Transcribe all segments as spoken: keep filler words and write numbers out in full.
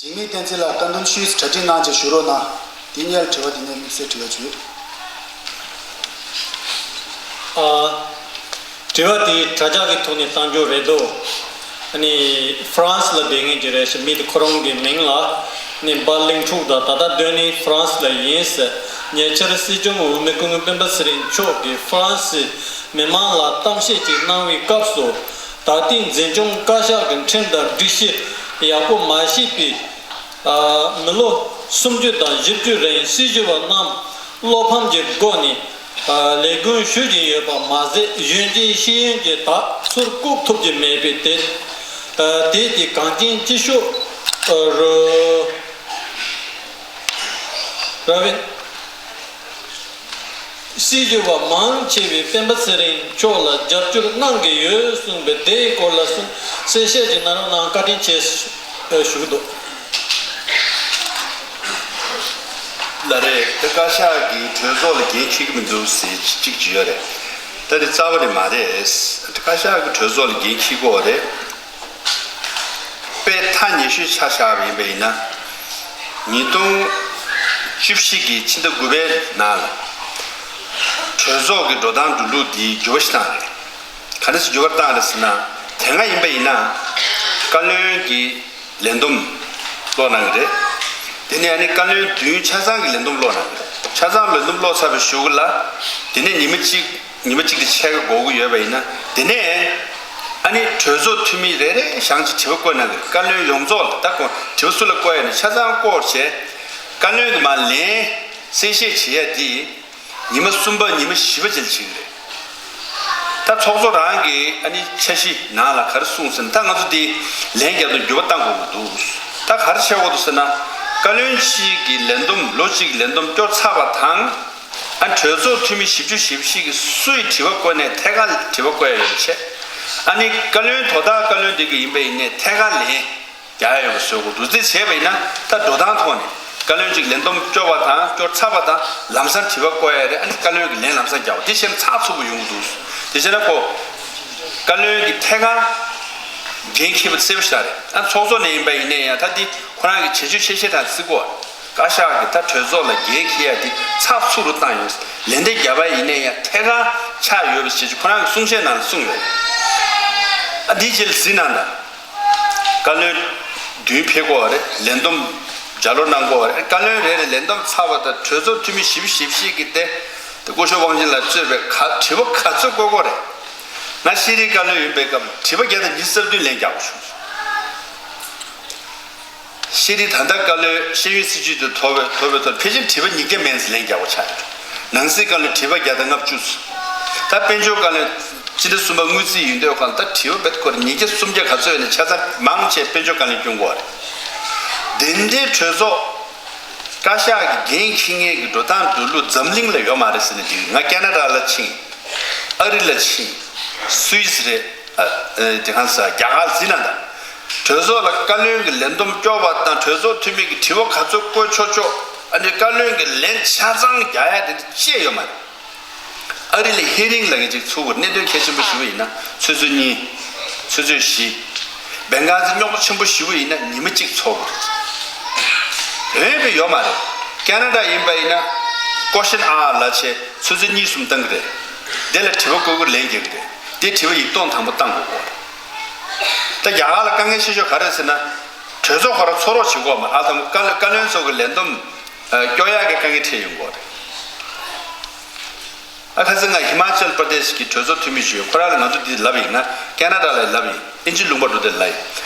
འཇིགས་མེད་བསྟན་འཛིན་ལགས། བཀའ་འདུན་ཞུས། གྲ་སྒྲིག་གནང་བྱས་ཞུ་རོགས་གནང་། དེ་སྔོན་དྲི་བ་དེ་ནས་དམིགས་བསལ་དྲི་བ་བྱོས། ཨ། དྲི་བ་དེ་དྲ་རྒྱ་གི་ཐོག་ནས་བཏང་རྒྱུ་རེད་དོ། ཨ་ནི་ཧྥ་རན་སི་ལ་བསྡད་མཁན་ཅིག་རེད་ཤག་མི་དེ་ཁོ་རང་གི་མིང་ལ་ནི་འབའ་ལིང་ཕྲུག་དང་། ད་ལྟ་སྡོད་ནི་ཧྥ་རན་སི་ལ་ཡིན་ཟེར། ཉེ་ཆར་སྲིད་སྐྱོང་འོས་མི་སྐུ་ངོ་སྤེན་པ་ཚེ་རིང་མཆོག་གིས་ཧྥ་རན་སི་མི་མང་ལ་གཏམ་བཤད་ཅིག་གནང་བའི་སྐབས་སུ། ད་ལྟའི་འཛིན་སྐྱོང་བཀའ་ཤག་གི་ཁྲིམས་དང་སྒྲིག་གཞི་ཡག་པོ་མ་ཤེས་པའི། ཨ། མི་ལོ་སུམ་ཅུ་དང་བཞི་བཅུ་རིང་སྲིད་ཞུ་བ་རྣམས་བློ་ཕམ་གྱི་སྒོ་ནས། ཨ། ལས་འགུལ་ཞུ་བཞིན་ཡོད་པ་མ་ཟད། གཞོན་སྐྱེས་ཤེས་ཡོན་གྱི་དག་ཚུར་བཀུག་ཐུབ་ཀྱི་མེད་པས། དེ། ཨ། དེ་དེ་གངས་ཅན་སྐྱིད་གཤོངས། ཨ། རུ། ར་བའི། སྲིད་ཞུ་བ་མང་ཆེ་བས་སྤེན་པ་ཚེ་རིང་མཆོག་ལ་རྒྱབ་སྐྱོར་གནང་གི་ཡོད་གསུངས་པས། དེའི་སྐོར་ལ་གསུང་གསལ་བཤད་ཅིག་གནང་རོགས་གནང་། བཀའ་དྲིན་ཆེ་ཞུ་གི་འདུག། ལགས་རེད། དེ་བཀའ་ཤག་གིས་གྲོས་ཚོགས་ལ་འགན་འཁྱེར་གྱི་མི་འདུག་ཟེར་གཅིག་ཅིག་ཡོད་རེད། ད་དེ་རྩ་བ་ནས་མ་རེད། བཀའ་ཤག་གིས་གྲོས་ཚོགས་ལ་འགན་འཁྱེར་དགོས་པ་རེད། དཔེ་ཐག་ཉེ་ཤོས་ཆ་བཞག་པ་ཡིན་པ་ཡིན་ན། ཉིས་སྟོང་བཅུ་བཞི་གི་ཕྱི་ཟླ་དགུ་པའི་ནང་ལ། གྲོས་ཚོགས་ཀྱི་འགྲོ་སྟངས་འགྲོ་ལུགས་འདི་འགྱུར་བ་ཞིག་བཏང་རེད། ག་འདྲ་སེ་འགྱུར་བ་བཏང་རེད་ཟེར་ན། དེ་སྔ་ཡིན་པ་ཡིན་ན། བཀའ་བློན་གྱི་ལས་བསྡོམས་ཀློག་གནང་གི་རེད། དེ་ནས་ཨ་ནི་བཀའ་བློན་བདུན་ཆ་ཚང་གི་ལས་བསྡོམས་ཀློག་གནང་གི་རེད། ཆ་ཚང་ལས་བསྡོམས་ཀློག་ཚར་བའི་གཞུག་ལ། དེ་ནས་ཉི་མ་གཅིག་ཉི་མ་གཅིག་དང་ཕྱེད་ཀ་འགོར་གྱི་ཡོད་པ་ཡིན་ན། དེ་ནས་ཨ་ནི་གྲོས་ཚོགས་འཐུས་མི་རེ་རེ་གཞན་གྱིས་དྲི་བ་བཀོད་གནང་གི་རེད། བཀའ་བློན་ཡོངས་རྫོགས་ལ། ད་ཁོང་དྲི་བ་སུ་ལ་བཀོད་ཡོད་ན་ཆ་ཚང་བཀོད་བྱས། བཀའ་བློན་གྱིས་མར་ལན་གསལ་བཤད་བྱེད་ཡ་དེ་ཉི་མ་གསུམ་པ་ཉི་མ་བཞི་པ་བྱས་ལ་བྱེད་ཀྱི་རེད། ད་ཚོགས་གཙོ་རང་གི་ཨ་ནི་འཆར་གཞི་ནང་ལ་ག་རེ་གསུངས་ཟེར་ན། ད་ང་ཚོ་འདི་ལན་རྒྱག་དུས་འགྱུར་བ་གཏང་དགོས་ཀྱི་འདུག། ད་ག་རེ་བྱེད་དགོས་འདུག་ཟེར་ན། བཀའ་བློན་གཅིག་གི་ལས་བསྡོམས། ལོ་གཅིག་གི་ལས་བསྡོམས་སྐྱོར་ཚར་བ་དང་། ཨ། གྲོས་ཚོགས་འཐུས་མི་བཞི་བཅུ་ཞེ་བཞི་གིས་སུ་ཡིས་དྲི་བ་བཀོད་ནའི་ཐད་ཀར་དྲི་བ་བཀོད་ཡ་ཡོད་པ་བྱས། ཨ་ནི་བཀའ་བློན། དོ་བདག་བཀའ་བློན་དེ་གི་ཡིན་པ་ཡིན་ནའི་ཐད་ཀར་ལན་རྒྱག་ཡ་ཡོད་པ་བཟོ་དགོས་འདུག། དེ་བྱས་པ་ཡིན་ན། ད་འགྲོ་སྟངས་ཐོག་ནས་བཀའ་བློན་གཅིག་ལས་བསྡོམས་སྐྱོར་བ་དང་། སྐྱོར་ཚར་བ་དང་ལམ་སང་དྲི་བ་བཀོད་ཡ་རེད། ཨ་ནི་བཀའ་བློན་གྱིས་ལན་ལམ་སང་རྒྱག་པ། དེ་བྱས་ན་ཚགས་ཚུད་པོ་ཡོང་གི་འདུག། དེ་བྱས་ན་ཁོ་བཀའ་བློན་གྱི་ཐད་ཀར་འགན་འཁྱེར་བ་གསལ་པོ་ཞིག་རེད། ཨ། ཚོགས་གཙོ་ནས་ཡིན་པ་ཡིན་ནའི་ཡང་། ད་འདི་ཁོ་རང་གི་བྱེད་སྤྱོད་འཆར་གཞི་དང་བརྩི་བཀུར། བཀའ་ཤག་གིས་ད་གྲོས་ཚོགས་ལ་འགན་འཁྱེར་ཡ་དེ་ཚགས་ཚུད་པོ་བཏང་ཡོད། ལན་འདེབས་བརྒྱབ་པ་ཡིན་ནའི་ཡང་ཐད་ཀར་ཆགས་ཡོད་པ་བྱས་ཀྱི་ཁོ་རང་གི་གསུང་བཤད་ནང་ལ་གསུངས་ཡོད། ཨ། འདིའི་རྗེས་ལ་གཟིགས་གནང་དང་། བཀའ་བློན་བདུན་ཕེབས་དགོས་པ་རེད། ལས་བསྡོམས་བརྒྱ་ལོར་གནང་དགོས་པ་རེད། བཀའ་བློན་རེ་རེ་ལས་བསྡོམས་ཚར་བ་དང་། གྲོས་ཚོགས་འཐུས་མི་བཞི་བཅུ་ཞེ་བཞི་གིས་དེ། དེ་སྐུ་ཞབས་དབང་ཆེན་ལགས་གཙོས་པའི་ག་དྲི་བ་ག་ཚོད་བཀོད་དགོས་རེད། ང་ཤེས་རིག་བཀའ་བློན་ཡིན་པའི་སྐབས་དྲི་བ་བརྒྱ་དང་ཉི་ཤུ་རྩ་བདུན་ལན་རྒྱག་དགོས་བྱུང་སོང་། ཤེས་རིག་ད་ལྟ་བཀའ་བློན་ཤེས་ཡོན་སྲིད་བྱུས་དེ་ཐོབ་པའི་ཐོབ་པའི་ཐོག་ཕལ་ཆེར་དྲི་བ་ཉིས་བརྒྱ་མན་ཙམ་ལན་རྒྱག་པ་ཆགས་ཡོད། ནང་སྲིད་བཀའ་བློན་དྲི་བ་བརྒྱ་དང་ལྔ་བཅུ་ཙམ། ད་དཔལ་འབྱོར་བཀའ་བློན་སྤྱི་ཟླ་གསུམ་པ་དངུལ་རྩིས་ཡིན་དུས་སྒང་ལ། ད་དྲི་བ་རྦད་ཁོ་རང་ཉིས་བརྒྱ་སུམ་བརྒྱ་ག་ཚོད་ཡོད་ན་ཆ་ཚང་མང་ཆེ་དཔལ་འབྱོར་བཀའ་བློན་སྐྱོན་དགོས་པ་རེད། དེ་འདྲའི་གྲོས་ཚོགས་བཀའ་ཤག་གི་འགན་འཁྱེར་མཁན་གྱི་འགྲོ་སྟངས་འགྲོ་ལུགས་འཛམ་གླིང་ལ་ཡོད་མ་རེད་ཟེར་ནས་འགྲིག། ང་ཁེ་ན་ཌ་ལ་ཕྱིན། ཨ་རི་ལ་ཕྱིན། སུད་སི་རེད། ཨ། ཨ། དེ་གང་ཟེར། རྒྱ་གར་གཟིགས་གནང་དང་། གྲོས་ཚོགས་ལ་བཀའ་བློན་གྱི་ལས་བསྡོམས་སྐྱོར་བ་དང་། གྲོས་ཚོགས་འཐུས་མི་གིས་དྲི་བ་ག་ཚོད་བཀོད་ཆོག་ཆོག། ཨ་ནི་བཀའ་བློན་གྱིས་ལན་ཆ་ཚང་རྒྱག་ཡ་དེ་འདྲ་ཅི་ཡང་ཡོད་མ་རེད། ཨ་རི་ལ་ཧེ་རིང་ལབ་མཁན་ཅིག་ཚུགས་པ་རེད། གནད་དོན་གལ་ཆེན་པོ་ཞེ་པོ་ཡིན་ན་ཆུ་ཚོད་གཉིས། ཆུ་ཚོད་བཞི། བེང་ག་ཙི་རྙོག་དྲ་ཆེན་པོ་ཞེ་པོ་ཡིན་ན་ཉི་མ་གཅིག་ཚོགས་དགོས་རེད། འོས་པ་ཡོད་མ་རེད། ཁེ་ན་ཌ་ཡིན་པ་ཡིན་ན། ཀོ་ཤན་ཨར་ལབ་བྱས་ཆུ་ཚོད་གཉིས་གསུམ་བཏང་གི་རེད། དེ་ལ་དྲི་བ་བཀོད་དགོས། ལན་རྒྱག་གི་རེད། དེ་དྲི་བ་ཡིག་ཐོག་དང་པོ་བཏང་དགོས་ཀྱི་རེད། ད་རྒྱ་གར་ལ་དཀའ་ངལ་ཆེ་ཤོས་ག་རེ་རེད་ཟེར་ན། གྲོས་ཚོགས་ཁོ་རང་ཚོགས་རོགས་བྱེད་དགོས་མ་རེད། ཨ། ད་བཀའ་བཀའ་བློན་ཚོ་གི་ལས་བསྡོམས་སྐྱོར་ཡག་གི་དཀའ་ངལ་འཕྲད་ཡོང་གི་རེད། ཨ། ཁ་སང་ང་ཧི་མ་ཅལ་པར་དེ་ཤི་གི་གྲོས་ཚོགས་འཐུས་མི་ཞིག་ཡོད། ཁོ་རང་ལ་ང་ཚོ་འདི་ལབ་ཡིན། ང་ཁེ་ན་ཌ་ལ་ལབ་ཡིན། ཨིན་ཇི་ལུང་པ་འགྲོ་དེ་ལབ་ཡིན།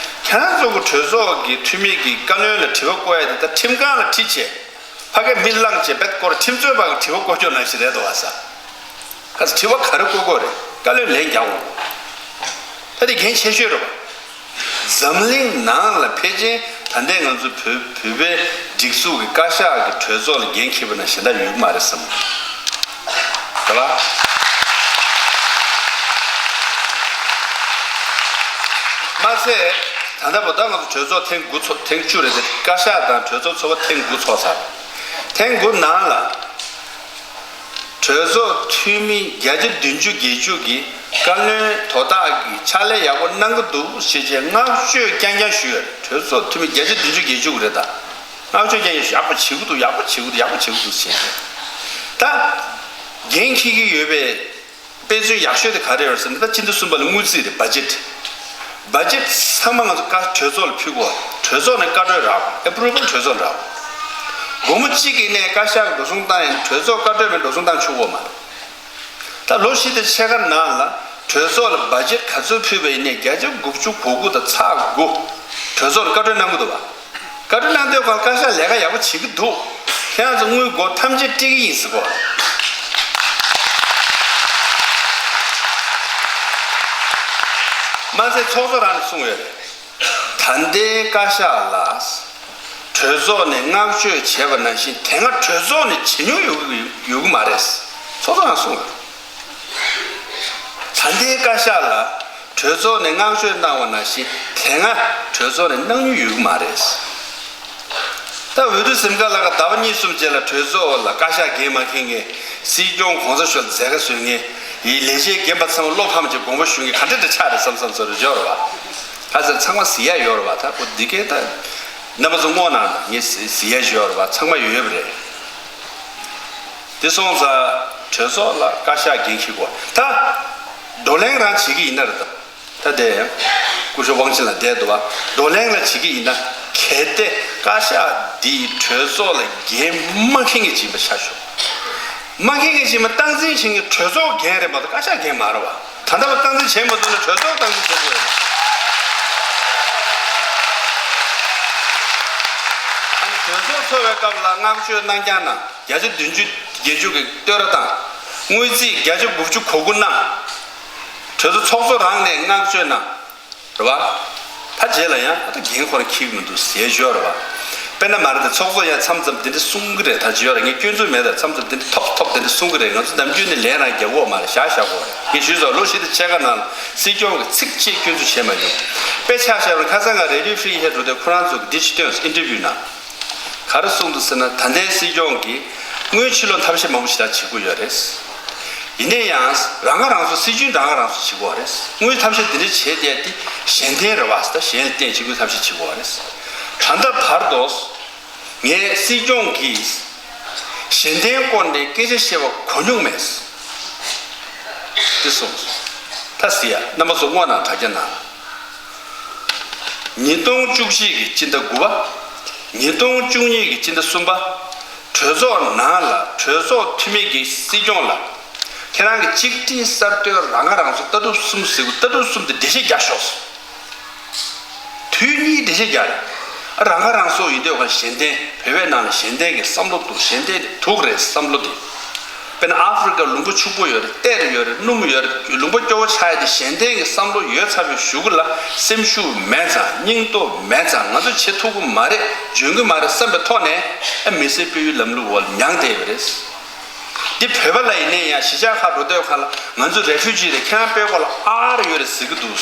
ཁྱེད་རང་ཚོ་གི་གྲོས་ཚོགས་ཀྱི་འཐུས་མི་གིས་བཀའ་བློན་ལ་དྲི་བ་བཀོད་ཡ་དེ་ད་ཁྲིམས་ཁང་ལ་ཁྲིད་བྱས། ཕ་གིར་མི་བླངས་བྱས། རྦད་ཁོ་རང་ཁྲིམས་རྩོད་པ་གིས་དྲི་བ་བཀོད་རྒྱུ་ནང་བཞིན་རེད་འདུག་བ་ས། ཁ་ས་དྲི་བ་ག་རེ་བཀོད་དགོས་རེད། བཀའ་བློན་ལན་རྒྱག་དགོས། ད་དེ་འགན་ཆེ་ཤོས་རེད་བ། འཛམ་གླིང་ནང་ལ་ཕལ་ཆེར་ད་ལྟའི་ང་ཚོ་བོད་བོད་པའི་སྒྲིག་འཛུགས་ཀྱི་བཀའ་ཤག་གི་གྲོས་ཚོགས་ལ་འགན་འཁྱེར་བ་ནང་བཞིན་ད་ཡོད་མ་རེད་བསམ། རེད་བ། མ་ཟད་ད་ལྟ་བར་ད་ང་ཚོ་གྲོས་ཚོགས་ཐེངས་དགུ་ཚོགས། ཐེངས་བཅུ་རེད་དེ། བཀའ་ཤག་དང་གྲོས་ཚོགས་ཚོགས་པ་ཐེངས་དགུ་ཚོགས་ཚར། ཐེངས་དགུ་ནང་ལ། གྲོས་ཚོགས་འཐུས་མི་བརྒྱ་ཆ་བདུན་ཅུ་བརྒྱད་ཅུ་གིས་བཀའ་བློན་དོ་བདག་གིས་ཕྱག་ལས་ཡག་པོ་གནང་གི་འདུག་ཞེས་བྱས་བསྔགས་བརྗོད་རྐྱང་རྐྱང་ཞུས་ཡོད་རེད། གྲོས་ཚོགས་འཐུས་མི་བརྒྱ་ཆ་བདུན་ཅུ་བརྒྱད་ཅུ་རེད་ད། མངགས་བཅོལ་རྒྱག་ཡག་པོ་བྱེད་ཀྱི་འདུག་ཡག་པོ་བྱེད་ཀྱི་འདུག་ཡག་པོ་བྱེད་ཀྱི་འདུག་ཟེར་བྱས། ད་འགན་འཁྱེར་གྱི་ཡོད་པའི་དཔེ་མཚོན་ཡག་ཤོས་དེ་ག་རེ་རེད་ཟེར་ན། ད་སྤྱི་ཟླ་གསུམ་པ་ལ་དངུལ་རྩིས་རེད། བ་ཇེཊ། བ་ཇེཊ་ཚང་མ་ང་ཚོ་བཀའ་གྲོས་ཚོགས་ལ་ཕུལ་དགོས། གྲོས་ཚོགས་ནས་བཀའ་འཁྲོལ་རག་དགོས། ཨེ་པུ་རུ་ཝལ་གྲོས་ཚོགས་ལ་རག་དགོས། སྒོར་མོ་གཅིག་ཡིན་ནའི་བཀའ་ཤག་གི་འགྲོ་སོང་བཏང་ཡིན། གྲོས་ཚོགས་བཀའ་འཁྲོལ་མེད་འགྲོ་སོང་བཏང་ཆོག་གི་ཡོད་མ་རེད། ད་ལོ་བཞི་དང་ཕྱེད་ཀ་ནང་ལ་གྲོས་ཚོགས་ལ་བ་ཇེཊ་ག་ཚོད་ཕུལ་བ་ཡིན་ནའི་བརྒྱ་ཆ་དགུ་བཅུ་གོ་དགུ་དང་ཚེག་དགུ་གྲོས་ཚོགས་ལ་བཀའ་འཁྲོལ་གནང་གི་འདུག་བ། བཀའ་འཁྲོལ་གནང་དུས་སྒང་བཀའ་ཤག་ལས་ཀ་ཡག་པོ་བྱེད་ཀྱི་འདུག་ཁྱེད་རང་ཚོ་དངུལ་སྒོར་ཐམས་ཅད་སྤྲད་ཀྱི་ཡིན་ཟེར་གོ། མ་ཟད་ཚོགས་གཙོ་རང་ནས་གསུངས་ཡོད་རེད། ད་ལྟའི་བཀའ་ཤག་ལ་གྲོས་ཚོགས་ནས་མངགས་བཅོལ་བྱས་པ་ནང་བཞིན་དེ་སྔ་གྲོས་ཚོགས་ནས་བྱེད་མྱོང་ཡོད་ཡོད་ཀྱི་མ་རེད། ཚོགས་གཙོ་རང་གསུངས་ཡོད། ད་ལྟའི་བཀའ་ཤག་ལ་གྲོས་ཚོགས་ནས་མངགས་བཅོལ་གནང་བ་ནང་བཞིན་དེ་སྔ་གྲོས་ཚོགས་ནས་གནང་མྱོང་ཡོད་ཀྱི་མ་རེད། ད་འོས་བསྡུ་ཟིན་ཁ་ལ་ཁ་ཟླ་བ་གཉིས་གསུམ་རྗེས་ལ་གྲོས་ཚོགས་ལ་བཀའ་ཤག་འགན་མ་འཁྱེར་མཁན། སྲིད་སྐྱོང་གོང་ས་མཆོག་ལ་མཛད་དཀའ་བཟོ་མཁན། ཡི་ལས་བྱེད་རྒན་པ་ཚང་མ་བློ་ཕམ་བྱས་དགོངས་པ་ཞུ་མཁན་ག་འདྲ་འདྲ་ཆགས་རེད་བསམ་བསམ་བཟོ་འདྲ་ཡོད་རེད་བ། ཁ་སང་ཚང་མ་གཟིགས་ཡ་ཡོད་རེད་བ། ད་ཁོ་འདི་གས་ད་རྣམ་པ་ཚོ་དངོས་གནང་ངས་གཟིགས་ཡ་ཡོད་རེད་བ། ཚང་མ་ཡོད་ཡོད་པ་རེད། དེ་སོང་ཙང་གྲོས་ཚོགས་ལ་བཀའ་ཤག་འགན་འཁྱེར་དགོས། ད་བགྲོ་གླེང་རང་བྱེད་ཀྱི་ཡིན་ན་རེད་ད། ད་དེ་ཡང་སྐུ་ཞབས་དབང་ཆེན་ལགས་བསྡད་འདུག་བ། བགྲོ་གླེང་ལ་བྱེད་ཀྱི་ཡིན་ན་གལ་ཏེ་བཀའ་ཤག་འདིས་གྲོས་ཚོགས་ལ་འགན་མ་འཁྱེར་མཁན་ཅིག་ཡིན་པ་ཆ་བཞག་མ་འཁྱེར་མཁན་ཅིག་ཡིན་པ་སྟངས་འཛིན་བྱེད་མཁན་གྲོས་ཚོགས་འགན་རེད་མ་གཏོགས་བཀའ་ཤག་འགན་མ་རེད་བ། ད་ལྟ་བ་སྟངས་འཛིན་བྱེད་མ་ཐུབ་ན་གྲོས་ཚོགས་སྟངས་འཛིན་བྱེད་དགོས་རེད། ཨ་ནི་གྲོས་ཚོགས་འཚོགས་པའི་སྐབས་ལ་མངགས་བཅོལ་གནང་རྐྱང་གནང་། བརྒྱ་ཆ་བདུན་ཅུ་བརྒྱད་ཅུ་གི་བསྟོད་ར་བཏང་། དངུལ་རྩིས་བརྒྱ་ཆ་དགུ་བཅུ་གོ་དགུ་གནང་། གྲོས་ཚོགས་ཚོགས་གཙོ་རང་ནས་མངགས་བཅོལ་གནང་། རེད་བ། ད་རྗེས་ལ་ཡང་ད་འགན་ཁོ་རང་འཁྱེར་གྱི་མི་འདུག་ཟེར་ཡ་ཅིག་ཡོད་རེད་བ། དཔེར་ན་མ་རེད་དེ་ཚོགས་གཙོ་ཡང་མཚམས་མཚམས་དེ་འདྲ་གསུང་གི་རེད། ད་ཅིག་ཡོད་རེད། ངས་སྐྱོན་འཛུགས་མེད། ད་མཚམས་མཚམས་དེ་འདྲ་ཐོབ་ཐོབ་དེ་འདྲ་གསུང་གི་རེད། ང་ཚོ་ནམ་རྒྱུན་ནས་ལན་རང་རྒྱག་གི་ཡོད་མ་རེད། བཞག་བཞག་གོ། ངས་ཞུས་ཙང་ལོ་བཞི་དང་ཕྱེད་ཀ་ནང་ལ་སྲིད་སྐྱོང་གིས་ཚིག་གཅིག་སྐྱོན་འཛུགས་བྱས་མ་མྱོང་། དཔེ་ཆ་བཞག་ན་ཁ་སང་ང་Radio Free Asia་འགྲོ་དུས་ཁོ་རང་ཚོ་གིས་འདི་ཅིག་བཏོན་སོང་། ཨིན་ཊར་བིའུ་ནང་། ག་རེ་གསུངས་འདུག་ཟེར་ན། ད་ལྟའི་སྲིད་སྐྱོང་གིས་དངུལ་ཕྱིར་སློག་ཐབས་ཤེས་མང་པོ་ཞེ་དྲག་བྱེད་ཀྱི་ཡོད་རེད། ཡིན་ན་ཡང་རང་ཁ་རང་གསོ། སྲིད་ཇུས་རང་ཁ་རང་གསོ་བྱེད་ཀྱི་ཡོད་རེད། དངུལ་ཐབས་ཤེས་འདི་འདྲ་བྱས་བསྡད་དེ་གཞན་བརྟེན་རེད་བ། ད་གཞན་ལ་བརྟེན་བྱེད་དགོས། ཐབས་ཤེས་བྱེད་ཀྱི་ཡོད་རེད། ད་ལྟ་བར་དུ་ངས་སྲིད་སྐྱོང་གིས་གཞན་བརྟེན་སྐོར་ནས་སྐད་ཆ་བཤད་པ་གོ་མྱོང་མེད། འདི་གསུངས། ད་ཟེར་ཡ། རྣམ་པ་ཚོ་དངོས་གནང་དྲ་རྒྱ་ནང་། ཉིས་སྟོང་བཅུ་གཅིག་གི་སྤྱི་ཟླ་དགུ་པ། ཉིས་སྟོང་བཅུ་གཉིས་ཀྱི་སྤྱི་ཟླ་གསུམ་པ། གྲོས་ཚོགས་ནང་ལ་གྲོས་ཚོགས་འཐུས་མི་གིས་སྲིད་སྐྱོང་ལ། ཁྱེད་རང་གི་གཅིག་སྒྲིལ་གསར་གཏོད་རང་ཁ་རང་གསོ་ལྟ་གྲུབ་གསུམ་ཟེར་གོ། ལྟ་གྲུབ་གསུམ་དེ་འགྲེལ་བཤད་རྒྱག་ཤོག་ཟེར། དུས་གཉིས་འགྲེལ་བཤད་རྒྱག་རེད། ཨ། རང་ཁ་རང་གསོ་ཡིན་དུས་ག་གཞན་བརྟེན། བོད་པའི་ནང་ལ་གཞན་བརྟེན་གྱི་བསམ་བློ་འདུག་གཞན་བརྟེན་དེ་དུག་རེད་བསམ་བློ་དེ། དཔེར་ན་ཨ་ཧྥེ་རི་ཀ་ལུང་པ་ཕྱུག་པོ་ཡོད་རེད། གཏེར་ཡོད་རེད། སྣུམ་ཡོད་རེད། ལུང་པ་སྐྱོ་བོ་ཆགས་ཡ་དེ་གཞན་བརྟེན་གྱི་བསམ་བློ་ཡོད་ཚར་བའི་གཞུག་གུ་ལ་སེམས་ཤུགས་མེད་ཙང་། སྙིང་སྟོབས་མེད་ཙང་། ང་ཚོ་བྱེད་ཐུབ་ཀྱི་མ་རེད། འཇོན་གྱི་མ་རེད་བསམ་པའི་ཐོག་ནས། ཨ། མི་སེར་སྤེལ་ཡུལ་ལམ་ལུགས་འོག་ལ་མྱངས་བསྡད་ཡོད་རེད། འདི་བོད་པ་ལ་ཡིན་ནའི་ཡང་གཞིས་ཆགས་ཁག་འགྲོ་དུས་ག་ལ་ང་ཚོ་རེ་ཕུ་ཇི་རེད། ཁྱེད་རང་དཔེ་སྐོར་ལ་ཨར་ཡོད་རེད་ཟེར་གྱི་འདུག་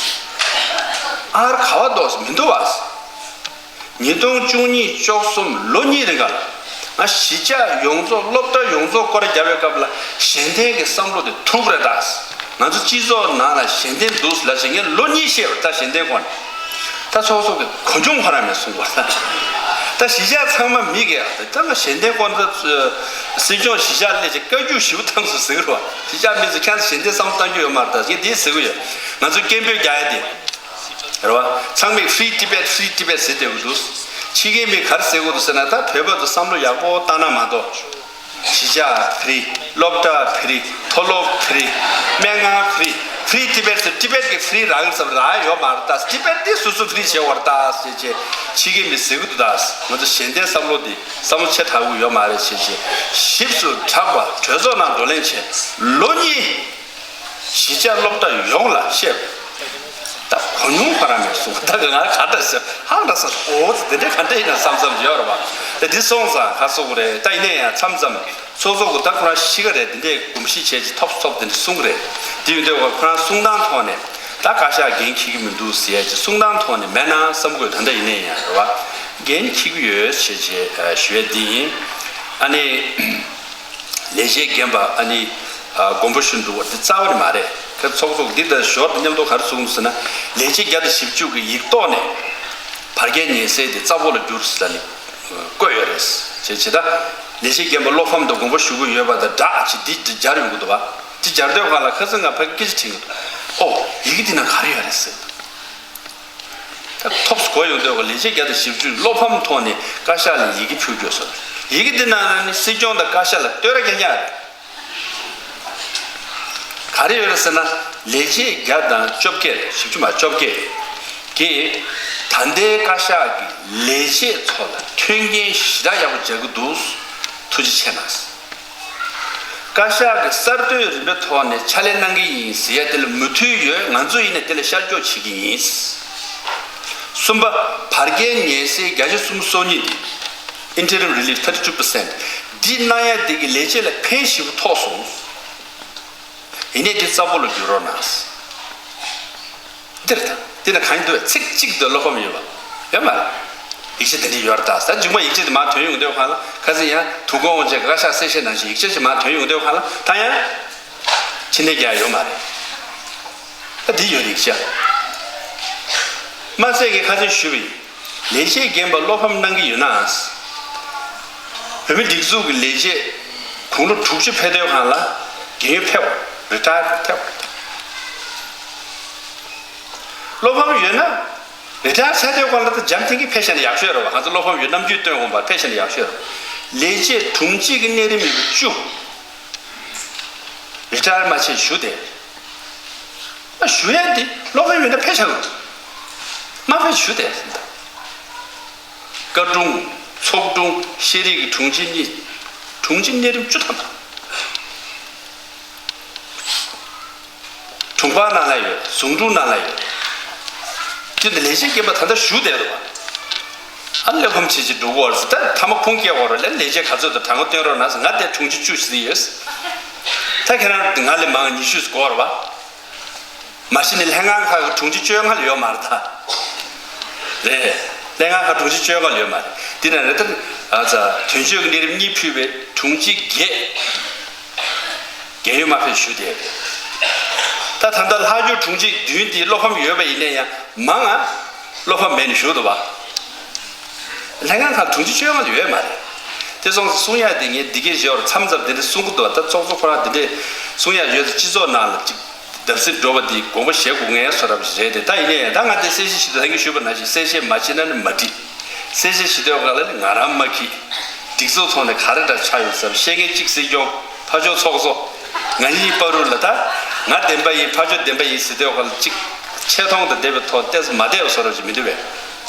ཨར་ག་པར་འདུག་མི་འདུག་བ། ཉིས་སྟོང་བཅུ་གཉིས་བཅུ་གསུམ་ལོ་གཉིས་རིང་ག་ལ་ང་གཞིས་ཆགས་ཡོངས་རྫོགས། སློབ་གྲྭ་ཡོངས་རྫོགས་སྐོར་ར་བརྒྱབ་པའི་སྐབས་ལ་གཞན་བརྟེན་གྱི་བསམ་བློ་དེ་དུག་རེད་ད། ང་ཚོ་སྤྱི་ཚོགས་ནང་ལ་གཞན་བརྟེན་འདུག་ལབ་བྱས། ངས་ལོ་གཉིས་བཤད་པ། ད་གཞན་བརྟེན་སྐོར་ནས། ད་ཚོགས་གཙོ་གིས་གོ་མྱོང་ཁོ་རང་མེད་གསུང་བ། ད་གཞིས་ཆགས་ཚང་མ་མི་གིས། ཨ། ད་ང་གཞན་བརྟེན་སྐོར་ནས་སྲིད་སྐྱོང་གཞིས་ཆགས་སླེབས་བྱས་བཀའ་བཀྱོན་ཞེ་པོ་བཏང་སོང་ཟེར་གི་རེད་བ། གཞིས་ཆགས་མི་ཚོ་ཁྱེད་ཚོ་གཞན་བརྟེན་བསམ་བློ་གཏོང་རྒྱུ་ཡོད་མ་རེད་ད། ངས་འདི་ཟེར་གི་ཡོད། ང་ཚོ་སྐད་འབོད་རྒྱག་ཡ་དེ། རེད་བ། ཚང་མས་Free Tibet, Free Tibet ཟེར་བསྡད་ཀྱི་འདུག་ཕྱི་རྒྱལ་མིས་ག་རེ་ཟེར་གྱི་འདུག་ཟེར་ན། ད་བོད་པ་ཚོ་བསམ་བློ་ཡག་པོ་བཏང་ན་མ་གཏོགས། གཞིས་ཆགས་ཕི་རི། སློབ་གྲྭ་ཕི་རི། མཐོ་སློབ་ཕི་རི། སྨན་ཁང་ཕི་རི། Free Tibet ཟེར། ཊི་བེཊ་གི་ཕི་རི་རག་གི་རེད་བསམ། རག་ཡོད་མ་རེད་ད། ཊི་བེཊ་འདི་སོ་སོ་ཕི་རི་བྱེད་དགོས་རེད་ད་ཟེར་བྱས་ཕྱི་རྒྱལ་མིས་ཟེར་གྱི་འདུག་ད། ང་ཚོ་གཞན་བརྟེན་བསམ་བློ་འདི་བསམ་བློ་ཆེ་དྲགས་ཀྱི་ཡོད་མ་རེད་ཟེར་བྱས། ཞིབ་ཏུ་དྲག་པ་གྲོས་ཚོགས་ནང་བགྲོ་གླེང་བྱས། ལོ་གཉིས། གཞིས་ཆགས་སློབ་གྲྭ་ཡོངས་ལ་བཤད། ད་གོ་མྱོང་ཁོ་རང་མེད་གསུང་། ད་ང་ག་འདྲ་ཟེར། ཧང་འདྲ་ཟེར། འོ་ཙི་དེ་འདྲ་ག་འདྲ་ཡིན་ན་བསམ་བསམ་ཡོད་རེད་བ། ད་འདི་སོང་ཙང་ག་སོག་རེད། ད་ཡིན་ན་ཡང་མཚམས་མཚམས་ཚོགས་གཙོ་གི། ད་ཁོ་རང་གཤིས་ཀ་རེད། འདི་འདྲའི་གོམས་གཤིས་བྱས་ཀྱི་ཐོབ་ཐོབ་དེ་འདྲ་གསུང་གི་རེད། དེ་ཡིན་དུས་ཁོ་རང་གསུང་སྟངས་ཐོག་ནས་ད་བཀའ་ཤག་འགན་འཁྱེར་གྱི་མི་འདུག་ཟེར་ཡ་ཅིག་གསུང་སྟངས་ཐོག་ནས་མེད་ན་བསམ་གི་ཡོད། ད་ལྟ་ཡིན་ན་ཡང་རེད་བ། འགན་འཁྱེར་གྱི་ཡོད་ཟེར་བྱས་ཞུ་ཡ་འདི་ཡིན། ཨ་ནི། ལས་བྱེད་རྒན་པ་ཨ་ནི་དགོངས་པ་ཞུ་འདུག་པ་འདི་རྩ་བ་ནས་མ་རེད། ཁ་ཚོགས་གཙོ་འདི་དང་ཞོར་དུ་མཉམ་དུ་ག་རེ་གསུངས་འདུག་ཟེར་ན། ལས་བྱེད་བརྒྱ་དང་བཞི་བཅུ་གི་ཡིག་ཐོག་ནས་ བར་བརྒལ་ཉེས་སེལ་དེ་རྩ་བོ་ལ་བསྒྱུར་ཟེར་ནས་བཀོད་ཡོད་རེད། བྱས་བྱས་ད་ལས་བྱེད་རྒན་པ་བློ་ཕམ་དང་དགོངས་པ་ཞུ་གི་ཡོད་པ་དང་སྦྲགས་ཅིག་འདི་འདི་སྦྱར་ཡོང་གི་འདུག་བ། འདི་སྦྱར་དུས་སྒང་ལ་ཁ་སང་ང་ཕ་གི་སྐད་ཆ་དྲིས་གི་འདུག་ཨོ་ཡི་གེ་འདི་ནང་ག་རེ་ཡོད་རེད་ཟེར། ད་ཐོབ་གོ་ཡོང་དུས་སྒང་ལས་བྱེད་བརྒྱ་དང་བཞི་བཅུ་བློ་ཕམ་ཐོག་ནས་བཀའ་ཤག་ལ་ཡི་གེ་ཕུལ་དགོས་སོང་། ཡི་གེ་འདི་ནང་ནས་སྲིད་སྐྱོང་དང་བཀའ་ཤག་ལ་བསྟོད་ར་རྒྱག་རྒྱག་རེད། ག་རེ་ཡོད་རེད་ཟེར་ན། ལས་བྱེད་བརྒྱ་དང་བཅོ་བརྒྱད་རེད། བཞི་བཅུ་མ་བཅོ་བརྒྱད་ཀྱིས་ད་ལྟའི་བཀའ་ཤག་གིས་ལས་བྱེད་ཚོ་ལ་མཐུན་རྐྱེན་ཞེ་དྲག་ཡག་པོ་སྦྱར་གྱི་འདུག་ཐུགས་རྗེ་ཆེ་གནང་། བཀའ་ཤག་གིས་གསར་གཏོད་རིམ་པའི་ཐོག་ནས་ཕྱག་ལས་གནང་གི་ཡིན་ཟེར་ཡ་དེ་ལ་མོས་མཐུན་ཡོད། ང་ཚོ་ཡིན་ན་དེ་ལ་ཤར་སྐྱོད་བྱེད་ཀྱི་ཡིན། གསུམ་པ། བར་བརྒལ་ཉེས་སེལ་བརྒྱ་ཆ་སུམ་ཅུ་སོ་གཉིས་འདི། Interim relief thirty two percent འདི་གནང་ཡ་འདི་གིས་ལས་བྱེད་ལ་ཕན་ཞེ་པོ་ཐོགས་སོང་། ཡིན་ནའི་འདི་རྩ་བོ་ལ་བསྒྱུར་རོགས་གནང་། འདིར་དང་འདི་ན་གང་ཡིན་འདུག་ཚིག་གཅིག་འདི་བློ་ཕམ་ཡོད་པ་ཡོད་མ་རེད། ཡིག་ཆ་འདི་འདྲ་ཡོད་རེད། ད་ད་མཇུག་མ་ཡིག་ཆ་འདི་མར་ཐོན་ཡོང་དུས་སྒང་ལ་ཁ་སང་ཡང་དུ་ཀོང་འོང་ཆེ་བཀའ་ཤག་གསལ་བཤད་ནང་བཞིན་ཡིག་ཆ་ཞིག་མར་ཐོན་ཡོང་དུས་སྒང་ལ་ད་ཡང་ཕྱི་ནས་རྒྱག་ཡོད་མ་རེད། ད་འདི་ཡོད་རེད་ཡིག་ཆ། མ་ཟད་ཀྱི་ཁ་སང་ཞུས་པ་ཡིན། ལས་བྱེད་རྒན་པ་བློ་ཕམ་གནང་གི་ཡོད་ན། བོད་མི་སྒྲིག་འཛུགས་ཀྱི་ལས་བྱེད་དགུང་ལོ་དྲུག་ཅུ་ཕེབས་དུས་སྒང་ལ་རྒས་ཡོལ་ཕེབས་པ་རི་ཊ་ཡར་ཕེབས་པ་བློ་ཕམ་ཡོད་ན། རི་ཊ་ཡར་ཚར་དུས་སྒང་ལ་ད་འཇམ་ཐིང་གིས་ཕེབས་ཤེས་ན་ཡག་ཤོས་རེད་བ། ང་ཚོ་བློ་ཕམ་ཡོད་རྣམ་འགྱུར་སྟོན་འོང་བ་ཕེབས་ཤེས་ན་ཡག་ཤོས་རེད། ལས་བྱེད་དྲུང་གཅིག་གི་གནས་རིམ་ཡོད་པ་བཅུ། རི་ཊ་ཡར་མ་བྱས་བཞུགས་བསྡད། ཨ་བཞུགས་ཡ་དེ་བློ་ཕམ་ཡོད་ན་ཕེབས་བཞག་དགོས། མ་ཕེབས་བཞུགས་བསྡད་ཟེར་ད། བཀའ་དྲུང་། ཚོགས་དྲུང་། ཤེས་རིག་གི་དྲུང་ཆེ་གཉིས། དྲུང་ཆེ་གནས་རིམ་བཅུ་ཐམ་པ། དྲུང་འཕར་ནང་ལ་ཡོད། ཟུང་དྲུང་ནང་ལ་ཡོད། དེ་ནི་ལས་བྱེད་རྒན་པ་ད་ལྟ་བཞུགས་བསྡད་འདུག་བ། ཨ་ལས་ཁུངས་ཆེ་ཆེ་འགྲོ་གི་ཡོད་རེད་ཟེར། ད་ཐ་མ་ཁུངས་སྐྱེལ་དགོས་རེད་ལས། ལས་བྱེད་ག་ཚོད་དང་གྲངས་ཀ་སྟོན་རོགས་གནང་ཟེར། ང་དེ་དྲུང་ཆེ་བཅུ་ཟིན་ཡོད། ད་ཁྱེད་རང་ང་ལས་མང་ཉི་ཤུ་ཟིན་དགོས་རེད་བ། མ་གཞི་ནས་ལྷན་ཁང་ཁག་གི་དྲུང་ཆེ་བཅོ་ལྔ་ལ་ཡོད་མ་རེད་ད། རེད། ལྷན་ཁང་ཁག་དྲུང་ཆེ་བཅོ་ལྔ་ལ་ཡོད་མ་རེད། འདི་ན་རེད་ད། ཨ་ཙ་དོན་གཅོད་ཀྱི་གནས་རིམ་གཉིས་ཕུད་པའི་དྲུང་ཆེ་བརྒྱད། རྒས་ཡོལ་མ་ཕེབས་བཞུགས་བསྡད་རེད། ད་ད་ལྟ་ལྷག་རྒྱུ་དྲུང་ཆེ་བདུན་འདི་བློ་ཕམ་ཡོད་པ་ཡིན་ན་ཡང་མང་ང་བློ་ཕམ་མེད་ནས་བཞུགས་འདུག་བ། ལྷན་ཁང་ཁག་དྲུང་ཆེ་བཅོ་ལྔ་ལ་ཡོད་མ་རེད། དེ་སོང་ཙང་གསུང་ཡག་དེ་ངས་འདི་གའི་ཞོར་མཚམས་མཚམས་དེ་འདྲ་གསུང་གི་འདུག་ད་ཚོགས་གཙོ་ཁོ་རང་དེ་འདྲས་གསུང་ཡག་ཡོད་ཙང་སྤྱི་ཚོགས་ནང་ལ་ཅིག་བརྡབ་གསིག་འགྲོ་བ་འདི་དགོངས་པ་བཞེས་དགོས་ངེས་བཟོ་འདྲ་ཞིག་རེད་དེ། ད་ཡིན་ནའི་ད་ང་དེ་གསལ་བཤད་ཞུ་དུས་ད་གིན་ཞུས་པ་ནང་བཞིན་གསལ་བཤད་མ་བྱས་ན་ནི་མ་འགྲིག་གསལ་བཤད་ཞུ་དུས་སྒང་ལ་ནི་ང་རང་མ་འགྲིག་སྒྲིག་འཛུགས་ཐོག་ནས་ག་རེ་འདྲ་ཆགས་ཡོད་ཟེར་བཤད་མཁན་གཅིག་སྲིད་སྐྱོང་། ཕར་ཕྱོགས་ཚོགས་གཙོ། ང་གཉིས་བར་དུ་ལ་ད། ང་བདེན་པ་ཡིན་ཕར་ཕྱོགས་བདེན་པ་ཡིན་ཟེར་དུས་སྒང་ལ་གཅིག་ཆེ་མཐོང་དང་ལྡན་པའི་ཐོག་ཏོག་ཙམ་མ་བདེ་བ་བཟོ་འདྲ་ཞིག་མི་འདུག་པས།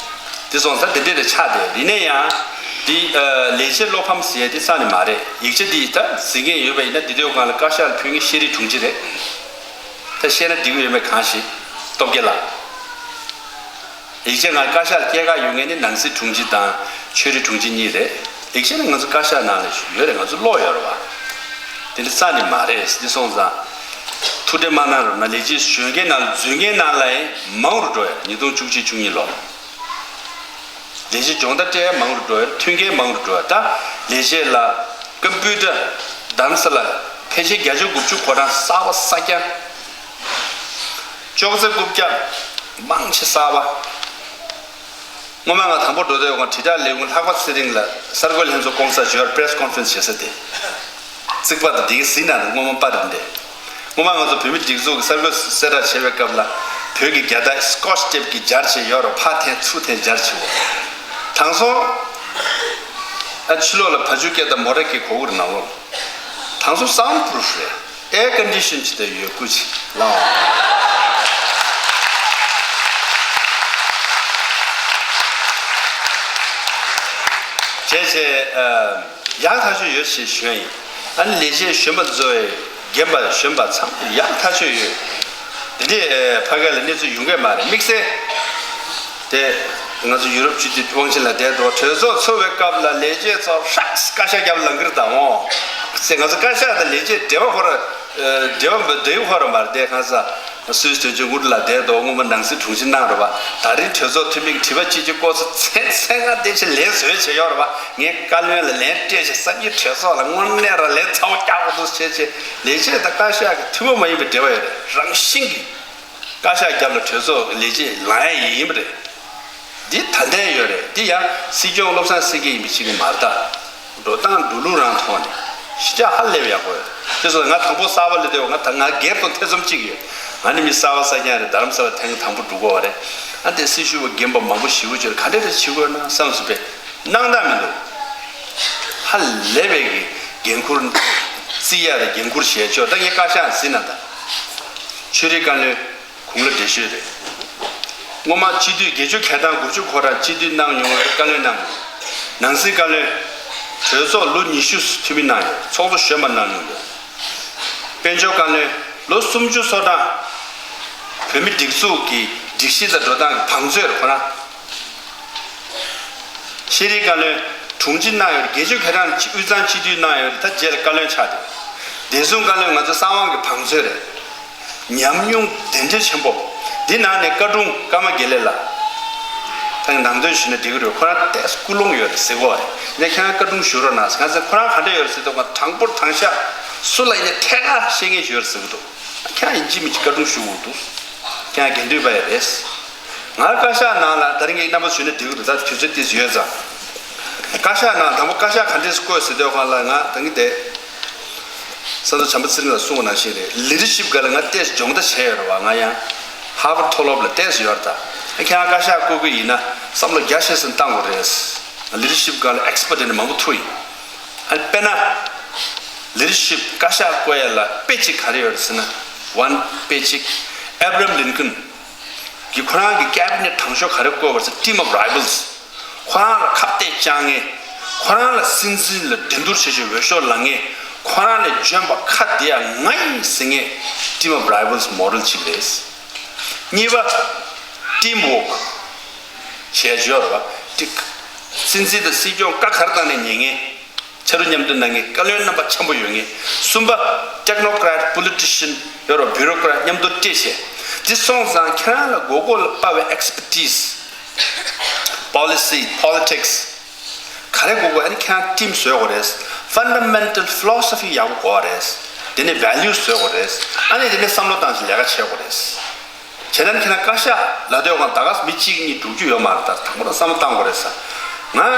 དེ་སོང་ཙང་དེ་འདྲས་དེ་ཆགས་བསྡད་ཡིན་ནའི་ཡང་། འདི་ཨ་ལས་བྱེད་བློ་ཕམ་ཟེར་ཡ་དེ་རྩ་ནས་མ་རེད། ཡིག་ཆ་འདི་ད་གཟིགས་མཁན་ཡོད་པ་ཡིན་ན་འདི་དུས་སྒང་ལ་བཀའ་ཤག་ལ་ཕུལ་མཁན་ཤེས་རིག་དྲུང་ཆེ་རེད། ད་བཤད་ན་འགྲིག་གི་ཡོད་མེད་གང་ཤེས། སྟོབས་རྒྱལ་ལགས། ཡིག་ཆ་ང་བཀའ་ཤག་ལ་སྐྱེལ་ག་ཡོང་མཁན་ནི་ནང་སྲིད་དྲུང་ཆེ་དང་ཆོས་རིག་དྲུང་ཆེ་གཉིས་རེད། ཡིག་ཆ་ནི་ང་ཚོ་བཀའ་ཤག་ནང་ལ་ཡོད་རེད། ང་ཚོ་ཀློག་ཡོད་རེད་བ། དེ་འདྲ་རྩ་ནས་མ་རེད། འདི་སོང་ཙང་། ཐུགས་ཁྲལ་མ་གནང་རོགས་གནང་། ལས་བྱེད་གཞོན་སྐྱེས་ནང་ལ་འཛུལ་མཁན་ནང་ལ་ཡང་མང་རུ་འགྲོ་ཡ། ཉིས་སྟོང་བཅུ་གཅིག་བཅུ་གཉིས་ལོ། ལས་བྱེད་སྦྱོང་བརྡར་སྤྲད་ཡ་མང་རུ་འགྲོ་ཡ། མཐུན་རྐྱེན་མང་རུ་འགྲོ་ཡ། ད་ལས་བྱེད་ལ་ཀམ་པུ་ཊར་གདམ་ས་ལ་ཕལ་ཆེར་བརྒྱ་ཆ་དགུ་བཅུ་གོ་གྲངས་གསར་པ་གསར་རྐྱང་། ཅོག་ཙེ་རྐུབ་བཀྱག་མང་ཆེ་གསར་པ། སྔོན་མ་ང་དང་པོ་འགྲོ་དུས་སྒང་དྲིལ་བསྒྲགས་ལས་ཁུངས་ལྷག་པ་ཚེ་རིང་ལ་གསར་འགོད་ལྷན་ཚོགས་བསྐོང་ས་ཞོར་པེ་རེ་སི་ཀོན་ཕ་རེན་སི་བྱེད་ས་དེ། རྩིག་པ་དང་དེ་གི་ཟིན་ན་སྔོན་མ་པར་རེད་འདི། སྔོན་མ་ང་ཚོ་བོད་མི་སྒྲིག་འཛུགས་ཀྱི་གསར་འགོད་གསལ་བསྒྲགས་བྱེད་པའི་སྐབས་ལ་བོད་ཀྱི་རྒྱལ་དར་སི་ཀོ་ཆི་ཊེབ་ཀྱིས་སྦྱར་བྱས་ཡོད་རེད། ཕར་འཐེན་ཚུར་འཐེན་སྦྱར་བྱས་འོ། དེང་སང་ཨ་ཕྱི་ལོགས་ལ་བ་ཕྱུགས་སྐད་དང་མོ་ཊ་སྐད་གོ་གི་རེད། ནང་ལོགས་ལ་དེང་སང་སའུན་ཌི་པུ་རུབ་རེད། ཨེར་ཀོན་ཌི་ཤན་བྱས་ཏེ་ཡོད། སྐུ་མཁྱེན་ལགས། བྱས་བྱས་ཨ། ཡག་ཐག་ཆོད་ཡོད་ཞེས་ཞུ་ཡ་ཡིན། ཨ་ནི་ལས་བྱེད་གཞོན་པ་ཚོ་རྒན་པ་གཞོན་པ་ཚང་མ་ཡག་ཐག་ཆོད་ཡོད། འདི་འདྲའི་ཕ་གི་ལ་གནས་ཚུལ་ཡོང་གི་མ་རེད། དམིགས་བསལ་དེ་ང་ཚོ་ཡུ་རོབ་སྤྱི་འཐུས་དབང་ཆེན་ལགས་བསྡད་འདུག་གྲོས་ཚོགས་ཚོགས་པའི་སྐབས་ལ་ལས་བྱེད་ཚོ་ཧྲག་བཀའ་ཤག་རྒྱབ་ལ་འགྱུར་དང་འོང་ཟེར། ང་ཚོ་བཀའ་ཤག་དང་ལས་བྱེད་འབྲེལ་བ་ཁོ་ར་འབྲེལ་བ་འབྲེལ་ཡོད་ཁོ་ར་མ་རེད། དེ་གང་ཟག་སུད་སི་དོན་གཅོད་དངུལ་ལགས་བསྡད་འདུག་སྔོན་མ་ནང་སྲིད་དྲུང་ཆེ་གནང་རེད་པ། ད་རིང་གྲོས་ཚོགས་འཐུས་མི་གི་དྲི་བ་གཅིག་གཅིག་སྐོར་ཚོ་ཚེ་ཚེ་སྔ་དེ་ཆེ་ལན་བཟོས་བྱས་ཡོད་རེད་པ། ངས་བཀའ་བློན་ལ་ལན་སྤྲད་བྱས་སང་ཉིན་གྲོས་ཚོགས་ལ་དངོས་གནས་རང་ལན་ཚ་པོ་རྒྱག་དགོས་འདུག་བྱས་བྱས། ལས་བྱེད་དང་བཀའ་ཤག་གི་ཐུན་མོང་མ་ཡིན་པའི་འབྲེལ་བ་ཡོད་རེད། རང་བཞིན་གྱིས་བཀའ་ཤག་རྒྱབ་ལ་གྲོས་ཚོགས་ཀྱི་ལས་བྱེད་ལངས་ཡ་ཡིན་པ་རེད། འདི་ད་ལྟའི་ཡོད་རེད། འདི་ཡང་སྲིད་སྐྱོང་བློ་བཟང་སེང་གེ་ཡིན་པའི་ཆེད་ཀྱི་མ་རེད་ད། འགྲོ་སྟངས་འགྲོ་ལུགས་རང་ཐོག་ནས་ཞི་འཇགས་ཧ་ལས་པའི་ཡག་པོ་ཡོད། དེ་སོགས་ང་དང་པོ་གསར་པ་ལ་བལྟས་པ་ང་ད་ང་སྒེར་དང་ཐེ་ཚོམ་གཅིག་ཡོད། ང་ནི་མི་གསར་པ་གསར་རྐྱང་རེད། རྡ་རམ་ས་ལ་ཐེངས་དང་པོ་འགྲོ་དགོས་པ་རེད། ཨ་དེ་སྲི་ཞུ་བ་རྒན་པ་མང་པོ་ཞེ་པོ་ཅིག་ག་འདྲ་རེ་བྱེད་དགོས་ན་བསམ་སོང་པས། སྣང་དག་མི་འདུག་ཧ་ལས་པའི་གི་འགན་འཁུར་བརྩི་ཡ་རེད། འགན་འཁུར་བཞེས་ཆོག་ད་ངས་བཀའ་ཤག་ཟིན་ན་ད། ཆོས་རིག་བཀའ་བློན་དགུང་ལོ་བགྲེས་ཤོས་རེད། སྔོན་མ་སྤྱི་འཐུས་བརྒྱད་ཅུ་གྱ་གྲངས་དགུ་བཅུ་ཁོ་རང་སྤྱི་འཐུས་གནང་མྱོང་བའི་བཀའ་བློན་གནང་མྱོང་། ནང་སྲིད་བཀའ་བློན། གྲོས་ཚོགས་ལོ་ཉི་ཤུ་འཐུས་མི་གནང་ཡོད། ཚོགས་གཙོ་གཞོན་པ་གནང་མྱོང་ཡོད། དཔལ་འབྱོར་བཀའ་བློན་ལོ་སུམ་ཅུ་སོ་གྲངས་བོད་མི་སྒྲིག་འཛུགས་ཀྱི་སྒྲིག་གཞི་དང་འགྲོ་སྟངས་ཀྱི་བང་མཛོད་རེད་ཁོ་རང་། ཤེས་རིག་བཀའ་བློན་དྲུང་ཆེ་གནང་ཡོད། བརྒྱད་ཅུ་གྱ་གྲངས་དབུས་གཙང་སྤྱི་འཐུས་གནང་ཡོད། ད་རྗེས་ལ་བཀའ་བློན་ཆགས་ཏེ། བདེ་སྲུང་བཀའ་བློན་ང་ཚོ་གསང་བའི་བང་མཛོད་རེད། ཉམས་མྱོང་དེ་འདྲ་ཆེན་པོ། འདི་ནང་ནས་བཀའ་དྲུང་ཀརྨ་དགེ་ལེགས་ལགས། ད་ནང་དོན་ཞུས་ན་འགྲིག་གི་རེད། ཁོ་རང་ཏོག་ཙམ་ཀུན་སློང་ཡོད་རེད་ཟེར་གོ་རེད། ངས་ཁྱེད་རང་བཀའ་དྲུང་ཞུ་རོགས་གནང་ཟེར། ང་ཚོ་ཁོ་རང་ག་འདྲ་ཡོད་རེད་ཟེར་དུས་ང་དྲང་པོ་དྲང་བཞག་སུ་ལ་ཡིན་ནའི་ཐད་ཀར་བཤད་མཁན་ཞིག་ཡོད་རེད་ཟེར་གི་འདུག་ཁྱེད་རང་ཡིན་གཅིག་མིན་གཅིག་བཀའ་དྲུང་ཞུ་དགོས་འདུག་ཁྱེད་རང་དགེ་འདུན་པ་ཡང་རེད། ང་བཀའ་ཤག་ནང་ལ་ད་རིང་ངས་རྣམ་པ་ཞུས་ན་འགྲིག་གི་འདུག་ད་དུས་ཚོད་ཏོག་ཙམ་ཡོད་ཙང་། བཀའ་ཤག་ནང་དང་པོ་བཀའ་ཤག་ག་འདྲས་བསྐོས་ཟེར་དུས་ཁོང་ལ་ང་ད་གིན་དེ། ས་མཚོ་བྱམས་པ་ཚེ་རིང་ལགས་གསུངས་པ་ནང་བཞིན་རེད། ལི་ཌར་ཤིབ་སྒང་ལ་ང་ཏོག་ཙམ་སྦྱོང་བརྡར་བྱས་ཡོད་རེད་བ། ང་ཡང་ཧར་ཝརཌ་མཐོ་སློབ་ལ་ཏོག་ཙམ་ཡོད་རེད་ད། ཁྱེད་རང་བཀའ་ཤག་བསྐོ་གི་ཡིན་ན་བསམ་བློ་རྒྱ་ཆེ་ཙམ་བཏང་དགོས་རེད། ལི་ཌར་ཤིབ་སྒང་ལ་ཨེག་སི་པར་ཊི་དེ་འདྲ་མང་པོ་ཐུག་ཡིན། ཨ་དཔེར་ན། ལི་ཌར་ཤིབ་བཀའ་ཤག་བསྐོ་ཡ་ལ་དཔེ་གཅིག་ག་རེ་ཡོད་རེད་ཟེར་ན། ཝན་དཔེ་གཅིག་ཨེབ་རམ་ལིན་ཀོན་གྱིས་ཁོ་རང་གི་ཀེ་བི་ནེཊ་དང་ཤོས་ག་རེ་བསྐོས་པ་རེད་ཟེར། ཊིམ་ཨོབ་རའི་ཝལ་སི། ཁོ་རང་ལ་ཁ་གཏད་བཅག་མཁན། ཁོ་རང་ལ་སྲིད་འཛིན་ལ་འགྲན་བསྡུར་བྱེད་ཆེད་འོས་ཤོག་ལེན་མཁན། ཁོ་རང་ལས་འཇོན་པ་ཁ་བདེ་ཡ་ང་ཡིན་ཟེར་མཁན་ཊིམ་ཨོབ་རའི་ཝལ་སི་མོ་ཌེལ་གཅིག་རེད། གཉིས་པ། ཊིམ་ཝོག་བྱས་ཡོད་རེད་བ། ཊིམ། སྲིད་འཛིན་དང་སྲིད་སྐྱོང་བཀའ་ག་རེ་བཏང་ནའི་ཉན་མཁན། ཕྱག་རོགས་མཉམ་དུ་གནང་མཁན། བཀའ་བློན་རྣམ་པ་འཆམ་པོ་ཡོད་མཁན། གསུམ་པ། ཊེག་ནོ་ཀེ་རེཊ་པོ་ལི་ཊི་ཤན་ཡོད་རེད་བ། བུ་རོ་ཀེ་རེཊ་མཉམ་དུ་སྤྲད་བྱས། འདི་སོང་ཙང་ཁྱེད་རང་ལ་མགོ་སྐོར་ལ་དཔའ་བའི་ཨེག་སི་པར་ཊི་སི། པོ་ལི་སི། པོ་ལི་ཊིག་སི། ག་རེ་དགོས་དགོས། ཨ་ནི་ཁྱེད་རང་ཊིམ་བཟོས་དགོས་རེད། ཕན་ཌ་མེན་ཊལ་ཕི་ལོ་སོ་ཕི་ཡག་པོ་དགོས་རེད། དེ་ནས་ཝེ་ལུ་བཟོས་དགོས་རེད། ཨ་ནི་དེ་ནས་བསམ་བློ་བཏང་བྱས་ལས་ཀ་བྱེད་དགོས་རེད། བྱས་ན་ཁྱེད་རང་བཀའ་ཤག་ལབ་དུས་སྒང་ད་ག་སེ་མི་གཅིག་གཉིས་འགྲོ་རྒྱུ་ཡོད་མ་རེད། ད་དང་པོ་རང་བསམ་བློ་བཏང་དགོས་རེད་ཟེར། ང་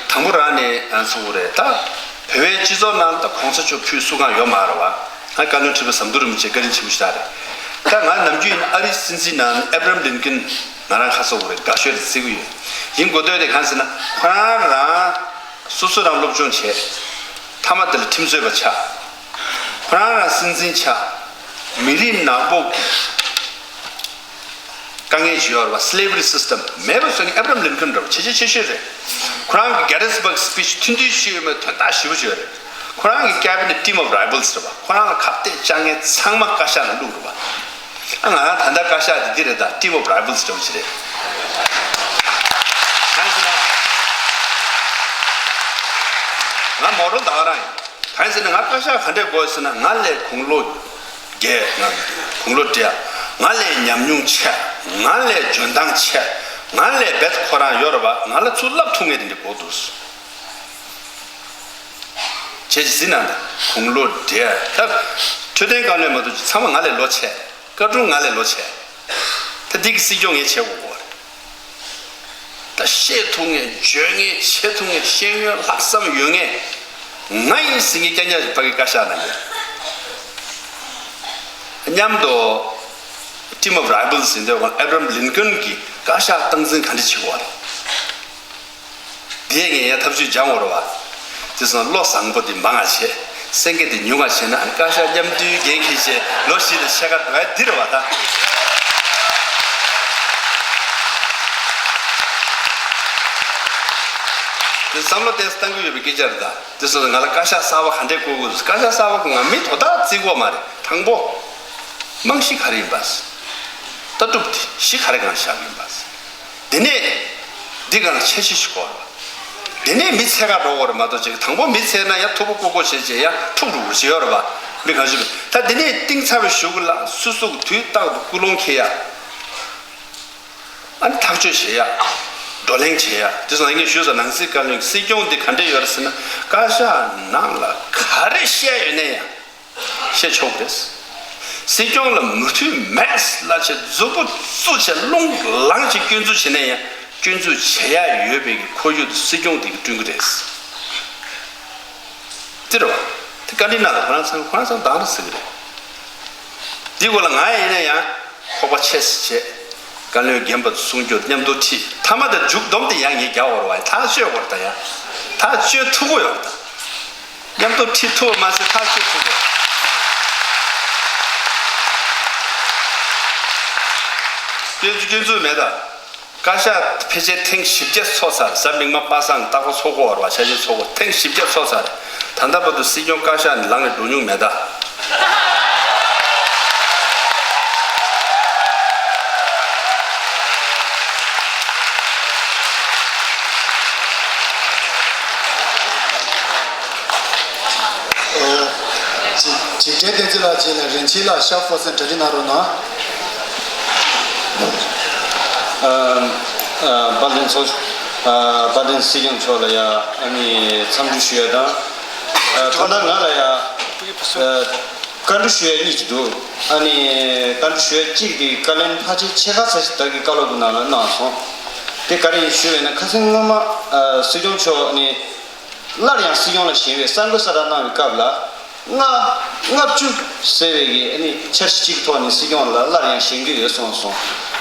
དང་པོ་རང་ནས་ཚུགས་དགོས་རེད་ད། བོད་པའི་སྤྱི་ཚོགས་ནང་ད་གོང་ས་མཆོག་ཕུད་སུ་གང་ཡོད་མ་རེད་བ། ང་བཀའ་བློན་ཁྲི་པ་ཟམ་གདོང་རིན་པོ་ཆེ་བཀའ་དྲིན་ཆེན་པོ་ཞེ་དྲག་རེད། ད་ང་ནམ་རྒྱུན་ཡིན་ཨ་རིའི་སྲིད་འཛིན་ནང་ཨེབ་རམ་ལིན་ཀོན་ང་རང་ཁ་གསོ་དགོས་རེད། དགའ་ཤོས་རེད་བརྩི་གི་ཡོད། ཡིན་དགོས་དོན་དེ་གང་ཟེར་ན་ཁོ་རང་རང་སོ་སོ་རང་སློབ་སྦྱོང་བྱས། མཐའ་མ་དེ་ལ་ཁྲིམས་རྩོད་པ་ཆགས། ཁོ་རང་རང་སྲིད་འཛིན་ཆགས། མི་རིགས་ནག་པོ་གི་དཀའ་ངལ་ཅིག་ཡོད་རེད་བ། སི་ལེ་ཝ་རི་སི་སི་ཊམ་མེད་པ་བཟོ་མཁན་ཨེབ་རམ་ལིན་ཀོན་འདྲ་བོ་བྱས་རྗེས་ཆེ་ཤོས་རེད། ཁོ་རང་གི་གེ་ཊི་སི་བརྒ་སི་པི་ཆི་མཐུན་སྒྲིལ་ཞུས་ཡོད་མེད་དོན་དག་ཞེ་པོ་ཅིག་ཡོད་རེད། ཁོ་རང་གི་ཀེ་བི་ནེཊ་ཊིམ་ཨོབ་རའི་ཝལ་སི་རེད་བ། ཁོ་རང་ལ་ཁ་གཏད་བཅག་མཁན་ཚང་མ་བཀའ་ཤག་ནང་བླུགས་རེད་བ། ཨ་ང་རང་ད་ལྟ་བཀའ་ཤག་དེ་འདི་རེད་ད། ཊིམ་ཨོབ་རའི་ཝལ་སི་འདྲ་བོ་ཅིག་རེད། གང་ཡིན་ཟེར་ན། ང་མོ་ཌལ་ད་ག་རང་ཡིན། གང་ཡིན་ཟེར་ན་ང་བཀའ་ཤག་ག་འདྲས་དགོས་ཟེར་ན། ང་ལས་དགུང་ལོ་རྒས། ང་དགུང་ལོ་བགྲེས། ང་ལས་ཉམས་མྱོང་ཆེ། ང་ལས་འཇོན་ཐང་ཆེ། ང་ལས་རྦད་ཁོ་རང་ཡོད་རེད་བ། ང་ལ་ཚུར་བསླབ་ཐུབ་མཁན་དེ་འདྲ་དགོས་འདུག་བྱས་ཅི་ཟིན་ན་འདི་དགུང་ལོ་བགྲེས། ད་འཕྲོད་བསྟེན་བཀའ་བློན་མ་གཏོགས་ཚང་མ་ང་ལས་ལོ་ཆེ། བཀའ་དྲུང་ང་ལས་ལོ་ཆེ། ད་འདི་གི་སྲིད་སྐྱོང་ངས་བྱེད་དགོས་གོ། ད་བཤད་ཐུབ་མཁན། འཇོན་མཁན། བྱེད་ཐུབ་མཁན། ཤེས་ཡོན་ལྷག་བསམ་ཡོད་མཁན་ང་ཡིན་ཟེར་མཁན་རྐྱང་རྐྱང་ཞིག་ཕ་གི་བཀའ་ཤག་ནང་ཡོད། མཉམ་དུ་ཊིམ་ཨོབ་རའི་ཝལ་སི་ཟེར་དུས་ཨེབ་རམ་ལིན་ཀོན་གྱིས་བཀའ་ཤག་སྟངས་འཛིན་ག་འདྲ་བྱེད་དགོས་རེད། དེ་ངས་ཡང་ཐབས་ཇུས་སྦྱང་དགོས་རེད་བ། དེ་སོང་བློ་བཟང་པོ་དེ་མང་བ་བྱས། སེང་གེ་དེ་ཉུང་བ་བྱས་ན་ཨ་ནི་བཀའ་ཤག་མཉམ་འདུས་རྒྱན་འཁྱེར་བྱས་ལོ་བཞི་དང་ཕྱེད་ཀ་འགྲོ་ཡ་འདི་རེད་བ་ད། དེ་བསམ་བློ་ཏོག་ཙམ་བཏང་གི་ཡོད་པའི་སྐད་ཆ་རེད་ད། དེ་སོང་ང་ལ་བཀའ་ཤག་གསར་པ་ག་འདྲས་བསྐོ་དགོས། བཀའ་ཤག་གསར་པ་ང་མི་དོ་བདག་བརྩི་གི་ཡོད་མ་རེད། དང་པོ། རྨང་གཞི་ག་རེ་ཡིན་པ། ལྟ་གྲུབ་དེ་གཞི་ག་རེ་སྒང་བཞག་གི་ཡིན་པ། དེ་ནས་འདི་སྒང་ལ་འཆར་གཞི་ཞིག་དགོས་རེད་བ། དེ་ནས་མི་འཚོལ་ག་འགྲོ་དགོས་རེད་མ་གཏོགས་ཅིག་དང་པོ་མི་འཚོལ་ན་ཡང་ཐུག་པ་ཀོ་ཀོ་བྱས་བྱས་ཡང་འཁྲུག་འགྲོ་གི་ཡོད་རེད་བ། མི་གང་ཞིག་ད་དེ་ནས་གཏིང་ཚ་བའི་གཞུག་གུ་ལ་སོ་སོ་གི་དུས་རྟག་ཏུ་ཀུན་སློང་འཁྱེར་ཡ། ཨ་ནི་ཐག་གཅོད་བྱེད་ཡ། བགྲོ་གླེང་བྱེད་ཡ། དེ་སོང་ངས་ཞུས་ཙང་ནང་སྲིད་བཀའ་བློན་སྲིད་སྐྱོང་འདི་ག་འདྲས་ཡོད་རེད་ཟེར་ན། བཀའ་ཤག་ནང་ལ་ག་རེ་བཤད་ཡོད་ན་ཡང་བཤད་ཆོག་གི་རེད། སྲིད་སྐྱོང་ལ་མོས་མཐུན་མེད་ལབ་བྱས་མཛུབ་གུ་བཙུགས་བྱས་རླུང་ལངས་བྱས་སྐྱོན་འཛུགས་བྱས་ན་ཡང་ སྐྱོན་འཛུགས་བྱེད་ཡ་ཡོད་པའི་གི་ཁོར་ཡུག་དེ་སྲིད་སྐྱོང་དེ་གིས་བསྐྲུན་གི་རེད། དེ་རེད་བ། དེ་བཀའ་འདྲི་གནང་ལ་ཁོ་རང་ཚང་ཁོ་རང་ཚང་དང་ལ་ཟེར་གི་རེད། འདི་སྐོར་ལ་ང་ཡིན་ན་ཡང་ཁོག་པ་ཆེ་སེ་བྱས། བཀའ་བློན་རྒན་པ་གསུང་རྒྱུ་མཉམ་དུ་ཁྲིད་མཐའ་མ་དེ་མཇུག་སྡོམ་དེ་ཡང་ངས་རྒྱག་འོར་བ་ཐག་གཅོད་འོར་ད་ཡ། ཐག་གཅོད་ཐུབ་གོ་ཡོད་ད། མཉམ་དུ་ཁྲིད་ཐུབ་མ་ཟད་ཐག་གཅོད་ཐུབ་གོ། སྐྱོན་སྐྱོན་འཛུགས་མེད་ད། བཀའ་ཤག་ཕལ་ཆེར་ཐེངས་བཞི་བརྒྱ་ཚོགས་ཚར། གཟའ་མིག་དམར་པ་སངས་སྟག་པ་ཚོགས་གོ་བར་བ་ཆ་ཆེ་ཚོགས་གོ་ཐེངས་བཞི་བརྒྱ་ཚོགས་ཚར། ད་ལྟ་བར་དུ་སྲིད་སྐྱོང་བཀའ་ཤག་ནས་ལངས་ནས་འགྲོ་མྱོང་མེད་ད། ཅིག་ཅིག་བཀྲས་བསྟན་འཛིན་ལགས་བྱས་ལ་རིན་ཆེན་ལགས་ཤོག་ཕོར་སེན་གྲ་སྒྲིག་གནང་རོགས་གནང་། ཨ་ཨ་དཔལ་ལྡན་ཚོགས་ཨ་དཔལ་ལྡན་སྲིད་སྐྱོང་མཆོག་ལ་ཡ་ཨ་ནི་འཚམས་འདྲི་ཞུ་ཡ་དང་། ཨ་ད་ལྟ་ང་ལ་ཡ་ཨ་བཀའ་འདྲི་ཞུ་ཡ་གཉིས་ཅིག་འདུག་ཨ་ནི་བཀའ་འདྲི་ཞུ་ཡ་གཅིག་དེ་བཀའ་ལན་ཕལ་ཆེར་ཕྱེད་ཀ་ཙམ་ཞིག་བདག་གིས་བཀའ་སློབ་ཀྱི་ནང་ལ་གནང་སོང་། དེ་ག་རེ་ཡིན་ཞུས་པ་ཡིན་ན་ཁ་སང་སྔོན་མ་ཨ་སྲིད་སྐྱོང་མཆོག་ནས། སླར་ཡང་སྲིད་སྐྱོང་ལ་བཞེངས་པའི་གསར་འགོད་གསལ་བསྒྲགས་གནང་བའི་སྐབས་ལ། ལྔ་ལྔ་བཅུ་ཟེར་བའི་གི་ཨ་ནི་འཆར་གཞི་གཅིག་གི་ཐོག་ནས་སྲིད་སྐྱོང་ལ་སླར་ཡང་བཞེངས་རྒྱུ་ཡོད་གསུངས་སོང་།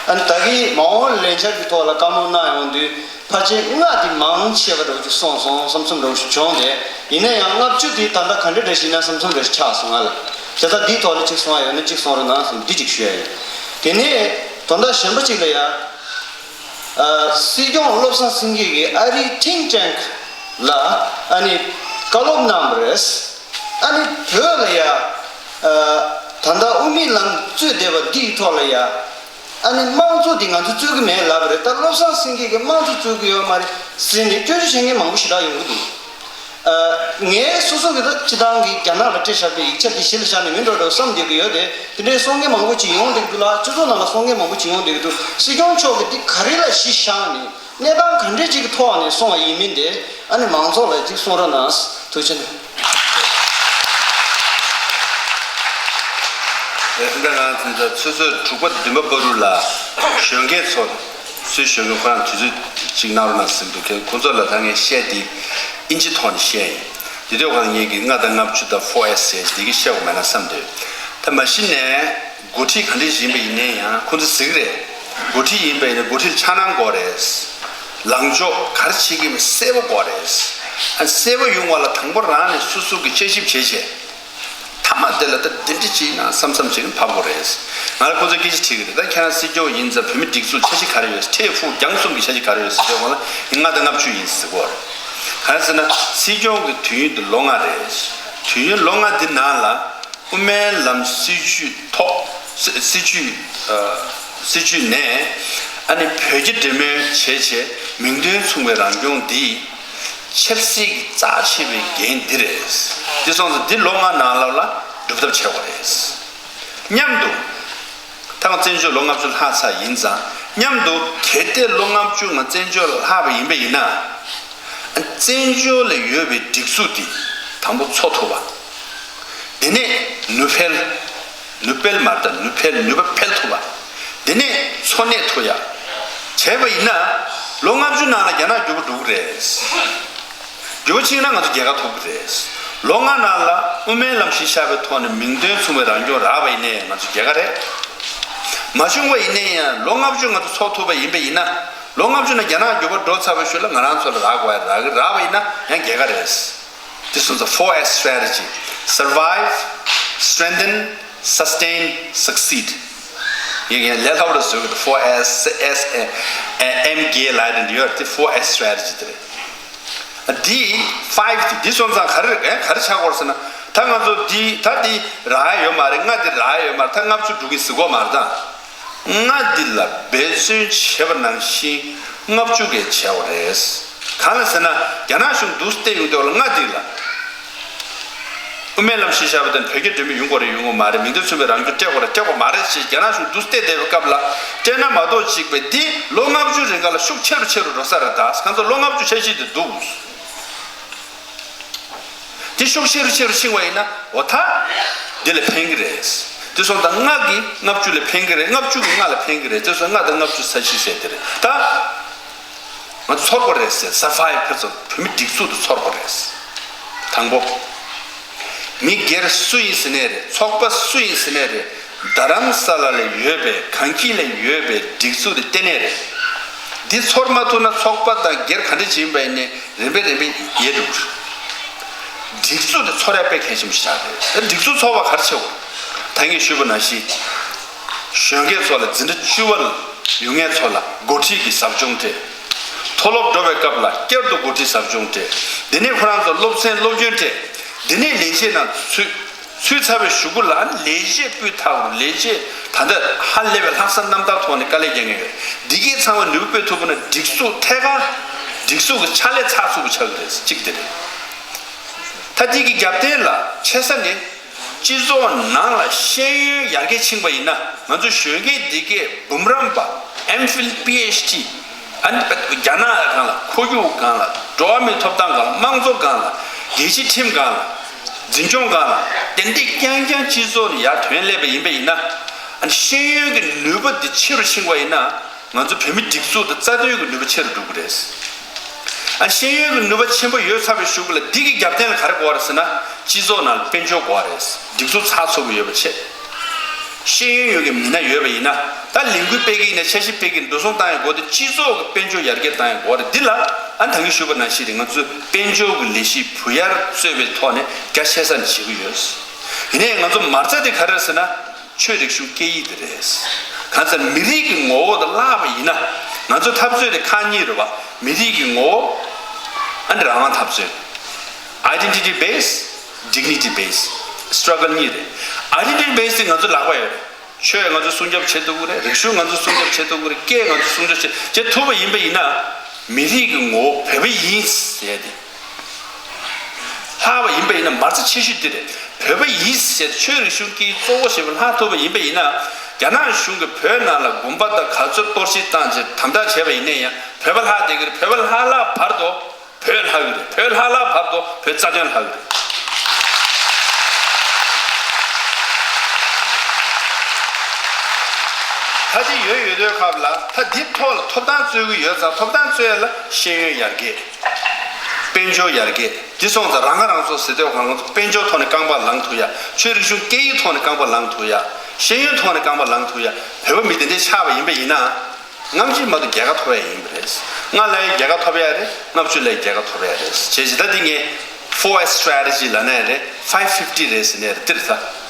ཨ་ནི་ད་གིན་མ་འོངས་ལས་འཆར་གྱི་ཐོག་ལ་བཀའ་མོལ་གནང་ཡོང་དུས་ཕལ་ཆེར་ལྔ་དེ་མང་ཆེ་བ་འདྲ་བོ་ཅིག་གསུངས་སོང་བསམ་བསམ་འདྲ་བོ་ཞིག་བྱུང་སྟེ། ཡིན་ན་ཡང་ལྔ་བཅུ་དེ་ད་ལྟ་ག་འདྲ་འདྲ་ཞིག་ན་བསམ་བསམ་འདྲ་ཞིག་ཆགས་སོང་ང་ལ། བྱས་ཙང་འདིའི་ཐོག་ལ་གཅིག་གསུང་ཡ་ཡོད་ན་གཅིག་གསུང་རོགས་གནང་བསམ་འདི་གཅིག་ཞུ་ཡ་ཡིན། དེ་ནས་དོན་དག་གཞན་པ་གཅིག་ལ་ཡ། ཨ་སྲིད་སྐྱོང་བློ་བཟང་སེང་གེ་གིས་ཨ་རིའི་ཐིང་ཊེང་ལ་ཨ་ནི་བཀའ་སློབ་གནང་བ་རེད། ཨ་ནི་བོད་ལ་ཡ་ཨ་ད་ལྟ་དབུ་མའི་ལམ་རྩོད་བསྡད་པ་འདིའི་ཐོག་ལ་ཡ་ཨ་ནི་དམངས་གཙོ་འདི་ང་ཚོ་རྩོད་ཀྱི་མེད་ལབ་པ་རེད། ད་བློ་བཟང་སེང་གེ་གིས་དམངས་གཙོ་རྩོད་ཀྱི་ཡོད་མ་རེད་ཟེར་ནས་སྐྱོན་བརྗོད་བྱེད་མཁན་མང་པོ་ཞེ་དྲག་ཡོང་གི་འདུག་ཨ་ངས་སོ་སོ་གི་ད་སྤྱི་བཏང་གི་རྒྱ་ནག་ལ་སྤྲད་བཞག་པའི་ཡིག་ཆ་དེ་གཞི་ལ་བཞག་ནས་མི་འགྲོ་འགྲོ་བསམ་བསྡད་ཀྱི་ཡོད་དེ། དེ་འདྲའི་གསུང་མཁན་མང་པོ་ཅིག་ཡོང་བསྡད་ཀྱི་འདུག་ལ། སྤྱི་ཚོགས་ནང་ལ་གསུང་མཁན་མང་པོ་ཅིག་ཡོང་བསྡད་ཀྱི་འདུག་སྲིད་སྐྱོང་མཆོག་གིས་འདི་ག་རེ་ལ་གཞི་བཞག་ནས་གནས་སྟངས་ག་འདྲས་ཅིག་གི་ཐོག་ནས་གསུང་བ་ཡིན་མིན་དེ་ཨ་ནི་མང་ཚོགས་ལ་ཅིག་གསུང་རོགས་གནང་། ཐུགས་རྗེ་ཆེ། ད་ང་ཚོ་ད་ཆུ་ཚོད་དྲུག་པ་བདུན་པ་བར་དུ་ལ་གཞོན་སྐྱེས་ཚོ་སུས་གཞོན་སྐྱེས་ཁོ་རང་དུས་ཚོད་ཅིག་གནང་རོགས་གནང་ཟེར་འདུག་ཁོ་ཚོ་ལ་ད་ངས་བཤད་དེ་ཨིན་ཇི་ཐོག་ནས་བཤད་ཡིན། དེ་དུས་ཁོ་ངས་ཀྱི་ལྔ་དང་ལྔ་བཅུ་དང་ཕོར་ཨེས་ཟེར་དེ་གི་བཤད་དགོས་མེད་ན་བསམ་འདུག་ད་མ་གཞི་ནས་འགོ་ཁྲིད་ག་འདྲས་ཡིན་པ་ཡིན་ནའི་ཡང་ཁོ་ཚོ་ཟེར་གི་རེད། འགོ་ཁྲིད་ཡིན་པ་ཡིན་ན་འགོ་ཁྲིད་ལ་འཆར་སྣང་དགོས་རེད། ལངས་ཕྱོགས་ག་རེ་བྱེད་ཀྱི་མིན་གསལ་པོ་དགོས་རེད། ཨ་གསལ་པོ་ཡོང་བ་ལ་དང་པོ་རང་ནས་སོ་སོ་གི་དཔྱད་ཞིབ་བྱེད་བྱེད། མཐའ་མ་དེ་ལ་ད་འདི་འདྲ་བྱས་ན་བསམ་བསམ་བྱས་ནས་ཕབ་དགོས་རེད། ང་ལ་ཁོ་ཚོས་སྐད་ཆ་དྲིས་ཀྱི་རེད། ད་ཁྱེད་རང་སྲིད་སྐྱོང་ཡིན་ཙང་བོད་མི་སྒྲིག་འཛུགས་འཆར་གཞི་ག་རེ་ཡོད། ཁྲལ་ཕུགས་རྒྱང་གསུམ་གྱི་འཆར་གཞི་ག་རེ་ཡོད་ཟེར་དུས་ང་ལ་ལྔ་དང་ལྔ་བཅུ་ཡིན་ཟེར་གོ་རེད། ག་རེ་ཟེར་ན་སྲིད་སྐྱོང་གི་དུས་ཡུན་དེ་ལོ་ལྔ་རེད། དུས་ཡུན་ལོ་ལྔ་འདི་ནང་ལ་དབུ་མའི་ལམ་སྲིད་བྱུས་ཐོག་སྲིད་སྲིད་བྱུས་ཨ་སྲིད་བྱུས་ནས་ཨ་ནི་བོད་རྒྱ་འབྲེལ་མོལ་བྱས་བྱས་མིང་དོན་མཚུངས་པའི་རང་སྐྱོང་འདི་ཆབ་སྲིད་ཀྱི་རྩ་ཆེ་བའི་འགན་འདི་རེད། འདི་སོང་ཙང་འདི་ལོ་ལྔ་ནང་ལོགས་ལ་སྒྲུབ་ཐབས་བྱེད་དགོས་རེད། མཉམ་དུ། ད་ང་བཙན་བྱོལ་ལོ་ལྔ་བཅུ་ལྷག་ཚར་ཡིན་ཙང་མཉམ་དུ་གལ་ཏེ་ལོ་ལྔ་བཅུ་ང་བཙན་བྱོལ་ལ་ལྷག་པ་ཡིན་པ་ཡིན་ན། བཙན་བྱོལ་ལ་ཡོད་པའི་སྒྲིག་འཛུགས་འདི་དང་པོ་འཚོ་ཐུབ་པ། དེ་ནས་ནུས་འཕེལ། ནུས་སྤེལ་མ་རེད་ད་ནུས་འཕེལ་ནུས་པ་འཕེལ་ཐུབ་པ། དེ་ནས་འཚོ་གནས་ཐུབ་ཡ། བྱས་པ་ཡིན་ན། ལོ་ལྔ་བཅུ་ནང་ལ་རྒྱ་ནག་འགྱུར་བ་འགྲོ་གི་རེད། འགྱུར་བ་ཕྱིན་ན་ང་ཚོ་རྒྱལ་ཁ་ཐོབ་ཀྱི་རེད། ལོ་ལྔ་ནང་ལ་དབུ་མའི་ལམ་གཞི་བཞག་པའི་ཐོག་ནས་མིང་དོན་མཚུངས་པའི་རང་སྐྱོང་རག་པ་ཡིན་ནའི་ང་ཚོ་རྒྱལ་ཁ་རེད། མ་བྱུང་བ་ཡིན་ནའི་ཡང་ལོ་ལྔ་བཅུ་ང་ཚོ་འཚོ་ཐུབ་པ་ཡིན་པ་ཡིན་ན། ལོ་ལྔ་བཅུ་ནང་རྒྱ་ནག་འགྱུར་བ་འགྲོ་ཚར་བའི་ཤུལ་ལ་ང་རང་ཚོ་ལ་རག་དགོས་ཡ་རག་གི་རག་པ་ཡིན་ན་ཡང་རྒྱལ་ཁ་རེད། This was the four S strategy. Survive, strengthen, sustain, succeed. ཡིན་ཡང་ལས་སླ་པོ་རེད་བཟོས་ཀྱི་འདུག four S, S, M, K ལབ་དེ་འདྲ་ཡོད་རེད། དེ་four S strategy དེ་རེད། འདི་five དེ་འདི་སོང་ཙང་ག་རེ་རེད། ག་རེ་ཆགས་ཀྱི་ཡོད་རེད་ཟེར་ན། ད་ང་ཚོ་འདི་ད་འདི་རག་ཡ་ཡོད་མ་རེད། ལྔ་འདི་རག་ཡ་ཡོད་མ་རེད། ད་ལྔ་བཅུ་འགྲོ་གི་ཟེར་གྱི་ཡོད་མ་རེད་ད། ལྔ་འདི་ལ་འབད་བརྩོན་བྱས་པ་ནང་བཞིན་ལྔ་བཅུ་གས་བྱས་པ་རེད། གང་ལ་ཟེར་ན་རྒྱ་ནག་གཞུང་འདུག་སེ་བལྟས་ཡོང་དུས་ལ་ལྔ་འདི་ལ། དབུ་མའི་ལམ་གཞི་བཞག་པ་དང་བོད་རྒྱ་འབྲེལ་མོལ་ཡོང་དགོས་རེད་ཡོང་དགོས་མ་རེད། མིང་དོན་མཚུངས་པའི་རང་སྐྱོང་སྤྲད་དགོས་རེད་སྤྲད་དགོས་མ་རེད་ཅེས་རྒྱ་ནག་གཞུང་འདུག་སེ་བལྟས་བསྡད་པའི་སྐབས་ལ་སྤྲད་ན་མ་གཏོགས་ཅིག་པས་འདི་ལོ་ལྔ་བཅུ་རིང་ག་ལ་ཤུགས་ཆེ་རུ་ཆེ་རུ་འགྲོ་ས་རེད། ད་ཁོང་ཚོ་ལོ་ལྔ་བཅུ་འཆར་གཞི་དེ་འདུག་འདི་ཤུགས་ཆེ་རུ་ཆེ་རུ་ཕྱིན་པ་ཡིན་ན་འོ་ད་འདི་ལ་ཕན་གི་རེད། དེ་སོང་ཙང་ལྔ་གིས་ལྔ་བཅུ་ལ་ཕན་གི་རེད། ལྔ་བཅུ་གིས་ལྔ་ལ་ཕན་གི་རེད། དེ་སོང་ལྔ་དང་ལྔ་བཅུ་ས་གཞི་ཟེར་དེ་རེད་ད། ང་ཚོ་ཚོར་དགོས་རེད་ཟེར། survive ཁ་ཚོ་བོད་མི་སྒྲིག་འཛུགས་དེ་ཚོར་དགོས་རེད། དང་པོ། མི་སྒེར་སུ་ཡིན་ཟེར་ནའི་རེད། ཚོགས་པ་སུ་ཡིན་ཟེར་ནའི་རེད། རྡ་རམ་ས་ལ་ལ་ཡོད་པའི་གངས་སྐྱིད་ལ་ཡོད་པའི་སྒྲིག་འཛུགས་དེ་ལྟེ་གནས་རེད། འདི་ཚོར་མ་ཐུབ་ན་ཚོགས་པ་དང་སྒེར་ག་འདྲ་ཅིག་ཡིན་པ་ཡིན་ནའི་རིམ་པས་རིམ་པས་ཡལ་འགྲོ་གི་རེད། སྒྲིག་འཛུགས་དེ་ཚོར་ཡ་དཔེ་གལ་ཆེན་པོ་ཞིག་ཆགས་རེད། སྒྲིག་འཛུགས་ཚོར་བ་ག་རེ་བྱེད་དགོས། ད་ངས་ཞུས་པ་ནང་བཞིན། གཞོན་སྐྱེས་ཚོ་ལ་འཛིན་གྲྭ་བཅུ་པ་ལ་ཡོང་མཁན་ཚོ་ལ་འགོ་ཁྲིད་ཀྱི་ཟབ་སྦྱོང་སྤྲད། མཐོ་སློབ་འགྲོ་བའི་སྐབས་ལ་བསྐྱར་དུ་འགོ་ཁྲིད་ཟབ་སྦྱོང་སྤྲད། འདི་ནས་ཁོ་རང་ཚོ་སློབ་ཚན་སློབ་སྦྱོང་སྤྲད། འདི་ནས་ལས་བྱེད་ནང་ཚུད། ཚུད་ཚར་བའི་གཞུག་གུ་ལ་ལས་བྱེད་སྤུས་དག་རུ་ལས་བྱེད་ད་ལྟ་ཧ་ལས་པའི་ལྷག་བསམ་རྣམ་དག་ཐོག་ནས་དཀའ་ལས་རྒྱག་མཁན་ཡོད། འདི་གའི་ཚང་མ་ནུས་པ་སྤོས་ཐུབ་པ་ན་སྒྲིག་འཛུགས་ཐད་ཀར་སྒྲིག་འཛུགས་ཀྱི་ཕྱག་ལས་ཚགས་ཚུད་པོ་ཆགས་ཀྱི་རེད། གཅིག་དེ་རེད། ད་འདི་གི་རྒྱབ་རྟེན་ལ་ཆེ་ས་ནི། སྤྱི་ཚོགས་ནང་ལ་ཤེས་ཡོན་ཡར་རྒྱས་ཕྱིན་པ་ཡིན་ན། ང་ཚོ་གཞོན་སྐྱེས་འདི་གས་འབུམ་རམས་པ། ཨེམ་ཕིལ། པི་ཨེཆ་ཌི། ཨ་ནི་རྒྱ་ནག་སྒང་ལ། ཁོར་ཡུག་སྒང་ལ། འགྲོ་བ་མིའི་ཐོབ་ཐང་སྒང་ལ། དམངས་གཙོ་སྒང་ལ། རྒྱལ་སྤྱིའི་ཁྲིམས་སྒང་ལ། འཛིན་སྐྱོང་སྒང་ལ། ཏན་ཏན་རྐྱང་རྐྱང་སྤྱི་ཚོགས་ནས་ཡར་ཐོན་སླེབས་པ་ཡིན་པ་ཡིན་ན། ཨ་ནི་ཤེས་ཡོན་གྱི་ནུས་པ་འདི་ཆེ་རུ་ཕྱིན་པ་ཡིན་ན། ང་ཚོ་བོད་མི་སྒྲིག་འཛུགས་དང་རྩ་དོན་གྱི་ནུས་པ་ཆེ་རུ་འགྲོ་གི་རེད། ཨ། ཤེས་ཡོན་གྱི་ནུས་པ་ཆེན་པོ་ཡོད་ཚར་བའི་གཞུག་ལ་འདི་གི་རྒྱབ་རྟེན་ལ་ག་རེ་དགོས་རེད་ཟེར་ན། སྤྱི་ཚོགས་ནང་ལ་དཔལ་འབྱོར་དགོས་རེད། སྒྲིག་འཛུགས་ཚགས་ཚུད་པོ་ཡོད་པ་བྱེད། ཤེས་ཡོན་ཡོད་མཁན་མི་སྣ་ཡོད་པ་ཡིན་ན། ད་ལས་འགུལ་སྤེལ་གྱི་ཡིན་ན། འཆར་གཞི་སྤེལ་གྱི་ཡིན་ན། འགྲོ་སོང་བཏང་ཡ་དགོས་ཏེ། སྤྱི་ཚོགས་ཀྱི་དཔལ་འབྱོར་ཡར་རྒྱས་བཏང་ཡ་དགོས་རེད། འདི་ལ་ཨ་ནི་ད་གིན་ཞུས་པ་ནང་བཞིན་རེད། ང་ཚོས་དཔལ་འབྱོར་གྱི་ལས་གཞི་བུ་ཡར་གཙོས་པའི་ཐོག་ནས་རྒྱ་ཆེ་ས་ནས་བྱེད་ཀྱི་ཡོད། ཡིན་ནའི་ང་ཚོ་མ་རྩ་དེ་ག་རེ་རེད་ཟེར་ན། ཆོས་རིག་གཞུང་སྐད་ཡིག་དེ་རེད། གང་ཟེར་མི་རིགས་ཀྱི་ངོ་བོ་དེ་བརླག་པ་ཡིན་ན། ང་ཚོ་འཐབ་རྩོད་དེ་ཁག་གཉིས་རེད་བ། མི་རིགས་ཀྱི་ངོ་བོ། ཨ་ནི་རང་དབང་འཐབ་རྩོད། Identity base, dignity base struggle གཉིས་རེད། Identity base དེ་ང་ཚོ་ལག་པ་ཡོད་རེད། ཆོས་ང་ཚོ་སྲུང་སྐྱོབ་བྱེད་ཐུབ་ཀྱི་རེད། རིག་གཞུང་ང་ཚོ་སྲུང་སྐྱོབ་བྱེད་ཐུབ་ཀྱི་རེད། སྐད་ང་ཚོ་སྲུང་སྐྱོབ་བྱེད་བྱེད་ཐུབ་པ་ཡིན་པ་ཡིན་ན། མི་རིགས་ཀྱི་ངོ་བོ་བོད་པ་ཡིན་ཟེར་ཏེ། ལྷག་པ་ཡིན་པ་ཡིན་ན། མ་རྩ་ཆེ་ཤོས་འདི་རེད། བོད་པ་ཡིན་ཟེར་ཆོས་རིག་གཞུང་སྐད་ཡིག་གཙོ་བོ་ཞེས་པ་ལྷག་ཐུབ་པ་ཡིན་པ་ཡིན་ན། རྒྱ་ནག་གཞུང་གིས་བོད་ནང་ལ་དགོན་པ་དང་ག་ཚོད་གཏོར་བཤིག་བཏང་བྱས་དམ་དྲག་བྱས་པ་ཡིན་ནའི་ཡང་། བོད་པ་ལྷག་བསྡད་ཀྱི་རེད། བོད་པ་ལྷག་ལྷག་བར་དུ་བོད་ལྷག་གི་རེད། བོད་ལྷག་ལྷག་བར་དུ་བོད་རྩ་དོན་ལྷག་གི་རེད། ད་དེ་ཡོད་ཡོད་དུས་སྐབས་ལ། ད་འདི་ཐོག་ལ་ཐོབ་ཐང་རྩོད་ཀྱི་ཡོད་ཙང་། ཐོབ་ཐང་རྩོད་ཡ་ལ་ཤེས་ཡོན་ཡར་རྒྱས། དཔལ་འབྱོར་ཡར་རྒྱས། འདི་སོང་ཙང་རང་ཁ་རང་གསོ་ཟེར་དུས་སྒང་ལ། དཔལ་འབྱོར་ཐོག་ནས་རྐང་པ་ལངས་ཐུབ་ཡ། ཆོས་རིག་གཞུང་སྐད་ཡིག་ཐོག་ནས་རྐང་པ་ལངས་ཐུབ་ཡ། ཤེས་ཡོན་ཐོག་ནས་རྐང་པ་ལངས་ཐུབ་ཡ། བོད་པ་མི་དེ་འདྲ་ཆགས་པ་ཡིན་པ་ཡིན་ན། སྔ་ཕྱི་མ་གཏོགས་རྒྱལ་ཁ་ཐོབ་ཡ་ཡིན་པ་རེད། ལྔ་ལ་ཡ་རྒྱལ་ཁ་ཐོབ་ཡ་རེད། ལྔ་བཅུ་ལ་ཡ་རྒྱལ་ཁ་ཐོབ་ཡ་རེད། བྱས་ཙང་ད་འདི་ངས་four S strategy ལབ་ནའི་རེད། five fifty རེད་ཟེར་ནའི་རེད། འདིར་ད།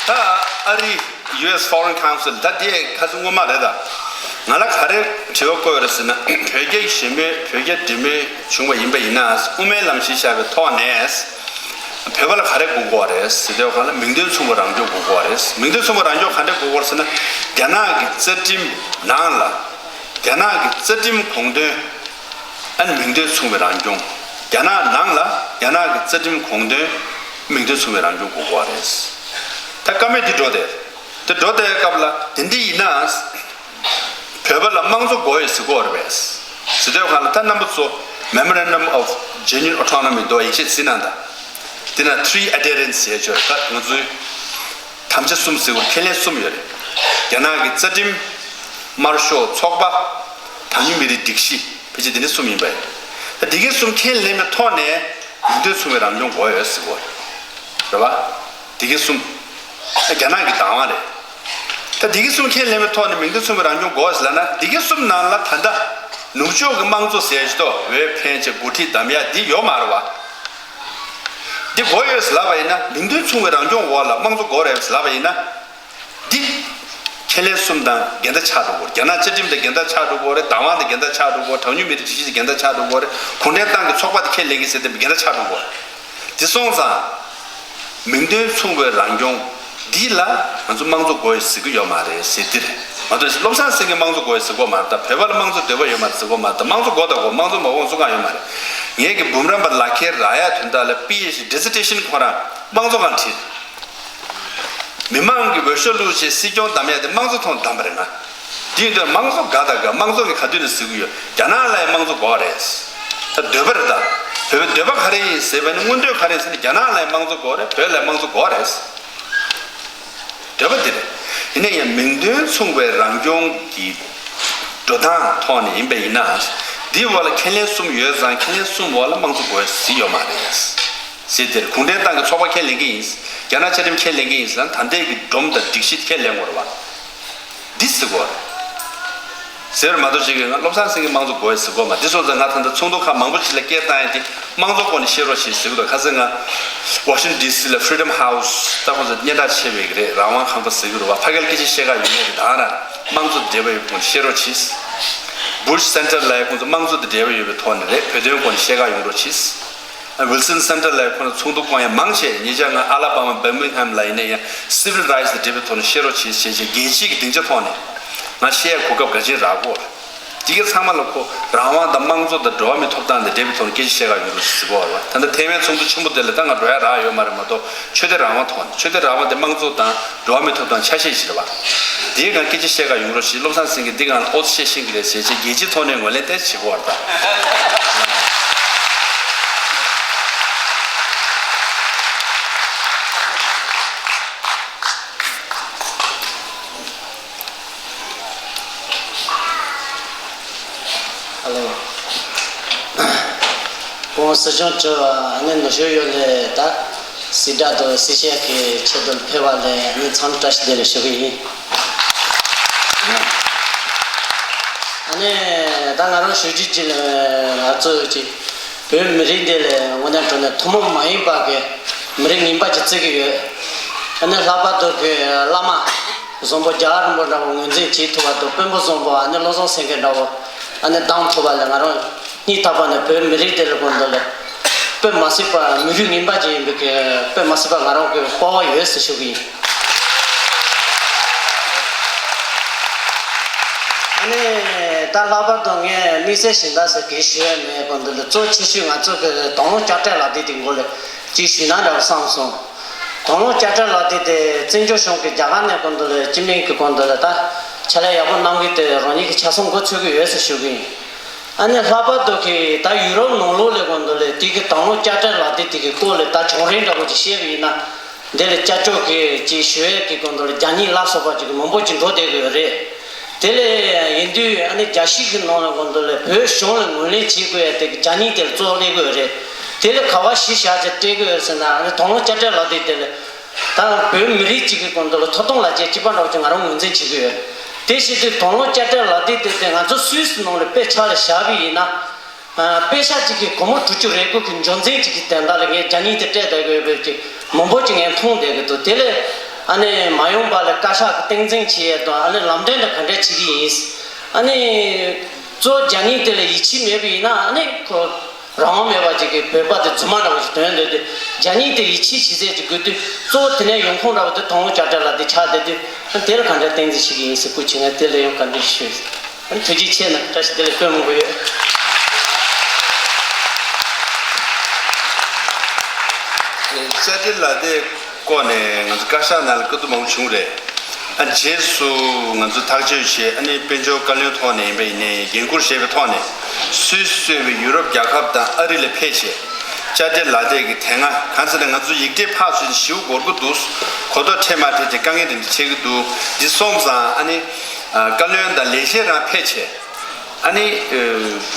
ད་ཨ་རི། ཡུ་ཨེས་Foreign Council། ད་འདི་ཁ་སང་སྔོན་མ་རེད་ད། ང་ལ་ག་རེ་དྲི་བ་བཀོད་ཡོད་རེད་ཟེར་ན། བོད་རྒྱ་ཞི་མོལ། བོད་རྒྱ་འབྲེལ་མོལ་བྱུང་བ་ཡིན་པ་ཡིན་ན། དབུ་མའི་ལམ་གཞི་བཞག་པའི་ཐོག་ནས། བོད་པ་ལ་ག་རེ་དགོས་ཀྱི་ཡོད་རེད་ཟེར་དུས་སྒང་ལ། མིང་དོན་མཚུངས་པའི་རང་སྐྱོང་དགོས་ཀྱི་ཡོད་རེད། མིང་དོན་མཚུངས་པའི་རང་སྐྱོང་ག་འདྲ་དགོས་ཀྱི་ཡོད་རེད་ཟེར་ན། རྒྱ་ནག་གི་རྩ་ཁྲིམས་ནང་ལ། རྒྱ་ནག་གི་རྩ་ཁྲིམས་དགོངས་དོན། ཨ་ནི་མིང་དོན་མཚུངས་པའི་རང་སྐྱོང་། རྒྱ་ནག་ནང་ལ་རྒྱ་ནག་གི་རྩ་ཁྲིམས་དགོངས་དོན། མིང་དོན་མཚུངས་པའི་རང་སྐྱོང་དགོས་ཀྱི་ཡོད་རེད། ད་བཀའ་མོལ་འདི་འགྲོ་དེ། དེ་འགྲོ་དེའི་སྐབས་ལ། དེ་འདྲ་ཡིན་ན། བོད་པ་ལ་དམངས་གཙོ་དགོས་ཡོད་ཟེར་གྱི་ཡོད་རེད་པས། ཟེར་དུས་སྒང་ལ། ད་རྣམ་པ་ཚོ་Memorandum of Genuine Autonomy འདུག་པ། ཡིག་ཆ་གཟིགས་གནང་དང་། དེ་ན་three adherents ཟེར་ཡ་ཅིག་ཡོད་རེད། ད་ང་ཚོའི་དམ་བཅའ་གསུམ་ཟེར་བ། ཁས་ལེན་གསུམ་ཡོད་རེད། རྒྱ་ནག་གི་རྩ་ཁྲིམས། དམར་ཤོག་ཚོགས་པ། གྲངས་ཉུང་མི་རིགས་སྒྲིག་གཞི། ཕལ་ཆེར་འདི་འདྲ་གསུམ་ཡིན་པས། ད་འདི་གའི་གསུམ་ཁས་ལེན་པའི་ཐོག་ནས་མིང་དོན་མཚུངས་པའི་རང་སྐྱོང་དགོས་ཡོད་ཟེར་གྱི་ཡོད་རེད། རེད་པ། འདི་གའི་གསུམ། རྒྱ་ནག་གི་བདག་དབང་རེད། ད་འདི་གའི་གསུམ་ཁས་ལེན་པའི་ཐོག་ནས་མིང་དོན་མཚུངས་པའི་རང་སྐྱོང་དགོས་ཟེར་ལབ་ན། འདི་གའི་གསུམ་ནང་ལ་ད་ལྟ་ནུབ་ཕྱོགས་ཀྱི་དམངས་གཙོ་ཟེར་ཡ་ཞིག་འདུག། འོས་འཕེན་བྱས་འགོ་ཁྲིད་བདམས་ཡ་འདི་ཡོད་མ་རེད་པ། འདི་དགོས་ཡོད་ཟེར་ལབ་པ་ཡིན་ན། མིང་དོན་མཚུངས་པའི་རང་སྐྱོང་འོག་ལ་དམངས་གཙོ་དགོས་རེད་ཟེར་ལབ་པ་ཡིན་ན། འདི་ཁས་ལེན་གསུམ་དང་འགལ་ཟླ་ཆགས་འགྲོ་གི་ཡོད་རེད། རྒྱ་ནག་རྩ་ཁྲིམས་དང་འགལ་ཟླ་ཆགས་འགྲོ་གི་ཡོད་རེད། བདག་དབང་དང་འགལ་ཟླ་ཆགས་འགྲོ་གི་ཡོད་རེད། གྲངས་ཉུང་མི་རིགས་སྒྲིག་གཞི་དང་འགལ་ཟླ་ཆགས་འགྲོ་གི་ཡོད་རེད། གུང་ཁྲན་ཏང་གི་ཚོགས་པ་དེ་ཁས་ལེན་གྱི་ཟེར་དེ་འགལ་ཟླ་ཆགས་འགྲོ་གི་ཡོད་རེད། དེ་སོང་ཙང་། མིང་དོན་མཚུངས་པའི་རང་སྐྱོང་འདི་ལ་ང་ཚོ་དམངས་གཙོ་དགོས་ཡོད་ཟེར་གྱི་ཡོད་མ་རེད་ཟེར། འདི་རེད་མ་གཏོགས། བློ་བཟང་སེང་གེས་དམངས་གཙོ་དགོས་ཡོད་ཟེར་གྱི་ཡོད་མ་རེད། ད་བོད་པ་ལ་དམངས་གཙོ་འདོད་པ་ཡོད་མ་རེད་ཟེར་གྱི་ཡོད་མ་རེད། ད་དམངས་གཙོ་དགོས་དང་དགོས། དམངས་གཙོ་མ་དགོས་ཟེར་མཁན་ཡོད་མ་རེད། ངས་ཀྱི་འབུམ་རམས་པ་ལག་ཁྱེར་རག་ཡ་དོན་དག་ལ། པི་ཨེཆ་ཌི་ཌི་སི་ཊི་ཨེ་ཤན་ཁོ་རང་དམངས་གཙོ་སྒང་ཁྲིད། མི་མང་གི་འོས་ཤོག་བླུགས་བྱས་སྲིད་སྐྱོང་བདམས་ཡ་དེ་དམངས་གཙོ་ཐོག་བདམས་པ་རེད་ན། དེ་ཡིན་དུས་དམངས་གཙོ་དགའ་དང་དགའ། དམངས་གཙོ་གི་ག་དུས་ནས་ཟེར་གྱི་ཡོད། རྒྱ་ནག་ལ་ཡང་དམངས་གཙོ་དགོས་རེད། ད་འདོད་པ་རེད་ད། བོད་པའི་འདོད་པ་ག་རེ་ཡིན་ཟེར་བ་ནི། མངོན་འདོད་ག་རེ་ཡིན་ཟེར་ན། རྒྱ་ནག་ལ་ཡང་དམངས་གཙོ་དགོས་རེད། བོད་ལ་ཡང་དམངས་གཙོ་དགོས་རེད། འདོད་པ་འདི་རེད། ཡིན་ན་ཡང་མིང་དོན་མཚུངས་པའི་རང་སྐྱོང་གི་འགྲོ་སྟངས་ཐོག་ནས་ཡིན་པ་ཡིན་ན། འདིའི་འོག་ལ་ཁས་ལེན་གསུམ་ཡོད་ཙང་ཁས་ལེན་གསུམ་འོག་ལ་དམངས་གཙོ་དགོས་ཟེར་ཡོད་མ་རེད། ཟེར་དེར་གུང་ཁྲན་ཏང་གི་ཚོགས་པ་ཁས་ལེན་གྱི་ཡིན། རྒྱ་ནག་བཅའ་ཁྲིམས་ཁས་ལེན་གྱི་ཡིན་ཟེར་ན་ད་ལྟའི་གི་སྒྲོམ་དང་སྒྲིག་གཞི་ཁས་ལེན་དགོས་རེད་བ། འདི་ཟེར་དགོས་རེད། ཟེར་མ་གཏོགས་ཅིག་གིས་ང་བློ་བཟང་སེང་གེ་དམངས་གཙོ་དགོས་ཟེར་དགོས་མ། འདི་སོང་ཙང་ང་ད་ལྟ་ཚོགས་འདུ་ཁག་མང་པོ་ཅིག་ལ་སྐད་བཏང་ཡ་དེ་དམངས་གཙོ་སྐོར་ནས་བཤད་རོགས་བྱེད་ཟེར་གི་འདུག་ཁ་སང་ང་Washington D C ལ་Freedom House ད་ཁོང་ཚོ་སྙན་གྲགས་ཆེ་བའི་གི་རེད། རང་དབང་ཁང་པ་ཟེར་གི་རེད་བ། ཕ་གིར་སྐད་ཆ་བཤད་ག་ཡོང་མཁན་དེ་དང་ར་དམངས་གཙོ་དང་འབྲེལ་བ་ཡོད་པའི་སྐོར་ནས་བཤད་རོགས་བྱེད། Bush Center ལ་ཡ་ཁོང་ཚོ་དམངས་གཙོ་དང་འབྲེལ་བ་ཡོད་པའི་ཐོག་ནས་རེད། བོད་དོན་སྐོར་ནས་བཤད་ག་ཡོང་རོགས་བྱེད། Wilson Center ལ་ཁོང་ཚོ་ཚོགས་འདུ་བསྐོང་ཡ་མང་ཆེ། ཉེ་ཆར་ང་ཨ་ལ་བྷ་མ་Birmingham ལ་ཡིན་ན་ཡང་civil rights དང་འབྲེལ་བའི་ཐོག་ནས་བཤད་རོགས་བྱེད་བྱས་བྱས་རྒྱལ་སྤྱིའི་གི་སྡིངས་ཆ་ཐོག་ནས་ང་བཤད་ཡ་གོ་སྐབས་ག་ཅིག་རག་གོ། དེ་གའི་ཚང་མ་ལ་ཁོ་རང་དབང་དང་དམངས་གཙོ་དང་འགྲོ་བ་མིའི་ཐོབ་ཐང་དང་འབྲེལ་བའི་ཐོག་ནས་སྐད་ཆ་བཤད་ག་ཡོང་རོགས་ཟེར་གོ་བ་ལ། ད་ལྟ་ཐའེ་ཝན་ཚོགས་འདུ་ཆེན་པོ་དེ་ལ་ད་ང་འགྲོ་ཡ་རག་ཡོད་མ་རེད་མ་གཏོགས་ཆོས་དད་རང་དབང་ཐོག་ནས། ཆོས་དད་རང་དབང་དེ་དམངས་གཙོ་དང་འགྲོ་བ་མིའི་ཐོབ་ཐང་ཆ་ཤས་ཤིག་རེད་བ། དེའི་སྒང་སྐད་ཆ་བཤད་ག་ཡོང་རོགས་ཞེས་བློ་བཟང་སེང་གེས་འདི་སྒང་ལ་ཨོ་ཙི་བཤད་ཤེས་ཀྱི་རེད་ཟེར་བྱས་རྒྱལ་སྤྱིའི་ཐོག་ནས་ངོས་ལེན་ཏོག་ཙམ་བྱེད་དགོས་པ་རེད་ད། ཧ་ལོ། ཁོང་སྲིད་སྐྱོང་མཆོག་ཨ་ནི་ནུབ་ཕྱོགས་ཡུལ་ལ་ད་སྲིད་བདག་དང་སྲིད་ཤག་གི་ཆེད་དུ་ཕེབས་པ་ལ་ཨ་ནི་འཚམས་བཀྲ་ཤིས་བདེ་ལེགས་ཞུ་གི་ཡིན། ཨ་ནི་ད་ང་རང་ཞུ་རྒྱུ་ཅིག་ལ་ང་ཚོ་ཅིག་བོད་མི་རིགས་འདི་ལ་དངོས་གནས་དྲང་གནས་ཐུན་མོང་མ་ཡིན་པ་གི་མི་རིགས་ངན་པ་ཅིག་བརྩི་གི་ཡོད། ཨ་ནི་ལྷག་པར་དུ་གི་བླ་མ་བཟང་པོ་རྒྱལ་བ་རིན་པོ་འདྲ་བོ་ངོས་འཛིན་བྱེད་ཐུབ་པ་དང་དཔོན་པོ་བཟང་པོ་ཨ་ནི་བློ་བཟང་སེང་གེ་འདྲ་བོ་ཨ་ནི་བདམས་ཐུབ་པ་ལ་ང་རང་སྙིང་ཐག་པ་ནས་བོད་མི་རིགས་དེ་ལ་ཀུན་ཏུ་ལ་དཔེ་མ་སྲིད་པ་མི་རིགས་ངན་པ་ཅིག་ཡིན་པའི་གི་དཔེ་མ་སྲིད་པ་ང་རང་གི་སྤོབས་པ་ཡོད་ཟེར་ཞུ་གི་ཡིན། ཨ་ནི་ད་ལྷག་པར་དུ་ངས་དམིགས་བསལ་གཞན་དག་ཟེར་གི་ཞུ་ཡ་མེད། ཀུན་ཏུ་ལ་གཙོ་ཆེ་ཤོས་ང་ཚོ་གི་དང་བླངས་དཔྱ་ཁྲལ་ལག་དེབ་དེ་མགོ་ལ་ཅིག་ཞུས་ན་འདྲ་བསམ་སོང་། དང་བླངས་དཔྱ་ཁྲལ་ལག་དེབ་དེ་བཙན་བྱོལ་གཞུང་གི་རྒྱ་གར་ནས་ཀུན་ཏུ་ལ་སྤྱི་མིང་གི་ཀུན་ཏུ་ལ་ད་ཕྱག་ལས་ཡག་པོ་གནང་གི་དེ་རང་ཉིད་ཀྱི་ཆ་ཚང་མགོ་ཚོད་ཀྱི་ཡོད་ཟེར་ཞུ་གི་ཡིན། ཨ་ནི་ལྷག་པར་དུ་གི་ད་ཡུ་རོབ་ནང་ལོགས་ལ་ཀུན་ཏུ་ལ་དེ་གི་དང་བླངས་དཔྱ་ཁྲལ་ལག་དེབ་དེ་གི་སྐོར་ལ་ད་བྱུང་རིམ་འདྲ་པོ་ཅིག་བཤད་པ་ཡིན་ན། འདི་ལ་སྐྱབས་བཅོལ་གྱི་ཅིག་ཞུ་ཡས་ཀྱི་སྐོར་འདི་ལ་རྒྱ་ཉིད་ལ་སོགས་པ་ཅིག་མང་པོ་ཅིག་འགྲོ་བསྡད་ཀྱི་ཡོད་རེད། དེ་ལས་ཡིན་དུས་ཨ་ནི་རྒྱལ་སྤྱི་གི་ནང་ལ་སྐོར་འདི་ལ་བོད་གཞུང་ལ་ངོས་ལེན་བྱེད་དགོས་ཡ་དེ་རྒྱ་ཉིད་དེར་གཙོ་བོ་སླེབས་ཀྱི་ཡོད་རེད། དེ་ལ་ག་བ་གཞི་བཞག་ཅིག་སྤྲད་ཀྱི་ཡོད་ཟེར་ན། ཨ་ནི་དང་བླངས་དཔྱ་ཁྲལ་ལག་དེབ་དེ་ལ་ད་བོད་མི་རིགས་གཅིག་གི་སྐོར་འདི་ལ་ཐོབ་ཐང་ལག་ཁྱེར་གཅིག་པ་འདྲ་བོ་ཅིག་ང་རང་ངོས་འཛིན་བྱེད་ཀྱི་ཡོད། དེ་བྱེད་དུས་དང་བླངས་དཔྱ་ཁྲལ་ལག་དེབ་དེ་དེ་ང་ཚོ་སུད་སི་ནང་ལ་དཔེ་ཆ་ལ་བཞག་པ་ཡིན་ན། ཨ། དཔེ་ཆ་གཅིག་གི་སྒོར་མོ་དྲུག་ཅུ་རེ་དགུ་གི་འབྱོར་འཛིན་གཅིག་གི་དོན་དག་ལ་ངས་རྒྱ་ཉིད་དེ་སྤྲད་བསྡད་དགོས་པའི་ཅིག་མང་པོ་ཅིག་ངས་མཐོང་བསྡད་ཀྱི་འདུག་དེ་ལས་ཨ་ནི་མ་ཡོང་པ་ལ་བཀའ་ཤག་གི་སྟངས་འཛིན་བྱེད་ཡས་དང་ཨ་ནི་ལམ་སྟོན་དང་ག་འདྲ་བྱེད་ཀྱི་ཡིན། ཨ་ནི་གཙོ་བོ་རྒྱ་ཉིད་དེ་ལ་ཡིད་ཆེས་མེད་པ་ཡིན་ན་ཨ་ནི་ཁོ་རང་དབང་མེད་པ་ཅིག་གི་བོད་པ་དེ་རྫུན་མ་འདྲ་བོ་ཞིག་དོན་འདོད་དེ་རྒྱ་ཉིད་དེ་ཡིད་ཆེས་བྱེད་ཚད་ཅིག་དགོས་དུས་གཙོ་བོ་དེ་ནས་ཡོང་ཁུངས་འདྲ་བོ་དེ་དང་བླངས་དཔྱ་ཁྲལ་ལག་དེབ་ཆགས་བསྡད་དུས་དེ་ལ་ག་འདྲ་སྟངས་འཛིན་བྱེད་ཀྱི་ཡིན་ཟེར་སྐུ་མཁྱེན་ང་དེ་ལ་ཡང་བཀའ་འདྲི་ཞུ། ཐུགས་རྗེ་ཆེ་གནང་། བཀྲ་ཤིས་བདེ་ལེགས། དཔེ་མང་པོ་ཡོད། དཔྱ་ཁྲལ་ལག་དེབ་སྐོར་ནས་ང་ཚོ་བཀའ་ཤག་ནང་ལ་བཀའ་བསྡུར་མང་པོ་བྱུང་རེད། ཨ། རྗེས་སུ་ང་ཚོ་ཐག་གཅོད་བྱས། ཨ་ནི་དཔལ་འབྱོར་བཀའ་བློན་ཐོག་ནས་ཡིན་པ་ཡིན་ནའི་འགན་འཁུར་བཞེས་པའི་ཐོག་ནས་སུད་སི་གཙོས་པའི་ཡུ་རོབ་རྒྱལ་ཁབ་དང་ཨ་རི་ལ་ཕེབས་བྱས་དཔྱ་ཁྲལ་ལག་དེབ་ཀྱི་དེ་སྔ་གང་ཟེར་ན་ང་ཚོ་ཡིག་ཕྲད་ཕར་ཚུར་ཞེ་པོ་འགོར་གྱི་འདུག་གོ་རྟོགས་འཕྲད་མ་འཕྲད་ཀྱི་དཀའ་ངལ་དེ་འདྲ་འཕྲད་ཀྱི་འདུག་འདི་སོང་ཙང་ཨ་ནི་བཀའ་བློན་དང་ལས་བྱེད་རང་ཕེབས་བྱས། ཨ་ནི་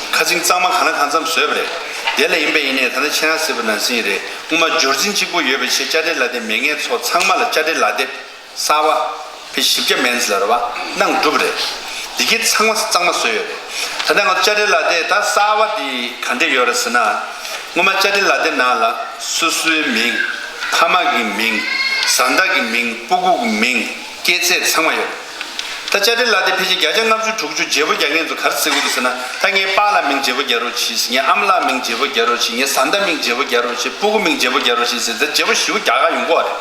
ཁ་ཚིག་གཙང་མ་གང་ལ་གང་འཚམ་བཟོས་པ་རེད། དེ་ལ་ཡིན་པ་ཡིན་ནའི་ད་ལྟ་ཁྱེད་རང་ཟེར་བ་ནང་བཞིན་རེད། སྔོན་མ་འབྱོར་འཛིན་གཅིག་པོ་ཡོད་པའི་ཕྱིར་དཔྱ་ཁྲལ་ལག་དེབ་མེད་མཁན་ཚོ་ཚང་མ་ལ་དཔྱ་ཁྲལ་ལག་དེབ་གསར་པ་ཕི་བཞི་བརྒྱ་མན་ཙམ་ལ་རེད་བ། གནང་གྲུབ་རེད། འདི་གའི་ཚང་མ་གཙང་མ་བཟོས་ཡོད་རེད། ད་ལྟ་ང་ཚོ་དཔྱ་ཁྲལ་ལག་དེབ་ད་གསར་པ་འདི་ག་འདྲས་ཡོད་རེད་ཟེར་ན། སྔོན་མ་དཔྱ་ཁྲལ་ལག་དེབ་ནང་ལ་སོ་སོའི་མིང་། ཕ་མ་གི་མིང་། བཟའ་ཟླ་གི་མིང་། སྤུ་གུ་གི་མིང་། སྐྱེས་ཚེས་ཚང་མ་ཡོད། ད་དཔྱ་ཁྲལ་ལག་དེབ་ཕལ་ཆེར་བརྒྱ་ཆ་ལྔ་བཅུ་དྲུག་ཅུ་བརྗེ་པོ་རྒྱག་མཁན་ཚོ་ག་རེ་ཟེར་གྱི་འདུག་ཟེར་ན། ད་ངའི་པཱ་ལགས་མིང་བརྗེ་པོ་རྒྱག་རོགས་གྱིས། ངའི་ཨ་མ་ལགས་མིང་བརྗེ་པོ་རྒྱག་རོགས་གྱིས། ངའི་བཟའ་ཟླ་མིང་བརྗེ་པོ་རྒྱག་རོགས་གྱིས། སྤུ་གུ་མིང་བརྗེ་པོ་རྒྱག་རོགས་གྱིས་ཟེར་ཏེ་བརྗེ་པོ་ཞེ་པོ་རྒྱག་ག་ཡོང་གི་རེད།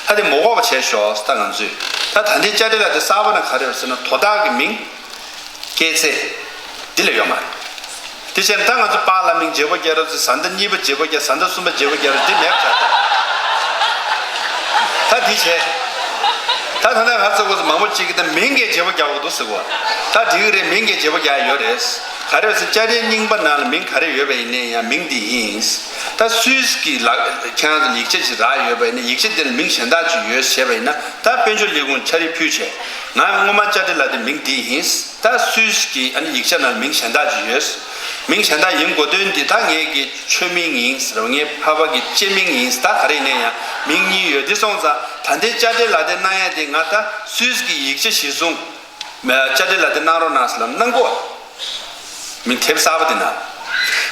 ད་དེ་མ་དགོས་པ་བྱས་ཤོག་ཟེར། ད་ང་ཚོས་ད་ད་ལྟའི་དཔྱ་ཁྲལ་ལག་དེབ་གསར་པ་ན་ག་རེ་ཡོད་ཟེར་ན། དོ་བདག་གི་མིང་། སྐྱེས་ཚེས། འདི་ལས་ཡོད་མ་རེད། དེ་བྱས་ན་ད་ང་ཚོ་པཱ་ལགས་མིང་བརྗེ་པོ་རྒྱག་རོགས་ཟེར། བཟའ་ཟླ་གཉིས་པ་བརྗེ་པོ་རྒྱག་བཟའ་ཟླ་གསུམ་པ་བརྗེ་པོ་རྒྱག་རོགས་འདི་མེད་པ་ཆགས། ད་འདི་བྱས། ད་ད་ལྟ་ག་ཚོད་གོ་ཚོད་མང་པོ་གཅིག་གིས་ད་མིང་གིས་བརྗེ་པོ་རྒྱག་དགོས་འདུག་ཟེར་གོ། ད་འགྲིག་གི་རེད། མིང་གིས་བརྗེ་པོ་རྒྱག་ཡོད་རེད། ག་རེ་ཟེར་དཔྱ་ཁྲལ་རྙིང་པ་ནང་ལ་མིང་ག་རེ་ཡོད་པ་ཡིན་ནའི་ཡང་མིང་འདི་ཡིན། ད་སུད་སི་གི་ལག་ཁྱེད་རང་ཚོ་ཡིག་ཆ་ཅིག་རག་ཡོད་པ་ཡིན་ན། ཡིག་ཆ་དེ་ལ་མིང་གཞན་དག་ཅིག་ཡོད་ཟེར་བ་ཡིན་ན། ད་དཔལ་འབྱོར་ལས་ཁུངས་ཕྱག་བྲིས་ཕུལ་བྱས། ང་སྔོན་མ་ཅ་ཏི་ལ་ཏི་མིང་འདི་ཡིན། ད་སུད་སི་གི་ཨ་ནི་ཡིག་ཆ་ནང་མིང་གཞན་དག་ཅིག་ཡོད། མིང་གཞན་དག་ཡིན་དགོས་དོན་འདི། ད་ངེད་ཀྱི་ཆོས་མིང་ཡིན་ཟེར་བ། ངའི་ཕ་བ་གི་གཅེས་མིང་ཡིན་ཟེར། ད་ག་རེ་ཡིན་ན་ཡང་མིང་གཉིས་ཡོད། འདི་སོང་ཙང་ད་ལྟའི་ཅ་ཏི་ལ་ཏི་གནང་ཡ་དེ། ང་ད་སུད་སི་གི་ཡིག་ཆ་གཞིར་བཟུང་ཅ་ཏི་ལ་ཏི་གནང་རོགས་གནང་ཟེར་ལབ་གནང་གོ། མིང་དེབ་གསར་པ་དེ་ནང་།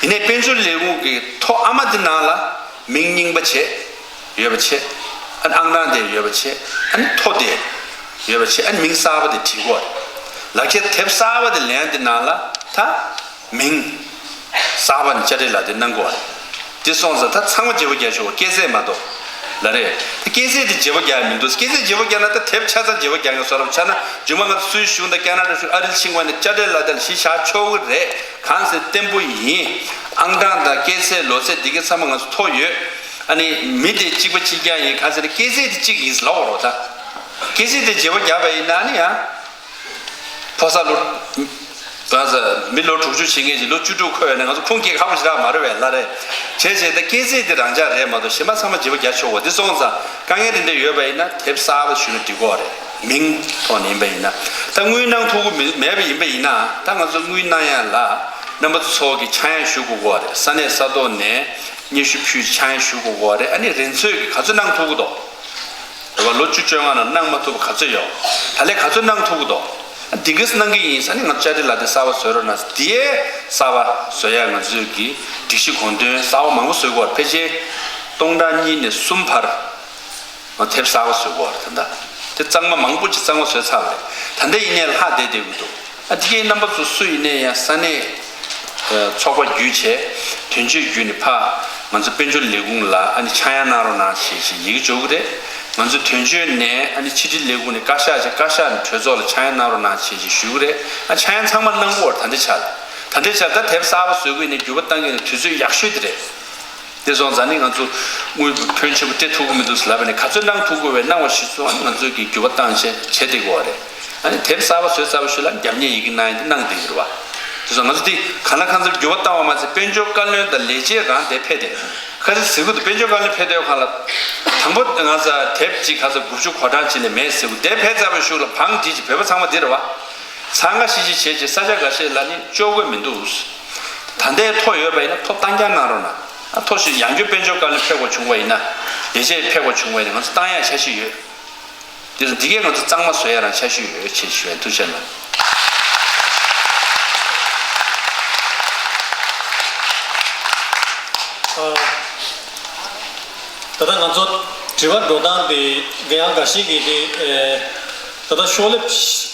ཡིན་ནའི་དཔལ་འབྱོར་ལས་ཁུངས་ཀྱི་ཐོ་ཨ་མ་དེ་ནང་ལ་མིང་རྙིང་པ་བྱས་ཡོད་པ་བྱས། ཨ་ནི་ཨང་གྲངས་དེ་ཡོད་པ་བྱས། ཨ་ནི་ཐོ་དེ་ཡོད་པ་བྱས། ཨ་ནི་མིང་གསར་པ་དེ་བྲིས་གོ། ལག་ཁྱེར་དེབ་གསར་པ་དེ་ལེན་དེ་ནང་ལ་ད་མིང་གསར་པ་ནི་ཅ་ཏི་ལ་ཏི་གནང་གོ། དེ་སོང་ཙང་ད་ཚང་མ་བརྗེ་པོ་རྒྱག་ཆོག་གོ། སྐྱེས་ཚེས་མ་གཏོགས་ལ་རེད། ད་སྐྱེས་ཚེས་དེ་བརྗེ་པོ་རྒྱག་མི་འདུག་སྐྱེས་ཚེས་བརྗེ་པོ་རྒྱག་ན་ད་དེབ་ཆ་ཚང་བརྗེ་པོ་རྒྱག་ངེས་བཟོ་འདྲ་ཆགས་ན། རྗེས་མ་ང་ཚོ་སུད་སི་གཞུང་དང་ཁ་ན་ཌ་གཞུང་། ཨ་རིར་ཕྱིན་པ་ནས་ཅ་ཏི་ལ་ཏི་ལ་གཞི་བཞག་ཆོག་གི་རེད། གང་ཟེར་བརྟན་པོ་ཡིན། ཨང་གྲངས་དང་སྐྱེས་ཚེས་ལོ་ཚེས་འདི་གའི་ཚང་མ་ང་ཚོ་ཐོ་ཡོད། ཨ་ནི་མི་དེ་གཅིག་པ་གཅིག་རྐྱང་ཡིན། གང་ཟེར་ན་སྐྱེས་ཚེས་དེ་གཅིག་ཡིན་ཟེར་ལབ་དགོས་རེད་པ། ད་སྐྱེས་ཚེས་དེ་བརྗེ་པོ་རྒྱག་པ་ཡིན་ན་ཨ་ནི་ཡང་ཕོ་གསར་ལོ། ང་ཚོ་མི་ལོ་དྲུག་ཅུ་བྱེད་མཁན་ཅིག་ལོ་བཅུ་དྲུག་འཁོར་བ་ཡིན་ན་ང་ཚོ་ཁུངས་སྐྱེལ་ཁག་པོ་ཞེ་དྲག་མ་རེད་པས། ལ་རེད། བྱས་བྱས་ད་སྐྱེས་ཚེས་དེ་རང་འཇགས་རེད་མ་གཏོགས་གཞན་པ་ཚང་མ་བརྗེ་པོ་རྒྱག་ཆོག་གོ། འདི་སོང་ཙང་དཀའ་ངལ་དེ་འདྲ་ཡོད་པ་ཡིན་ན་དེབ་གསར་པ་ཞུས་ན་འགྲིག་གོ་རེད། མིང་ཐོག་ནས་ཡིན་པ་ཡིན་ན། ད་དངུལ་གནང་ཐུབ་ཀྱི་མེད་པ་ཡིན་པ་ཡིན་ན། ད་ང་ཚོ་དངུལ་གནང་ཡ་ལ་རྣམ་པ་ཚོ་གི་ཆག་ཡང་ཞུ་དགོས་གོ་རེད། ས་གནས་ས་ཐོག་ནས་སྙན་ཞུ་ཕུལ། ཆག་ཡང་ཞུ་དགོས་གོ་རེད། ཨ་ནི་རིན་ཚོད་ཀྱི་ག་ཚོད་གནང་ཐུབ་ཀྱི་འདུག་རེད་པ། ལོ་བཅུ་བཅོ་ལྔ་ནང་གནང་མ་ཐུབ་པ་ག་ཚོད་ཡོད། ད་ལན་ག་ཚོད་གནང་ཐུབ་ཀྱི་འདུག་འདི་གས་གནང་གི་ཡིན་ཟེར་ནས་ང་ཚོ་ཅ་ཏི་ལ་ཏི་གསར་པ་བཟོ་རོགས་གནང་ཟེར། དེ་གསར་པ་བཟོ་ཡ་ང་ཚོས་ཀྱི་སྒྲིག་གཞི་དགོངས་དོན་གསར་པ་མང་པོ་བཟོ་དགོས་པ་རེད། ཕལ་ཆེར་སྟོང་ཕྲག་གཉིས་ནས་གསུམ་བར་ང་དེབ་གསར་པ་བཟོ་དགོས་པ་རེད། ད་ལྟ་དེ་གཙང་མ་མང་པོ་ཅིག་གཙང་མ་བཟོས་ཚར་བ་རེད། ད་ལྟ་ཡིན་ནའི་ལྷག་བསྡད་བསྡད་ཀྱི་འདུག་ཨ། དེ་གའི་རྣམ་པ་ཚོ་སུ་ཡིན་ནའི་ཡང་ས་གནས་ཚོགས་པ་བརྒྱུད་བྱས། དོན་གཅོད་བརྒྱུད་ནས་ཕར་ང་ཚོ་དཔལ་འབྱོར་ལས་ཁུངས་ལ་ཨ་ནི་ཆག་ཡང་གནང་རོགས་གནང་ཞེས་ཞེས་ཡི་གེ་འབྱོར་གྱི་རེད། ང་ཚོ་དོན་གཅོད་ནས་ཨ་ནི་ཕྱི་དྲིལ་ལས་ཁུངས་ནས་བཀའ་ཤག་བྱས། བཀའ་ཤག་ནས་གྲོས་ཚོགས་ལ་ཆག་ཡང་གནང་རོགས་གནང་ཞེས་ཞེས་ཞུ་གི་རེད། ཨ། ཆག་ཡང་ཚང་མ་གནང་དགོས་པ་རེད། ད་ལྟའི་ཆར། ད་ལྟའི་ཆར་ད་དེབ་གསར་པ་བཟོ་དགོས་ནས་འགྱུར་བ་གཏང་དགོས་ནས་དུས་ཚོད་ཡག་ཤོས་དེ་རེད། དེ་སོང་ཙང་ནི་ང་ཚོ་དངུལ་ཕོན་ཆེན་པོ་སྤྲད་ཐུབ་ཀྱི་མི་འདུག་ཟེར་ལབ་པ་ནས། ག་ཚོད་གནང་ཐུབ་དགོས་པའི་གནང་བ་གཞིར་བཟུང་ཨ་ནི་ང་ཚོས་ཀྱི་འགྱུར་བ་བཏང་བྱས་བྱས་བསྡད་དགོས་པ་རེད། ཨ་ནི་དེབ་གསར་པ་བཟོས་ཚར་བའི་ཤུལ་ལ་རྒྱབ་གཉེར་ཡི་གེ་གནང་ཡ་དེ་གནང་བསྡད་ཀྱི་རེད་པ། དེ་སོང་ང་ཚོ་དེ་གང་ལ་གང་འཚམ་འགྱུར་བ་བཏང་བ་མ་ཚད་དཔལ་འབྱོར་བཀའ་བློན་དང་ལས་བྱེད་རང་དེ་ཕེབས་ཏེ། ཁ་ཚིག་ཟེར་གྱི་འདུག་དཔལ་འབྱོར་བཀའ་བློན་ཕེབས་དུས་སྒང་ལ། དང་པོ་ང་ཚོ་དེབ་ཅིག་ག་ཚོད་དགུ་བཅུ་གོ་གྲངས་ཅིག་ལས་མེད་ཟེར་གྱི་འདུག་དེ་ཕེབས་ཚར་བའི་ཤུལ་ལ་བང་སྒྲིག་ཅིག་བོད་པ་ཚང་མ་འདི་རེད་པ། འཚང་ཁ་ཤིག་ཤིག་བྱས་བྱས་ས་ཆ་འགའ་ཤས་ལ་ནི་ལྕོགས་དགོས་མི་འདུག་ད་ལྟའི་ཐོ་ཡོད་པ་ཡིན་ན་ཐོ་བཏང་རྐྱང་གནང་རོགས་གནང་། ཨ། ཐོ་ཞིག་ཡང་བསྐྱར་དཔལ་འབྱོར་བཀའ་བློན་ཕེབས་དགོས་བྱུང་བ་ཡིན་ན། ལས་བྱེད་ཕེབས་དགོས་བྱུང་བ་ཡིན་ན་ང་ཚོ་བཏང་ཡག་འཆར་གཞི་ཡོད། དེ་ཚོ་འདི་གས་ང་ཚོ་གཙང་མ་བཟོ་ཡ་རང་འཆར་གཞི་ཡོད་ཅེས་ཞུ་བའི་ཐུགས་རྗེ་གནང་། ཨ། ད་ལྟ་ང་ཚོ་དྲི་བ་འགྲོ་སྟངས་དེ་ག་ཡང་འགའ་ཞིག་གིས་དེ། ཨེ། ད་ལྟ་ཤོག་ལེབ་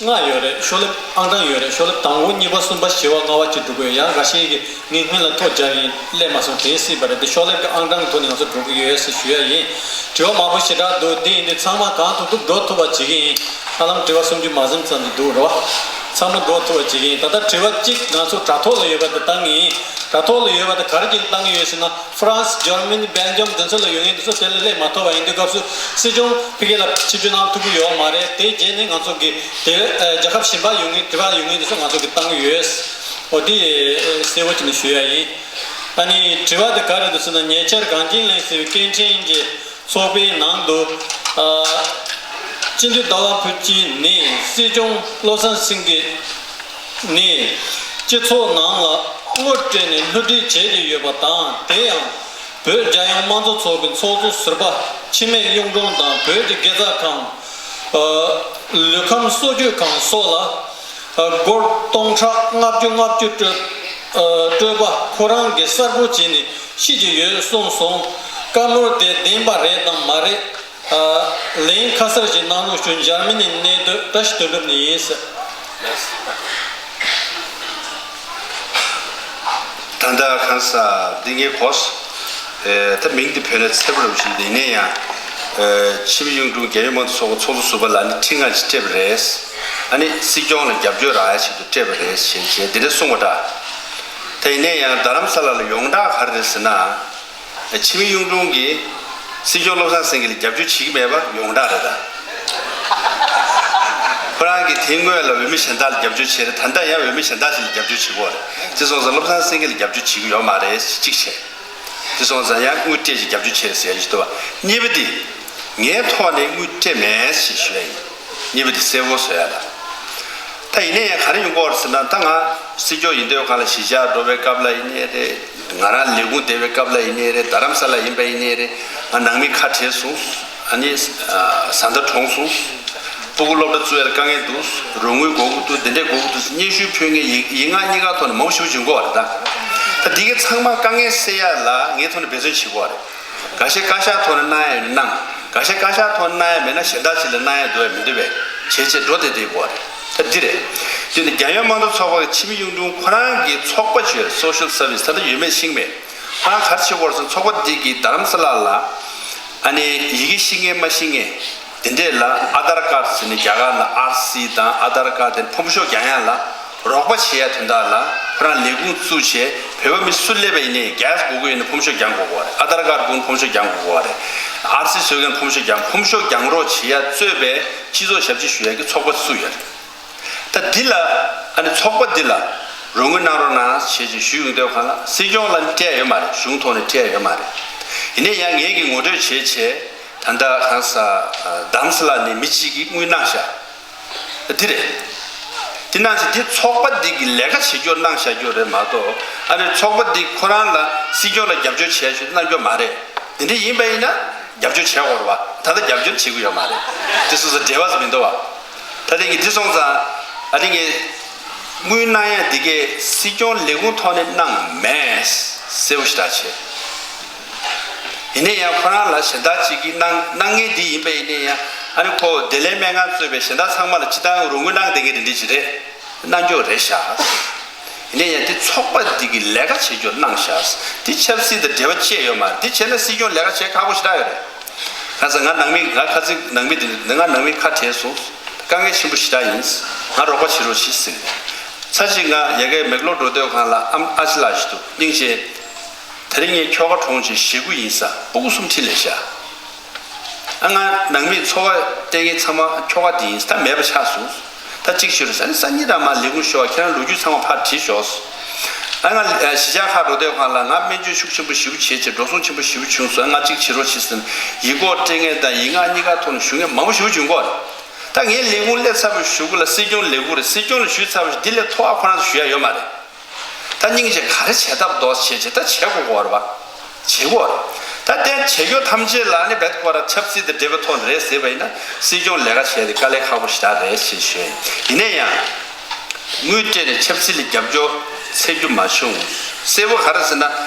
ལྔ་ཡོད་རེད། ཤོག་ལེབ་ཨང་གྲངས་ཡོད་རེད། ཤོག་ལེབ་དང་པོ་གཉིས་པ་གསུམ་པ་བཞི་པ་ལྔ་པ་བཅས་འགྲོ་གི་ཡོད། ཡང་འགའ་ཞིག་གིས་ངས་སྔོན་ལ་ཐོ་བརྒྱབ་ཡིན་སླེབས་མ་སོང་། དེ་སྲིད་པ་རེད། དེ་ཤོག་ལེབ་ཀྱི་ཨང་གྲངས་ཀྱི་ཐོག་ནས་ང་ཚོ་འགྲོ་གི་ཡོད་ཟེར་ཞུ་ཡ་ཡིན། དྲི་བ་མང་པོ་ཞེ་དྲག་འདུག་དེ་ཡིན་དུས་ཚང་མ་གང་ཐུབ་ཐུབ་འགྲོ་ཐུབ་པ་བྱེད་ཀྱི་ཡིན། ཧ་ལམ་དྲི་བ་སུམ་ཅུ་མ་ཟིན་ཙམ་དུ་འདུག་རེད་པ། ཚང་མ་འགྲོ་ཐུབ་པ་བྱེད་ཀྱི་ཡིན། ད་ལྟ་དྲི་བ་གཅིག་ང་ཚོ་དྲ་ཐོག་ལ་ཡོད་པ་དེ་བཏང་གི་ཡིན། དྲ་ཐོག་ལ་ཡོད་པ་དེ་ག་རེ་བྱས་ནས་བཏང་གི་ཡོད་ཟེར་ན། ཧྥ་རན་སི། འཇར་མ་ནི། སྦེལ་ཇམ་དེ་ཚོ་ལ་ཡོད་མཁན་དེ་ཚོ་དེ་ལ་སླེབས་མ་ཐུབ་པ་ཡིན་དུས་སྐབས་སུ་སྲིད་སྐྱོང་ཕ་གི་ལ་ཆིབས་བསྒྱུར་གནང་ཐུབ་ཀྱི་ཡོད་མ་རེད། དེའི་རྗེས་ནས་ང་ཚོ་གི་དེ་རྒྱལ་ཁབ་གཞན་པ་ཡོད་མཁན་དྲི་བ་ཡོད་མཁན་དེ་ཚོ་ང་ཚོ་གི་བཏང་གི་ཡོད། འོ་དེ་གསལ་པོ་བྱས་ནས་ཞུ་ཡ་ཡིན། ཨ་ནི་དྲི་བ་དེ་ག་རེ་འདུག་ཟེར་ན། ཉེ་ཆར་གངས་ཅན་གླིང་ཟེར་བའི་སྐད་འཕྲིན་གྱི་ཚོགས་པའི་ནང་དུ། ཨ། སྤྱི་འཐུས་ཟླ་བ་ཕུན་སྐྱིད་ནས་སྲིད་སྐྱོང་བློ་བཟང་སེང་གེ་ནས་སྤྱི་ཚོགས་ནང་ལ་དངུལ་སྤྲད་ནས་བསླུ་བྲིད་བྱེད་ཀྱི་ཡོད་པ་དང་། དེ་ཡང་བོད་རྒྱལ་ཡོངས་དམངས་གཙོ་ཚོགས་པའི་ཚོགས་གཙོ་ཟུར་པ། འཆི་མེད་གཡུང་དྲུང་དང་བོད་ཀྱི་དགེ་རྩ་ཁང་། ཨ། ལུས་ཁམས་གསོ་བཅོས་ཁང་སོགས་ལ། ཨ། སྒོར་སྟོང་ཕྲག་ལྔ་བཅུ་ལྔ་བཅུ་སྤྲོད། ཨ། སྤྲོད་པ་ཁོ་རང་གིས་གསལ་པོ་བྱས་ནས་ཤེས་ཀྱི་ཡོད་གསུངས་སོང་། བཀའ་མོལ་དེ་བདེན་པ་རེད་དམ་མ་རེད། ཨ། ལན་ཁ་གསལ་ཞིག་གནང་རོགས་ཞུ། འཇར་མ་ནི་གནས་སྡོད་བཀྲ་ཤིས་དོན་གྲུབ་ནས་ཡིན་ཟེར། ད་ལྟ་གང་ཟག་འདི་ངས་གོ། ཨེ། ད་མིང་འདི་བོད་ནས་ཚེ་པོ་རབ་ཞིག་འདི་ནས་ཡང་། ཨེ། འཆི་མེད་གཡུང་དྲུང་རྒྱལ་ཡོངས་དམངས་གཙོ་ཚོགས་ཀྱི་ཚོགས་གཙོ་ཟུར་པ་ལ་ནི་འཕྲིན་ངག་ཅིག་སྤྲད་པ་རེད། ཨ་ནི་སྲིད་སྐྱོང་ལ་རྒྱབ་སྐྱོར་རག་ཡ་ཆེད་དུ་སྤྲད་པ་རེད་ཞེས་བྱས་འདི་འདྲ་གསུངས་པ་འདྲ། ད་ཡིན་ནའི་ཡང་རྡ་རམ་ས་ལ་ལ་ཡོངས་གྲགས་ག་རེ་རེད་ཟེར་ན། འཆི་མེད་གཡུང་དྲུང་གིས་སྲིད་སྐྱོང་བློ་བཟང་སེང་གེ་ལ་རྒྱབ་སྐྱོར་བྱེད་ཀྱི་མེད་པ་ཡོངས་གྲགས་རེད་ད། ཁོ་རང་གིས་དེ་སྔོན་ལ་འོས་མི་གཞན་དག་ལ་རྒྱབ་སྐྱོར་བྱས་རེད། ད་ལྟ་ཡང་འོས་མི་གཞན་དག་ཞིག་ལ་རྒྱབ་སྐྱོར་བྱེད་ཀྱི་ཡོད་རེད། དེ་སོང་ཙང་བློ་བཟང་སེང་གེ་ལ་རྒྱབ་སྐྱོར་བྱེད་ཀྱི་ཡོད་མ་རེད། གཅིག་བྱས། དེ་སོང་ཙང་ཡང་དངུལ་སྤྲད་ཅིག་རྒྱབ་སྐྱོར་བྱེད་ཟེར་ཡ་ཞིག་འདུག་བ། གཉིས་པ་དེ་ངའི་ཐོག་ནས་དངུལ་སྤྲད་མེད་ཞེས་ཞུ་ཡ་ཡིན། གཉིས་པ་དེ་གསལ་པོ་བཟོ་ཡ་ལ། ད་ཡིན་ན་ཡང་ག་རེ་ཡོང་གི་ཡོད་རེད་ཟེར་ན། ད་ང་སྲིད་སྐྱོང་ཡིན་དུས་གང་ལ་གཞིས་ཆགས་འགྲོ་བའི་སྐབས་ལ་ཡིན་ནའི་རེད། ང་རང་ལས་ཁུངས་བསྡད་པའི་སྐབས་ལ་ཡིན་ནའི་རེད། རྡ་རམ་ས་ལ་ཡིན་པ་ཡིན་ནའི་རེད། ང་ནང་མི་ཁ་བྲལ་སོང་། ཨ་ནི་བཟའ་ཟླ་གྲོངས་སོང་། སྤུ་གུ་སློབ་གྲྭ་བཙུགས་ཡ་ལ་དཀའ་ངལ་འདུག་རོགས་དངུལ་དགོས་ཀྱི་འདུག་འདི་འདྲས་དགོས་ཀྱི་འདུག་སྙན་ཞུ་ཕུལ་མཁན་ཡིག་ཡིག་ངག་གཉིས་ཀ་ཐོག་ནས་མང་པོ་ཞེ་པོ་ཅིག་ཡོང་གི་ཡོད་རེད་ད། ད་འདི་གའི་ཚང་མ་དཀའ་ངལ་སེལ་ཡ་ལ་ངའི་ཐོག་ནས་འབད་བརྩོན་བྱེད་དགོས་རེད། འགའ་ཤས་བཀའ་ཤག་ཐོག་ནས་གནང་ཡ་ཡོད་ན་གནང་། འགའ་ཤས་བཀའ་ཤག་ཐོག་ནས་གནང་ཡ་མེད་ན་གཞན་དག་ཅིག་ལ་གནང་ཡ་འདུག་ཡ་མི་འདུག་པས། བྱས་བྱས་འགྲོ་བསྡད་བསྡད་དགོས་རེད། ད་འདི་རེད། དེ་ནི་རྒྱལ་ཡོངས་མང་གཙོ་ཚོགས་པ་གི་འཆི་མེད་གཡུང་དྲུང་ཁོ་རང་གི་ཚོགས་པ་ཅིག་ཡོད་རེད། སོ་ཤལ་སར་བིས། ད་ལྟ་ཡོད་མེད་ཤེས་མེད། ཁོ་རང་ག་རེ་བྱེད་དགོས་རེད་ཟེར་ན། ཚོགས་པ་འདི་གིས་རྡ་རམ་ས་ལ་ལ་ཨ་ནི་ཡི་གེ་ཤེས་མཁན་མ་ཤེས་མཁན་དེ་འདྲས་ལ་ཨ་དྷར་ཀར་ཟེར་ནས་རྒྱ་གར་ལ་ཨར་སི་དང་ཨ་དྷར་ཀར་དེ་ཕོམ་ཤོག་རྒྱག་ཡ་ལ་རོགས་པ་བྱེད་ཡ་དོན་དག་ལ། ཁོ་རང་ལས་ཁུངས་བཙུགས་བྱས་བོད་པ་མི་སུ་སླེབས་པ་ཡིན་ནའི་གེ་སི་དགོས་ཀྱི་ཡོད་ན་ཕོམ་ཤོག་རྒྱག་དགོས་ཀྱི་ཡོད་རེད། ཨ་དྷར་ཀར་དགོས་ན་ཕོམ་ཤོག་རྒྱག་དགོས་ཀྱི་ཡོད་རེད། ཨར་སི་བཟོ་མཁན་ཕོམ་ཤོག་རྒྱག་ཕོམ་ཤོག་རྒྱག་རོགས་བྱེད་ཡ་གཙོས་པའི་སྤྱི་ཚོགས་ཞབས་ཕྱི་ཞུ་ཡ་གི་ཚོགས་པ་བཙུགས་ཡོད་རེད། ད་འདི་ལ་ཨ་ནི་ཚོགས་པ་འདི་ལ་རོགས་དངུལ་གནང་རོགས་གནང་ཞེས་ཅིག་ཞུས་ཡོང་དུས་གང་ལ་སྲིད་སྐྱོང་ལ་ནི་སྤྲད་ཡོད་མ་རེད། གཞུང་ཐོག་ནས་སྤྲད་ཡོད་མ་རེད། ཡིན་ནའི་ཡང་ངེད་ཀྱིས་ངོ་སྤྲོད་བྱས་བྱས་ད་ལྟ་གང་ཟག་རྡ་རམ་ས་ལ་ནས་མི་གཅིག་གིས་དངུལ་གནང་བཞག་འདི་རེད། འདི་གནང་བྱས་འདི་ཚོགས་པ་འདི་གི་ལས་ཀ་བྱེད་རྒྱུར་གནང་བཞག་རྒྱུ་རེད་མ་གཏོགས། ཨ་ནི་ཚོགས་པ་འདི་ཁོ་རང་ལ་སྲིད་སྐྱོང་ལ་རྒྱབ་སྐྱོར་བྱས་ཞེས་གནང་རྒྱུ་མ་རེད། འདི་འདྲ་ཡིན་པ་ཡིན་ན་རྒྱབ་སྐྱོར་བྱེད་དགོས་རེད་བ། ད་ལྟ་རྒྱབ་སྐྱོར་བྱེད་ཀྱི་ཡོད་མ་རེད། དེ་སོ་སོ་འབྲེལ་བ་མི་འདུག་བ། ད་དེ་གི་འདི་སོང་ཙང་ཨ་ནི་ངས་དངུལ་གནང་ཡ་འདི་གས་སྲིད་སྐྱོང་ལས་ཁུངས་ཐོག་ནས་གནང་མེད། གསལ་པོ་ཞེ་དྲག་བྱས། ཡིན་ནའི་ཡང་ཁོ་རང་ལ་གཞན་དག་ཅིག་གིས་གནང་གནང་མཁན་འདི་ཡིན་པ་ཡིན་ནའི་ཡང་ཨ་ནི་ཁོ་བདེ་ལེགས་སྨན་ཁང་གཙོས་པའི་གཞན་དག་ཚང་མ་ལ་སྤྱིར་བཏང་རོགས་དངུལ་གནང་བསྡད་མཁན་དེ་འདྲ་ཅིག་རེད། གནང་རྒྱུ་རེད་ཤག་ཡིན་ནའི་ཡང་འདི་ཚོགས་པ་འདི་གི་ལས་ཀ་བྱེད་རྒྱུར་གནང་ཤག་འདི་ཆབ་སྲིད་དང་འབྲེལ་བ་བཅད་ཡོད་མ་རེད། འདི་བྱས་ན་སྲིད་སྐྱོང་ལས་ཀ་བྱེད་ཁག་པོ་ཞེ་དྲག་ཡོད་རེད། གང་ཟེར་ང་ནང་མི་ང་ཁ་ཚིག་ནང་མི་འདི་ང་ནང་མི་ཁ་བྲལ་སོང་། དཀའ་ངལ་ཆེན་པོ་ཞེ་དྲག་ཡིན། ང་རོགས་པ་བྱེད་རོགས་གྱིས་ཟེར། ཚར་གཅིག་ང་ཡ་གིའི་མེག་ལོར་འགྲོ་དུས་གང་ལ་ཨམ་ཨ་ཅེ་ལགས་ཞིག་འདུག་སྙིང་རྗེ། དེ་རིང་ངའི་ཁྱོ་ག་གྲོངས་བྱས་ཞེ་དགུ་ཡིན་ས། སྤུ་གུ་གསུམ་འཁྲིས་ལས་ཤག་ཨ་ང་ནང་མིས་འཚོ་བ་སྟེར་མཁན་ཚང་མ་ཁྱོ་ག་འདི་ཡིན། ད་མེད་པ་ཆགས་སོང་། ད་གཅིག་བྱས་རོགས་ཟེར་ནས་སང་ཉིན་རང་མར་ལས་ཁུངས་ཤོག་ཁྱེད་རང་ལོ་རྒྱུས་ཚང་མ་ཕར་བྲིས་ཤོག་ཨ་ང་གཞིས་ཆགས་ཁག་འགྲོ་དུས་གང་ལ་ང་སྨན་བཅོས་ཤུགས་ཆེན་པོ་ཞེ་པོ་བྱས་བྱས་འགྲོ་སོང་ཆེན་པོ་ཞེ་པོ་བྱུང་སོང་། ཨ་ང་གཅིག་བྱེད་རོགས་བྱེད་ཟེར་ནས་ཡིག་སྐོགས་སྤྲད་མཁན་དང་ཡིག་ངག་གཉིས་ཀ་ཐོག་ནས་ཞུ་མཁན་མང་པོ་ཞེ་པོ་བྱུང་གོ། ད་ངའི་ལས་ཁུངས་སླེབས་ཚར་བའི་གཞུག་གུ་ལ་སྲིད་སྐྱོང་ལས་ཁུངས་རེད། སྲིད་སྐྱོང་ལ་ཞུས་ཚར་བའི་གཞུག་འདི་ལས་མཐོ་བ་ཁོ་རང་ཚོ་ཞུ་ཡ་ཡོད་མ་རེད། ད་སྙིང་རྗེ་ག་རེ་བྱེད་ཐབས་འདུག་བྱས་བྱས་ད་བྱེད་དགོས་ཀྱི་ཡོད་རེད་པ། བྱེད་དགོས་རེད། ད་དེ་བྱེད་རྒྱུ་ཐམས་ཅད་ལ་ནི་རྦད་ཁོ་རང་ཆབ་སྲིད་དང་འབྲེལ་བའི་ཐོག་ནས་རེད་ཟེར་བ་ཡིན་ན་སྲིད་སྐྱོང་ལས་ཀ་བྱས་ཏེ་དཀའ་ལས་ཁག་པོ་ཞེ་དྲག་རེད་ཅེས་ཞུ་ཡ་ཡིན། ཡིན་ན་ཡང་དངུལ་སྤྲད་ནས་ཆབ་སྲིད་ལ་རྒྱབ་སྐྱོར་འཚོལ་རྒྱུ་མ་བྱུང་། གསལ་པོ་ག་རེ་ཟེར་ན་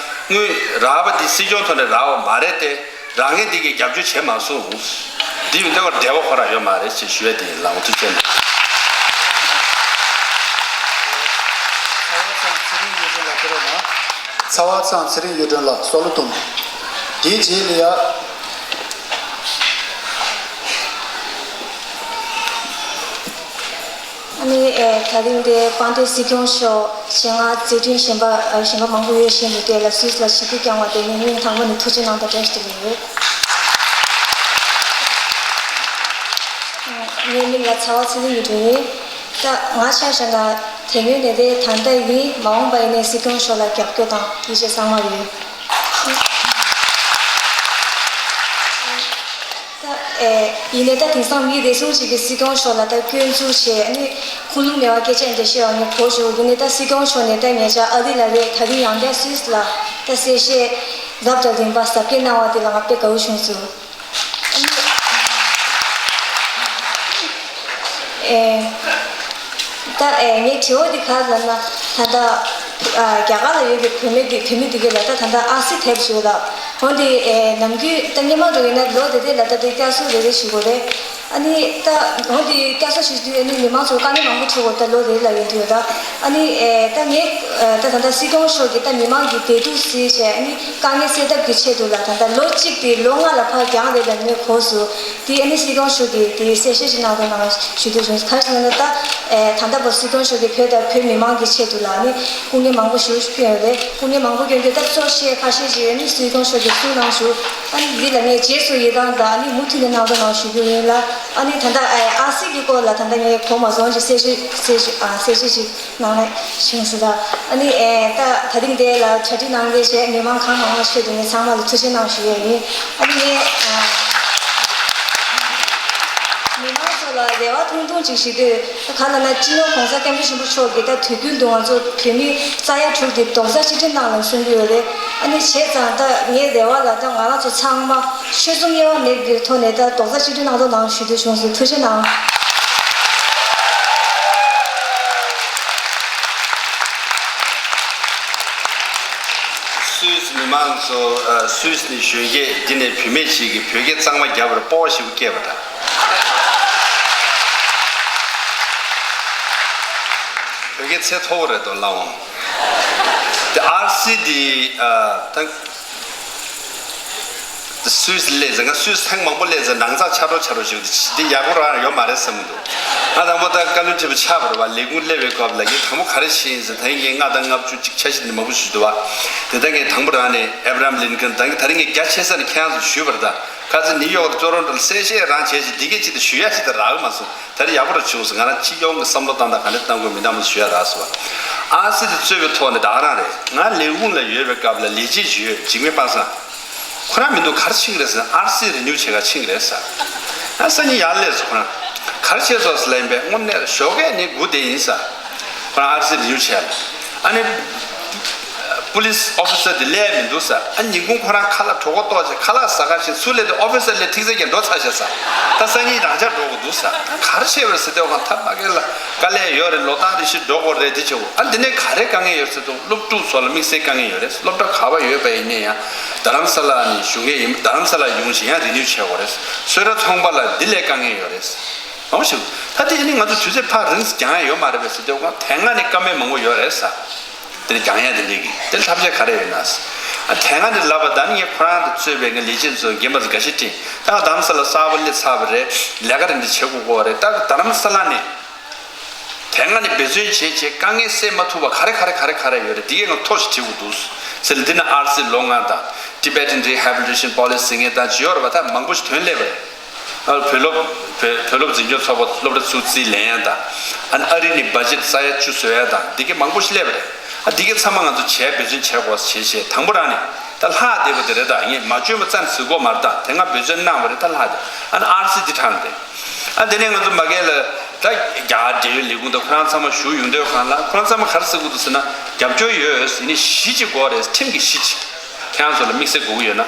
དངུལ་རག་པ་འདི་སྲིད་སྐྱོང་ཐོག་ནས་རག་པ་མ་རེད་དེ། རང་ངེས་འདི་གའི་རྒྱབ་སྐྱོར་བྱས་མ་སོང་། འདི་མི་འདྲ་བར་འབྲེལ་བ་ཁོ་རང་ཡོད་མ་རེད་ཅེས་ཞུ་ཡ་དེ་ཡིན་ལགས། འོ་ཐུགས་རྗེ་ཆེ། ཚ་བ་ཚང་ཚེ་རིང་གཡུ་སྒྲོན་ལགས་ཕེབས་རོགས་གནང་། ཚ་བ་ཚང་ཚེ་རིང་གཡུ་སྒྲོན་ལགས་སོ་ལོ་གཏོང་། དེའི་རྗེས་ལ་ཡ། ཨ་ནི་ཨེ་ད་རིང་འདིར་དཔལ་ལྡན་སྲིད་སྐྱོང་མཆོག་ཞལ་སྔ་མཛད་འཕྲིན་གཞན་པ་ཨ་གཞན་པ་མང་པོ་ཡོད་བཞིན་དུ་དེ་ལ་སུད་སི་ལ་ཞི་བདེ་བསྐྱངས་པ་དེ་ནི་སྙིང་ཐག་པ་ནས་ཐུགས་རྗེ་གནང་དང་བཀྲ་ཤིས་བདེ་ལེགས་ཡོད། ངའི་མིང་ལ་ཚ་བ་ཚེ་རིང་གཡུ་སྒྲོན་ཡིན། ད་ང་ཆ་བཞག་ན་དེ་སྔོན་ནས་དེ་ད་ལྟ་ཡིན། མ་འོངས་པ་ཡིན་ནའི་སྲིད་སྐྱོང་མཆོག་ལ་རྒྱབ་སྐྱོར་དང་ཡིད་ཆེས་གཙང་མ་ཡོད། ད་ཨེ་ཡིན་ནའི་ད་དེང་སང་མི་རེ་ཟུང་ཅིག་གིས་སྲིད་སྐྱོང་མཆོག་ལ་ད་སྐྱོན་འཛུགས་བྱས། ཨ་ནི་ཁུངས་ལུང་མེད་པ་སྐད་ཆ་འདྲ་བཤད་པ་ངས་གོ་བྱུང་། ཡིན་ནའི་ད་སྲིད་སྐྱོང་མཆོག་ནས་ད་ཉེ་ཆར་ཨ་རི་ལ་རེད། ད་རིང་ཡང་བསྐྱར་སུད་སི་ལ་ད་གསལ་བཤད་རབ་དང་རིམ་པ་གཟབ་རྒྱས་གནང་བ་དེ་ལ་ང་དཔེ་དགའ་བོ་བྱུང་སོང་། ཨ་ནི་ཨེ། ད་ཨེ་ངའི་དྲི་བ་འདི་ག་རེ་ལབ་ན། ད་ལྟ་ཨ་རྒྱ་གར་ལ་ཡོད་པའི་བུད་མེད་འདི་བུད་མེད་འདི་གས་ལ་ད་ད་ལྟ་ཨ་སི་ཐེབས་བྱོས་ལ། འོན་ཏེ་ཨེ་ནམ་རྒྱུན་ད་སྔོན་མ་འདྲ་ཡིན་ན་ལོ་དེ་དེ་ལ་ད་དེ་བསྐྱར་གསོ་རེ་རེ་ཞུ་དགོས་རེད། ཨ་ནི་ད་འོན་ཏེ་བསྐྱར་གསོ་ཞུ་དུས་ཨ་ནི་མི་མང་ཚོར་དཀའ་ངལ་མང་པོ་འཕྲད་དགོས། ད་ལོ་རེ་ལ་ཡིན་དུས་ད་ཨ་ནི་ཨེ་ད་ངས་ཨེ་ད་ད་ལྟ་སྲིད་སྐྱོང་མཆོག་གིས་ད་མི་མང་གི་བདེ་སྡུག་གཟིགས་བྱས། ཨ་ནི་དཀའ་ངལ་སེལ་ཐབས་ཀྱི་ཆེད་དུ་ལ་ད་ལྟ་ལོ་གཅིག་དེ་ལོ་ལྔ་ལ་ཕར་བརྒྱངས་རེད་ལབ་ངས་གོ་སོང་། དེ་ཨ་ནི་སྲིད་སྐྱོང་མཆོག་གིས་དེ་གསལ་བཤད་ཅིག་གནང་རོགས་གནང་ཞུ་འདོད་བྱུང་། ག་རེ་ཟེར་ན་ད་ཨེ་ད་ལྟ་བར་སྲིད་སྐྱོང་མཆོག་གིས་བོད་དང་བོད་མི་མང་གི་ཆེད་དུ་ལ་ཨ་ནི་སྐུ་ངལ་མང་པོ་ཞེ་པོ་ཞིག་ཕོག་ཡོད་རེད། སྐུ་ངལ་མང་པོ་སྐྱོན་དུས་ད་གཙོ་ཆེ་ཁ་ཤས་ཅིག་ཨ་ནི་སྲིད་སྐྱོང་མཆོག་གིས་གསུངས་གནང་ཞུ། ཨ་ནི་འདི་ལ་ངས་རྗེས་སུ་ཡི་རང་དང་ཨ་ནི་མུ་མཐུད་ནས་གནང་རོགས་གནང་ཞུ་རྒྱུ་ཡིན་ལ། ཨ་ནི་ད་ལྟ་ཨ་ཨར་སི་གི་སྐོར་ལ་ད་ལྟ་ངས་གོ་མ་སོང་ཞིག་གསལ་བཤད་གསལ་བཤད་ཨ་གསལ་བཤད་ཞིག་གནང་ན་ཞུ་ཞུ་ད། ཨ་ནི་ཨེ་ད་ད་ཐེངས་དེ་ལ་གྲ་སྒྲིག་གནང་མཁན་བཅས་མི་མང་གང་མང་མཆོད་དུ་ངས་ཚང་མ་ལ་ཐུགས་རྗེ་གནང་ཞུ་ཡས་ཡིན། ཨ་ནི་ངས་ཨ་མི་མང་ཚོ་ལ་རེ་བ་ཐུང་ཐུང་ཅིག་ཞུ་འདོད། ག་ལ་ན་སྤྱི་ནོར་༸གོང་ས་༸སྐྱབས་མགོན་ཆེན་པོ་མཆོག་གིས་ད་དུས་རྒྱུན་དུ་ང་ཚོ་བོད་མི་ས་ཡ་དྲུག་དེ་རྡོག་རྩ་གཅིག་སྒྲིལ་གནང་ལ་གསུང་གི་ཡོད་རེད། ཨ་ནི་བྱས་ཙང་ད་ངའི་རེ་བ་ལ་ད་ང་རང་ཚོ་ཚང་མ་ཆོས་སྲུང་དབྱེ་བ་མེད་པའི་ཐོག་ནས་ད་རྡོག་རྩ་གཅིག་སྒྲིལ་གནང་རོགས་གནང་ཞུ་འདོད་བྱུང་སོང་། ཐུགས་རྗེ་གནང་། སུད་སི་མི་མང་ཚོ་ཨ་སུད་སི་ནས་གཞོན་སྐྱེས་འདི་ནས་བུད་མེད་ཞིག་གིས་བོད་སྐད་གཙང་མ་བརྒྱབ་པར་སྤོབས་པ་ཞེ་པོ་སྐྱེས་པ་དང་། བོད་སྐད་ཚད་མཐོ་བོ་རེད་དོ་ལགས་འོང་། དེ་ཨར་སི་དེ་ཨ་ད་སུད་སི་སླེབས་ཚེ་ང་སུད་སི་ཐེངས་མང་པོ་སླེབས་ཚེ་ནང་ཚགས་ཆགས་འགྲོ་ཆགས་འགྲོ་ཞིག་འདི་ཡག་པོ་རང་ཡོད་མ་རེད་བསམ་གི་འདུག་ང་དང་པོ་ད་བཀའ་བློན་ཁྲི་པ་ཆགས་པ་རེད་བ། ལས་ཁུངས་སླེབས་པའི་སྐབས་ལ་ངས་དང་པོ་ག་རེ་ཤེས་ཡིན་ཟེར་ད་ངས་ལྔ་དང་ལྔ་བཅུ་གཅིག་འཆར་གཞི་འདི་མང་པོ་ཞིག་འདུག་བ། དེ་ལྟར་ངས་དང་པོ་རང་ནས་ཨེབ་རམ་ལིན་ཀོན་ད་ངས་ད་རིང་ངས་རྒྱ་ཆེ་ས་ནས་ཁྱེད་རང་ཚོ་ཞུས་པ་རེད། ད་ཁ་ཚ་ནིའུ་ཡོག་ལ་ཅོ་རོན་ཊོ་ལ་གསལ་བཤད་རང་བྱས་ཤིག་འདི་གས་ཅིག་ད་ཞུ་ཡ་ཞིག་ད་རག་གི་མ་སོང་། ད་རེས་ཡག་པོ་ར་བྱུང་སོང་། ང་རང་སྤྱི་ཡོངས་ཀྱི་བསམ་བློ་བཏང་སྟངས་ག་འདྲ་བཏང་དགོས་མིན་ད་མོ་ཞུ་ཡ་རག་སོང་བ། ཨར་སི་དེ་གཙོས་པའི་ཐོག་ནས་ད་ག་རང་རེད། ང་ལས་ཁུངས་ལ་ཡོད་པའི་སྐབས་ལ་ལས་བྱེད་ཅིག་ཡོད། འཇིགས་མེད་པ་སངས། ཁོ་རང་མི་འདུག་ག་རེ་ཕྱིན་གི་རེད་ཟེར་ན་ཨར་སི་རི་ནིའུ་བྱེད་ག་ཕྱིན་གི་རེད་ཟེར། ང་སང་ཉིན་ཡར་སླེབས་སོང་། ཁོ་རང་ག་རེ་བྱས་སོང་ཟེར་ལབ་ཡིན་པས་དངོས་གནས་ཞོགས་ཀས་ནི་སྒུག་བསྡད་ཡིན་ཟེར། ཁོ་རང་ཨར་སི་རི་ནིའུ་བྱས་ལ་ཨ་ནི། པུ་ལིས་ཨོ་ཕི་སར་དེ་སླེབས་མི་འདུག་ཟེར། ཨ་ཉིན་གུང་ཁོ་རང་ཁ་ལག་གྲོད་ཁོག་ལྟོགས་བྱས་ཁ་ལག་ཟ་ག་ཕྱིན་ཚུར་སླེབས་དུས་ཨོ་ཕི་སར་སླེབས་ཐིག་ཚད་ཀྱང་འགྲོ་ཚར་བྱས་ཟེར། ད་སང་ཉིན་རང་འཇགས་འགྲོ་དགོས་འདུག་ཟེར། ག་རེ་བྱས་པ་རེད་ཟེར་དུས་ཁོང་ཐབས་མ་གལ་ལ་དཀའ་ལས་ཡོད་རེད། ལོ་ཏང་རེ་ཞིག་འགྲོ་དགོས་རེད་དེ་བྱེད་དགོས། ཨ་འདི་ནས་ག་རེ་དཀའ་ངལ་ཡོད་ཟེར་དུས་སློབ་ཕྲུག་ཚོ་ལ་དམིགས་བསལ་དཀའ་ངལ་ཡོད་རེད། སློབ་གྲྭ་ག་པར་ཡོད་པ་ཡིན་ནའི་ཡང་རྡ་རམ་ས་ལ་ནས་བཞུགས་མཁན་ཡིན། རྡ་རམ་ས་ལ་ཡོང་ཞིང་ཡང་རི་ནིའུ་བྱེད་དགོས་རེད། སོས་ར་ཚོང་པ་ལ་འདི་ལས་དཀའ་ངལ་ཡོད་རེད། མང་པོ་ཞིག་ད་དེ་ནི་ང་ཚོ་དུས་ཚོད་ཕར་རིང་རྒྱང་ཡང་ཡོད་མ་རེད་པས་ཟེར་དུས་ཁོང་དེ་སྔ་ནས་བཀའ་མོལ་མང་པོ་ཡོད་རེད་ཟེར། དེ་ནི་རྒྱང་ཡང་དེ་འདྲས་ཀྱི་དེ་ཐབས་ཤེས་ག་རེ་ཡོད་ན་ཟེར། ཨ་དེ་སྔ་ནས་ལབ་པ་ད་ནི་ངས་ཁོ་རང་དང་གཙོས་པའི་ངའི་ལས་བྱེད་ཚོ་རྒན་པ་ཚོ་འགའ་ཤས་དྲིས། ད་ང་རྡ་རམ་ས་ལ་གསར་པ་སླེབས་ཚར་བ་རེད། ལས་ཀ་རེ་འདི་བྱེད་དགོས་ཀྱི་རེད། ད་རྡ་རམ་ས་ལ་ནས་དེ་སྔ་ནས་འབད་བརྩོན་བྱས་བྱས་དཀའ་ངལ་སེལ་མ་ཐུབ་པ་ག་རེ་ག་རེ་ག་རེ་ག་རེ་ཡོད་རེད། འདི་གས་ང་ཐོ་ཞིག་བྲིས་དགོས་འདུག་ཟེར་ལ་འདི་ན་ཨར་སི་ལོ་ལྔ་དང་Tibetan Rehabilitation Policy ཟེར་མཁན་དང་ཅི་ཡོད་རེད་པ། ད་མང་པོ་ཞིག་ཐོན་སླེབས་པ་རེད། ཨ་བོད་སློབ་བོད་བོད་སློབ་འཛིན་སྐྱོང་ཚོགས་པ་སློབ་གྲྭ་ཚུགས་རྩིས་ལེན་ཡ་དང་། ཨ་ནི་ཨ་རི་ནས་བ་ཇེཊ་ས་ཡ་བཅུ་བཟོ་ཡ་དང་འདི་གས་མང་པོ་ཞིག་སླེབས་པ་རེད། ཨ་འདི་གས་ཚང་མ་ང་ཚོ་བྱས་འབད་བརྩོན་བྱས་དགོས་བྱས་བྱས་དང་པོ་རང་ནས་ད་ལྷག་བསྡད་པ་དེ་རེད། ད་ངས་མ་བརྗོད་པ་ཙམ་ཟེར་དགོས་མ་རེད། ད་དེ་སྔ་འབད་བརྩོན་གནང་བ་རེད། ད་ལྷག་བསྡད། ཨ་ནི་ཨར་སི་འདི་དྲངས་ཏེ། ཨ་དེ་ནས་ང་ཚོ་མ་གལ་ལ་ད་རྒྱ་གར་འབྲེལ་ཡོད་ལས་ཁུངས་དང་ཁོ་རང་ཚང་མ་བཞུགས་ཡོང་དུས་སྒང་ལ་ཁོ་རང་ཚང་མ་ག་རེ་ཟེར་གྱི་འདུག་ཟེར་ན་རྒྱབ་སྐྱོར་ཡོད་ཟེར་ནས་གཞི་གཅིག་དགོས་རེད། ཁྲིམས་ཀྱི་གཞི་གཅིག་ཁྱེད་རང་ཚོ་ལ་དམིགས་བསལ་དགོས་ཀྱི་ཡོད་ན།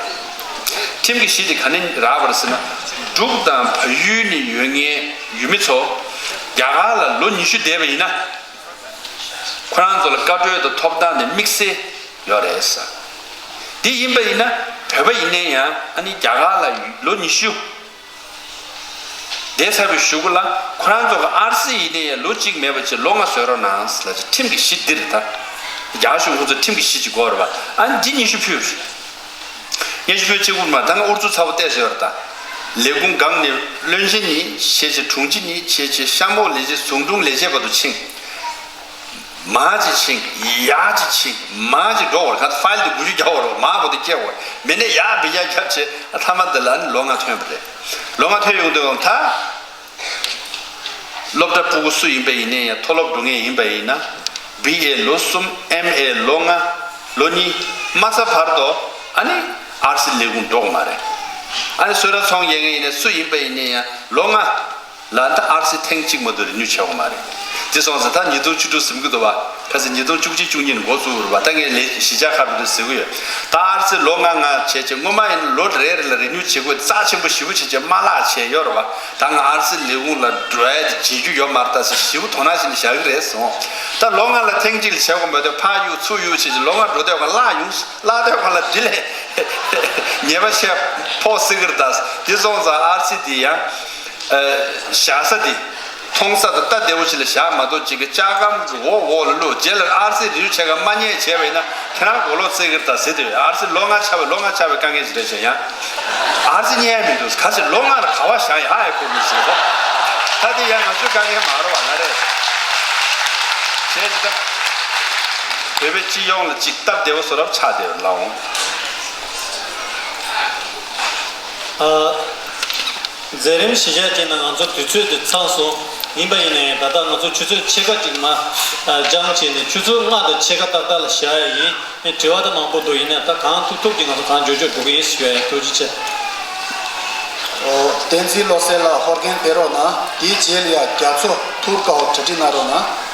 ཁྲིམས་ཀྱི་གཞི་དེ་ག་ནས་རག་པ་རེད་ཟེར་ན། འབྲུག་དང་བལ་ཡུལ་ནས་ཡོད་མཁན་ཡུལ་མི་ཚོ་རྒྱ་གར་ལ་ལོ་ཉི་ཤུ་བསྡད་པ་ཡིན་ན། ཁོ་རང་ཚོ་ལ་བཀའ་འཁྲོལ་དང་ཐོབ་ཐང་དེ་དམིགས་བསལ་ཡོད་རེད་ཟེར། འདི་ཡིན་པ་ཡིན་ན་བོད་པ་ཡིན་ནའི་ཡང་ཨ་ནི་རྒྱ་གར་ལ་ལོ་ཉི་ཤུ་བསྡད་ཚར་བའི་གཞུག་གུ་ལ་ཁོ་རང་ཚོ་གི་ཨར་སི་ཡིན་ནའི་ཡང་ལོ་གཅིག་མེད་པ་བྱས་ལོ་ལྔ་བཟོ་རོགས་གནང་ཟེར་ལབ་ཅིག་ཁྲིམས་ཀྱི་གཞི་འདི་རེད་ད། རྒྱ་གཞུང་ཁོ་ཚོ་ཁྲིམས་ཀྱི་གཞི་ཅིག་དགོས་རེད་པ། ཨ་ནི་འདི་ཉི་ཤུ་ཕུལ་རེད། ཉི་ཤུ་ཕུལ་གཅིག་པུ་མ་ད་ང་ཨུ་ཚུགས་ཚ་པོ་བལྟས་བཟོས་རེད་ད། ལས་ཁུངས་སྒང་ནས་བློན་ཆེན་ནས་བྱས་བྱས་དྲུང་ཆེ་ནས་བྱས་བྱས་གཤམ་འོག་ལས་བྱེད་ཟུང་དྲུང་ལས་བྱེད་བར་དུ་ཕྱིན། མར་ཅིག་ཕྱིན། ཡར་ཅིག་ཕྱིན། མར་ཅིག་འགྲོ་བར་ག་ད་ཕའིལ་དེ་འགུལ་སྐྱོད་རྒྱག་བར་མར་བར་དུ་སྐྱེལ་བར་མི་ནས་ཡར་བི་ཡ་རྒྱབ་བྱས་ཨ་མཐའ་མ་འདི་ལ་ནི་ལོ་ལྔ་ཐོན་པ་རེད། ལོ་ལྔ་ཐོན་ཡོང་དུས་ད་སློབ་གྲྭ་ཕྲུ་གུ་སུ་ཡིན་པ་ཡིན་ནའི་ཡང་མཐོ་སློབ་འགྲོ་མཁན་ཡིན་པ་ཡིན་ན་བི་ཨེ་ལོ་གསུམ། ཨེམ་ཨེ་ལོ་ལྔ། ལོ་གཉིས་མ་ཚར་བར་དུ་ཨ་ནི་ཨར་སི་ལས་ཁུངས་འགྲོ་གི་མ་རེད། ཨ་ནི་སོས་ར་ཚོང་རྒྱག་མཁན་ཡིན་ནའི་སུ་ཡིན་པ་ཡིན་ནའི་ཡང་ལོ་ལྔ། ལ་ད་ཨར་སི་ཐེངས་གཅིག་མ་གཏོགས་རི་ནིའུ་བྱེད་དགོས་མ་རེད། དེ་སོང་ཙང་ད་ཉིས་སྟོང་བཅུ་དྲུག་ཟིན་གྱི་འདུག་བ། ཁ་སང་ཉིས་སྟོང་བཅུ་གཅིག་བཅུ་གཉིས་ནས་འགོ་བཙུགས་རེད་བ། ད་ངས་ལས་གཞིས་ཆགས་ཁག་ཏུ་ཟེར་གྱི་ཡོད། ད་ཨར་སི་ལོ་ལྔ་ལྔ་བྱས་བྱས་སྔོན་མ་ཡིན་ན་ལོ་རེ་རེ་ལ་རི་ནིའུ་བྱེད་དགོས་རྩ་ཆེན་པོ་ཞེ་པོ་བྱས་བྱས་མ་བརླག་བྱས་ཡོད་རེད་བ། ད་ང་ཨར་སི་ལས་ཁུངས་ལ་འགྲོ་ཡ་དེ་བྱེད་རྒྱུ་ཡོད་མ་རེད་ད་ཟེར་ཞེ་པོ་དོ་སྣང་བྱས་ནས་བཞག་གི་རེད་སོང་། ད་ལོ་ལྔ་ལ་ཐེངས་གཅིག་ལ་བྱེད་དགོས་མ་གཏོགས་ཕར་གཡུག་ཚུར་གཡུག་བྱས་བྱས་ལོ་ལྔ་འགྲོ་དུས་ག་བརླག་ཡོང་། བརླག་དུས་ག་ལ་དེ་ལས་ཉེས་པ་ཆེ་ཕོག་སྲིད་ཀྱི་རེད་ད། དེ་སོང་ཙང་ཨར་སི་དེ་ཡང་། བཞག་ས་དེ། མཐོང་ས་དང་ལྟ་བདེ་བོ་ཞིག་ལ་བཞག་མ་གཏོགས་ཅིག་གི་ལྕགས་སྒམ་གྱི་འོག་འོག་ལ་བླུགས་རྗེས་ལ་ཨར་སི་རི་ནིའུ་བྱེད་ག་མ་རྙེད་བྱས་པ་ཡིན་ན་ཁྱེད་རང་མགོ་ལོག་རྩེད་ཀྱི་རེད་ད་ཟེར་དུས་ཨར་སི་ལོ་ལྔ་ཆགས་པའི་ལོ་ལྔ་ཆགས་པའི་དཀའ་ངལ་ཞིག་རེད་ཟེར་ཡང་། ཨར་སི་རྙེད་ཡ་མི་འདུག་ག་ཚོད་ལོ་ལྔ་ལ་ག་བ་བཞག་ཡ་ཧ་ཡ་ཁུར་མི་ཤེས་ད། ད་དེ་ཡང་ང་ཚོའི་དཀའ་ངལ་མ་རེད་བ་ང་རེད། བྱས་ཙང་ད། བོད་པའི་སྤྱི་ཡོངས་ལ་ཅིག་སྟབས་བདེ་བོ་བཟོ་རབས་ཆགས་བསྡད་ཡོད་ལགས་འོང་། ཨ། མཛད་རིམ་གཞི་བཞག་ཅིག་ན་ང་ཚོ་དུས་ཚོད་དེ་ཚང་སོང་། ཡིན་པ་ཡིན་ནའི་ད་ལྟ་ང་ཚོ་ཆུ་ཚོད་ཕྱེད་ཀ་ཅིག་མ་ཨ་འགྱངས་བྱས་ནས་ཆུ་ཚོད་ལྔ་དང་ཕྱེད་ཀ་ཏག་ཏག་ལ་བཞག་ཡ་ཡིན། དྲི་བ་ད་མང་པོ་འདུག་ཡིན་ནའི་ད་གང་ཐུབ་ཐུབ་ཀྱིས་ང་ཚོ་གང་མགྱོགས་མགྱོགས་འགྲོ་གི་ཡིན་ཞུ་ཡ་ཡིན། ཐུགས་རྗེ་ཆེ། ཨོ། བསྟན་འཛིན་བློ་གསལ་ལགས་ཧོར་རྒན་ཕེབས་རོགས་གནང་། དེའི་རྗེས་ལ་ཡ་རྒྱ་མཚོ་ཐུར་དཀའ་བ་གྲ་སྒྲིག་གནང་རོགས་གནང་།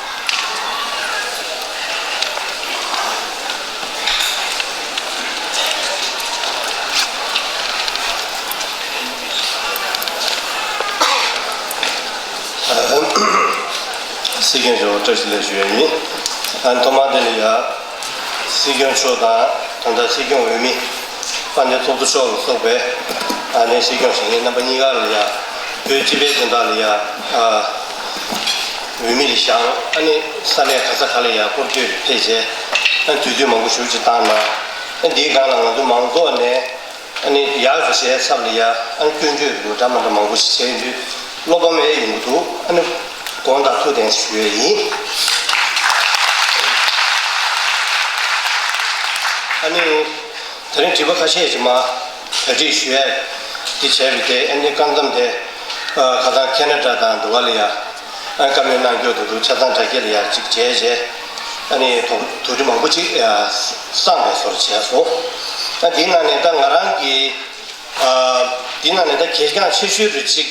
སྲིད་སྐྱོང་མཆོག་བཀྲ་ཤིས་བདེ་ལེགས་ཞུ་ཡ་ཡིན། ཨ་ཐོག་མར་དེ་ལ་ཡ། སྲིད་སྐྱོང་མཆོག་དང་ད་ལྟ་སྲིད་སྐྱོང་འོས་མི་དཔལ་ལྡན་ཚོགས་གཙོ་མཆོག་ལ་སོགས་པའི་ཨ་ནི་སྲིད་སྐྱོང་བཞེངས་མཁན་རྣམ་པ་གཉིས་ཀ་ལ་ཡ་བོད་སྤྱི་པའི་དོན་དག་ལ་ཡ་ཨ་འོས་མི་ལ་བཞེངས། ཨ་ནི་ས་གནས་ག་ས་ག་ལ་ཡ་སྐོར་སྐྱོད་ཕེབས་བྱས་ཨ་དུས་ཚོད་མང་པོ་ཞེ་པོ་ཅིག་བཏང་གནང་། ཨ་འདིའི་སྒང་ལ་ང་ཚོ་མང་ཚོགས་ནས་ཨ་ནི་ཡག་ཏུ་བྱས་ཚབ་ལ་ཡ་ཨ་ནི་སྐྱོན་བརྗོད་འདྲ་མི་འདྲ་མང་པོ་ཞིག་བྱས་ཡོང་དུས། བློ་ཕམ་ཡང་ཡོང་གི་འདུག་ཨ་ནི་དགོངས་དག་ཐུགས་བདེན་ཞུ་ཡས་ཡིན། ཨ་ནི་དེ་རིང་དྲི་བ་ཁ་ཤས་ཤིག་མ་གྲ་སྒྲིག་ཞུ་ཡས་འདི་བྱས་པའི་དེ་ཨ་ནི་སྐབས་མཚམས་དེ་ཁ་སང་ཁེ་ན་ཌ་དང་འདི་བ་ལ་ཡ་ཨ་བཀའ་མོལ་གནང་རྒྱུ་དེ་འདུག་ཆ་ཚང་དྲ་རྒྱ་ལ་ཡ་གཅིག་བྱས་བྱས་ཨ་ནི་དོགས་དྲི་མང་པོ་ཅིག་བསམ་པའི་བཟོ་འདྲ་བྱས་སོང་། ཨ་འདིའི་ནང་ནས་ད་ང་རང་གི་ཨ་འདི་ནང་ནས་ད་གལ་འགངས་ཆེ་ཤོས་རུ་གཅིག་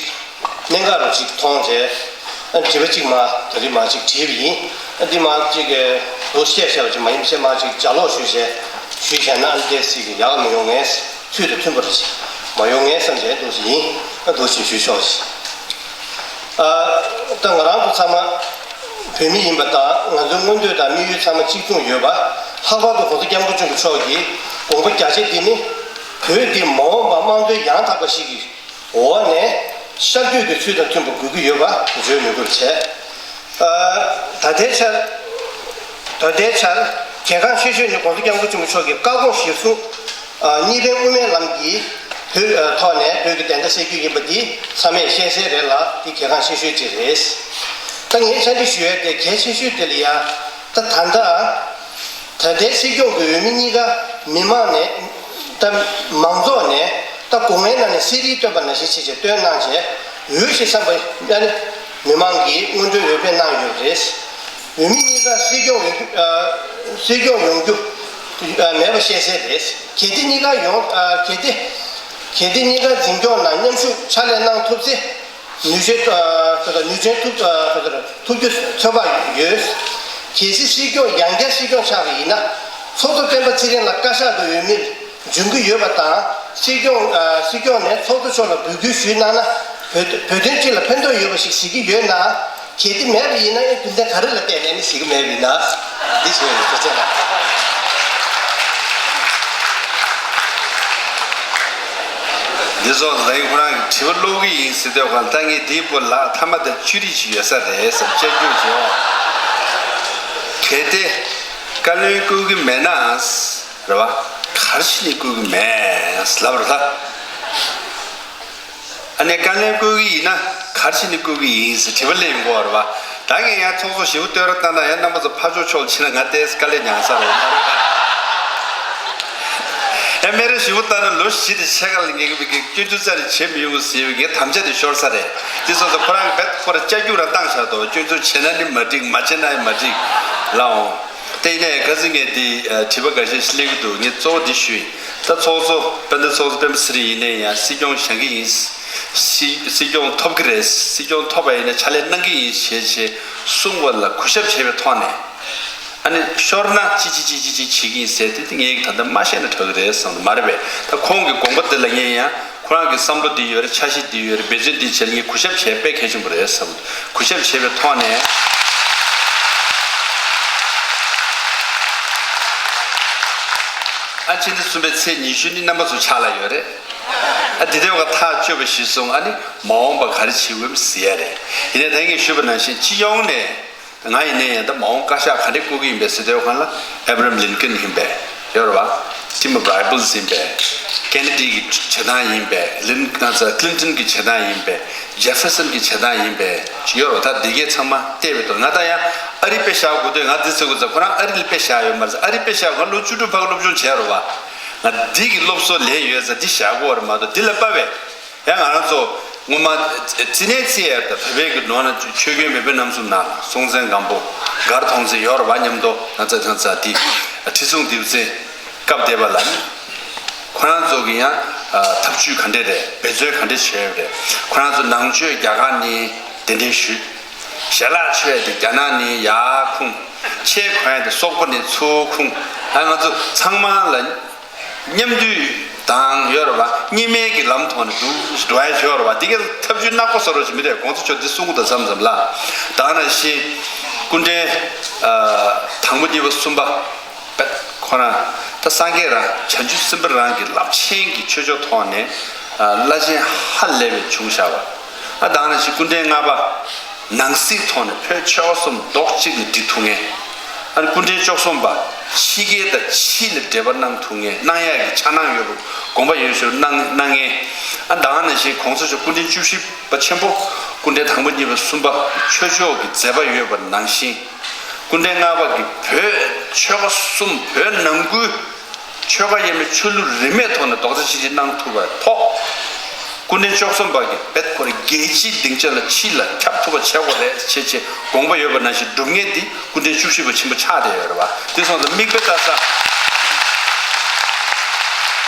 གནད་འགག་རུ་གཅིག་མཐོང་བྱས། ཨ་དྲི་བ་གཅིག་མ་དེ་རིང་མ་གཅིག་དྲིས་པ་ཡིན། ཨ་འདི་མ་གཅིག་གི་འདུག་བཤད་བཤད་པ་ཅིག་མ་ཡིན་བཤད་མ་གཅིག་ལྗགས་ཀློག་ཞུས་བྱས་ཞུས་བྱས་ན་ཨ་འདི་སྲིད་ཀྱི་ཡག་མི་ཡོང་ངས་ཚུལ་དང་མཐུན་པ་རུ་གཅིག་མ་ཡོང་ངས་བསམ་བྱས་འདུག་ཞིག་ཡིན། ཨ་འདུག་ཞིག་ཞུས་ཆོག་ཞིག་ཨ་ད་ང་རང་ཚོ་ཚང་མ་བོད་མི་ཡིན་པ་དང་ང་ཚོའི་མངོན་འདོད་དང་དམིགས་ཡུལ་ཚང་མ་གཅིག་མཚུངས་ཡོད་པ། ལྷག་པར་དུ་༸གོང་ས་༸སྐྱབས་མགོན་ཆེན་པོ་མཆོག་གི་དགོངས་པ་རྒྱ་ཆེ་འདི་ནི་བོད་འདི་མ་འོངས་པ་དམངས་གཙོའི་ཡང་དག་པ་ཞིག་གི་འོག་ནས་ཤར་བསྐྱོད་ཀྱི་ཚུལ་དང་མཐུན་པ་དགོས་ཀྱི་ཡོད་པ་བརྗོད་མི་དགོས་པ་བྱས། ཨ་ད་ལྟའི་ཆར་ད་ལྟའི་ཆར་གལ་འགངས་ཆེ་ཤོས་ནི་༸གོང་ས་༸སྐྱབས་མགོན་ཆེན་པོ་མཆོག་གི་བཀའ་དགོངས་གཞིར་བཟུང་ཨ་གཉིས་ཕན་དབུ་མའི་ལམ་གྱི་བོད་ཨ་ཐོག་ནས་བོད་ཀྱི་བདེན་མཐའ་གསལ་རྒྱུ་ཡིན་པ་འདི་ཚང་མས་ཤེས་གསལ་རེད་ལ་འདི་གལ་འགངས་ཆེ་ཤོས་ཅིག་རེད། ད་ངས་བཅར་འདྲི་ཞུ་ཡས་དེ་གལ་ཆེ་ཤོས་དེ་ལ་ཡ་ད་ད་ལྟ་ད་ལྟའི་སྲིད་སྐྱོང་གི་འོས་མི་གཉིས་ཀ་མི་མང་ནས་ད་མང་ཚོགས་ནས་ད་སྒོ་ལྔའི་ནང་ནས་གསེར་རིས་བཏོན་པ་ནང་བཞིན་བྱས་བྱས་བཏོན་གནང་བྱས་འོས་ཤིག་བསམ་པ་ཡ་ནི་མི་མང་གིས་སྔོན་འགྲོའི་འོས་འཕེན་གནང་ཡོད་རེད། འོས་མི་གཉིས་ཀ་སྲིད་སྐྱོང་ཡོང་རྒྱུ་ཨ་སྲིད་སྐྱོང་ཡོང་རྒྱུ་ཨ་མེད་པ་བཤད་གསལ་རེད། གལ་ཏེ་གཉིས་ཀ་ཡོང་ཨ་གལ་ཏེ་གལ་ཏེ་གཉིས་ཀ་འཛིན་སྐྱོང་ནང་མཉམ་ཞུགས་ཕྱག་ལས་གནང་ཐུབ་ཚེ། ནུས་ཆེན་ཨ་ནུས་ཆེན་ཐུབ་ཨ་ཐུབ་རྒྱུ་ཚོད་དཔག་ཡོད། གལ་སྲིད་སྲིད་སྐྱོང་ཡང་བསྐྱར་སྲིད་སྐྱོང་ཆགས་པ་ཡིན་ན། ཚོགས་གཙོ་སྤེན་པ་ཚེ་རིང་ལགས་བཀའ་ཤག་ཏུ་འོས་མིར་འབྱོན་གྱི་ཡོད་པ་དང་། སྲིད་སྐྱོང་ཨ་སྲིད་སྐྱོང་ནས་ཚོགས་གཙོ་མཆོག་ལ་འབོད་སྐུལ་ཞུས་གནང་ན། བོད་བོད་དོན་སྤྱི་ལ་ཕན་ཐོགས་ཡོད་པ་ཞིག་གཟིགས་ཀྱི་ཡོད་ན། གལ་ཏེ་མེད་པ་ཡིན་ན་ཨེ་རྒྱུ་མཚན་ག་རེ་ལ་བརྟེན་ནས་ཨེ་ནི་གཟིགས་ཀྱི་མེད་པ་ཡིན་ན། འདི་ཞུ་ཡ་ཡིན། ཐུགས་རྗེ་གནང་། འདི་ཚོ་ལ་ཡིན་ཁོ་རང་གི་དྲི་བ་ཀློག་གི་ཡིན་ཟེར་དུས་གང་ལྟར་ངས་འདིའི་སྐོར་ལ་ཐ་མ་དེ་བཅུ་རིགས་ཤིག་ཡོད་ས་རེད་བསམ་དཔྱད་བརྗོད་བྱས། གལ་ཏེ་བཀའ་བློན་བསྐོ་གི་མེད་ན་རེད་བ། ག་རེ་བྱས་ནས་བསྐོ་གི་མེད་ལབ་རེད་ད། ཨ་ནི་བཀའ་བློན་བསྐོ་གི་ཡིན་ན་ག་རེ་བྱས་ནས་བསྐོ་གི་ཡིན་ཟེར་དྲི་བ་སླེབས་ཡོང་གི་ཡོད་རེད་བ། ད་ངས་ཡང་ཚོགས་གཙོ་ཞེ་པོ་བསྟོད་ར་བཏང་ན་ཡང་རྣམ་པ་ཚོ་ཕར་ཕྱོགས་ཕྱོགས་ལ་ཕྱིན་ན་ང་ཏོག་ཙམ་དཀའ་ལས་མྱངས་ས་རེད། ཨེ་སྨད་ར་ཞེ་པོ་བཏང་ན་ལོ་བཞི་དང་ཕྱེད་ཀ་ལ་ངེད་ཀྱི་སྐྱོན་འཛུགས་རྩ་ནས་བྱེད་མི་ཡོང་ཟེར་བའི་ངའི་དམ་བཅའ་དེ་ཤོར་ས་རེད། དེ་སོང་ཙང་ཁོ་རང་གི་རྦད་ཁོ་ར་ལྕགས་རྒྱུག་ར་བཏང་བཞག་འདུག་སྐྱོན་འཛུགས་བྱེད་ན་ནི་མ་འགྲིག་མ་བྱེད་ན་ཡང་མ་འགྲིག་ལབ་འོང་། དེ་ཡིན་ནའི་ཁ་སང་ངས་འདི་ཨ་དྲི་བ་འགའ་ཤས་ཤིག་སླེབས་ཀྱི་འདུག་ངས་གཙོ་བོ་འདི་ཞུས་ཡིན། ད་ཚོགས་གཙོ་དཔལ་ལྡན་ཚོགས་གཙོ་སྤེན་པ་ཚེ་རིང་ཡིན་ནའི་ཡང་སྲིད་སྐྱོང་བཞེངས་ཀྱི་ཡིན། སྲིད་སྲིད་སྐྱོང་ཐོབ་ཀྱི་རེད། སྲིད་སྐྱོང་ཐོབ་པ་ཡིན་ན་ཕྱག་ལས་གནང་གི་ཡིན་ཞེས་ཞེས་གསུངས་པ་ལ་གུས་ཞབས་བྱས་པའི་ཐོག་ནས། ཨ་ནི་ཤོར་ན་ཅི་ཅི་ཅི་ཅི་ཅི་བྱེད་ཀྱི་ཡིན་ཟེར་དེ་དེ་ངས་ད་ལྟ་མ་བཤད་ན་དྲག་གི་རེད་བསམ་གྱི་མ་རེད་པས། ད་ཁོང་གི་དགོངས་པ་འདི་ལ་ངས་ཡང་ཁོ་རང་གི་བསམ་བློ་འདི་ཡོད་རེད། འཆར་གཞི་འདི་ཡོད་རེད། འབད་བརྩོན་འདི་བྱས་ན་ངས་གུས་ཞབས་བྱས་དཔེ་གལ་ཆེན་པོ་རེད་བསམ། གུས་ཞབས་བྱས་པའི་ཐོག་ནས། ཨ་ཕྱི་ཟླ་གསུམ་པའི་ཚེས་ཉི་ཤུ་ནི་རྣམ་པ་ཚོ་ཕྱག་ལ་ཡོད་རེད། ཨ་འདི་ལྟའི་བ་ཐག་གཅོད་པ་ཞིག་སོང་། ཨ་ནི་མ་འོངས་པ་ག་རེ་བྱེད་འོས་ཟེར་ཡ་རེད། ཡིན་ནའི་ད་ངས་ཞུས་པ་ནང་བཞིན་སྤྱི་ཡོངས་ནས། ང་ཡིན་ནའི་ཡང་ད་མ་འོངས་བཀའ་ཤག་ག་འདྲས་བསྐོ་གི་ཡིན་པས་ཟེར་དུས་སྒང་ལ་ཨེ་བྷ་རམ་ལིན་ཀོན་ཡིན་པས། ཡོད་རེད་བ། ཊིམ་བྷ་རི་བྷལ་ཡིན་པས། ཀེ་ནེ་ཌི་གི་བྱེད་སྟངས་ཡིན་པས། ལིན་ང་ཚོ་ཀི་ལིན་ཊོན་གི་བྱེད་སྟངས་ཡིན་པས། ཇེ་ཕེར་སན་གི་བྱེད་སྟངས་ཡིན་པས། ཡོད་རེད་བ། ད་འདི་གས་ཚང་མ་བལྟས་པའི་ཐོག་ང་ད་ཡང་ཨ་རི་དཔེ་བཞག་དགོས་དུས་ང་འདི་ཟེར་དགོས་ཙང་ཁོ་རང་ཨ་རི་ལ་དཔེ་བཞག་ཡོད་མ་རེད་ཟེར། ཨ་རི་དཔེ་བཞག་ང་ལོ་བཅུ་དྲུག་ཕ་གི་སློབ་སྦྱོང་བྱས་རེད་བ། ང་འདི་གི་སློབ་གསོ་ལེན་ཡོད་ཙང་འདི་བཞག་དགོས་རེད་མ་གཏོགས་འདི་ལ་དཔའ་བས། ཡང་ང་རང་ཚོ་ ངོ་མ་ཙི་ནའི་ཙི་ཡར་དང་བོད་པའི་གི་ནང་ན་ཆོས་རྒྱལ་མེས་དབོན་རྣམ་གསུམ་ནང་ལ་སྲོང་བཙན་སྒམ་པོ་མགར་ཐོག་བརྩེགས་ཡོད་རེད་བ། མཉམ་དུ་ན་ཚ་ཐང་ཚ་དེ་ཁྲི་སྲོང་ལྡེའུ་བཙན་སྐབས་འདས་པ་ལ་ནི་ཁོ་རང་ཚོ་གི་ཡང་ཐབས་ཇུས་ག་འདྲས་རེད། འབད་བརྩོན་ག་འདྲས་བྱས་ཡོད་རེད། ཁོ་རང་ཚོ་ནང་ཆོས་རྒྱ་གར་ནས་གདན་འདྲེན་ཞུས། ཞལ་ལག་མཆོད་དེ་རྒྱ་ནག་ནས་ཡར་ཁུངས། ཆས་གོན་དེ་སོག་པོ་ནས་ཚུར་ཁུངས། ཨ་ང་ཚོ་ཚང་མ་ལ་མཉམ་འདུས་དང་ཡོད་རེད་བ། གཉིས་སྨན་གྱི་ལམ་ཐོག་ནས་འདུག་འགྲོ་ཡ་ཡོད་རེད་བ། འདི་གའི་ཐབས་ཇུས་ནག་པོ་བཟོ་རོགས་ཞིག་མི་འདུག་གོང་ས་མཆོག་འདི་གསུང་གི་འདུག་མཚམས་མཚམས་ལ། ད་ག་ནང་བཞིན་སྐུ་ཕྲེང་དང་པོ་གཉིས་པ་གསུམ་པ་ཁོ་རང་ད་སངས་རྒྱས་རང་བྱང་ཆུབ་སེམས་དཔའ་རང་གི་རླབས་ཆེན་གྱི་ཆོས་ཕྱོགས་ཐོག་ནས་བླ་ཆེན་ཧ་ལས་པའི་བྱུང་བཞག་པ། ཨ་ད་ག་ནང་བཞིན་སྐུ་ཕྲེང་ལྔ་པ། ནང་སྲིད་ཐོག་ནས་བོད་ཆོལ་ཁ་གསུམ་རྡོག་གཅིག་ནས་སྒྲིལ་ཐུབ་མཁན། ཨ་ནི་སྐུ་ཕྲེང་བཅུ་གསུམ་པ་ཕྱི་རྒྱལ་དང་ཕྱི་ལ་འབྲེལ་བ་གནང་ཐུབ་མཁན། གནང་ཡག་གི་འཆར་སྣང་ཡོད་པ། དགོངས་པ་ཡོད་ཞུ་གནང་གནང་མཁན། ཨ་ད་ག་ནང་བཞིན་གོང་ས་མཆོག་སྐུ་ཕྲེང་བཅུ་བཞི་པ་ཆེན་པོ། སྐུ་ཕྲེང་དང་པོ་གཉིས་པ་གསུམ་པ་ཆོས་ཕྱོགས་ཀྱི་མཛད་པ་ཡོད་པ་ནང་བཞིན། སྐུ་ཕྲེང་ལྔ་པ་གིས་བོད་ཆོལ་ཁ་གསུམ་བོད་ནང་ཁུལ། ཆོལ་ཁ་དབྱེ་མེད་ཆོས་ལུགས་རིས་མེད་ཐོག་ནས་རྡོག་རྩ་གཅིག་སྒྲིལ་གནང་ཐུབ་པའི་ཐོག་སྐུ་ཕྲེང་བཅུ་གསུམ་པ་གིས་རྦད་ཁོ་རང་རྒྱལ་སྤྱིའི་སྡིངས་ཆ་ལ་ཕྱི་ལ་ཁྱབ་ཐུབ་པ་བྱེད་དགོས་རེད་ཅེས་ཅེས་དགོངས་པ་ཡོད་པ་ནང་བཞིན་སྒྲུབ་མཁན་འདི་སྐུ་ཕྲེང་བཅུ་བཞི་པ་ཆེན་པོ་ཆགས་བསྡད་ཡོད་རེད་བ། དེ་སོང་ཙང་མིག་དཔེ་ལྟ་ས།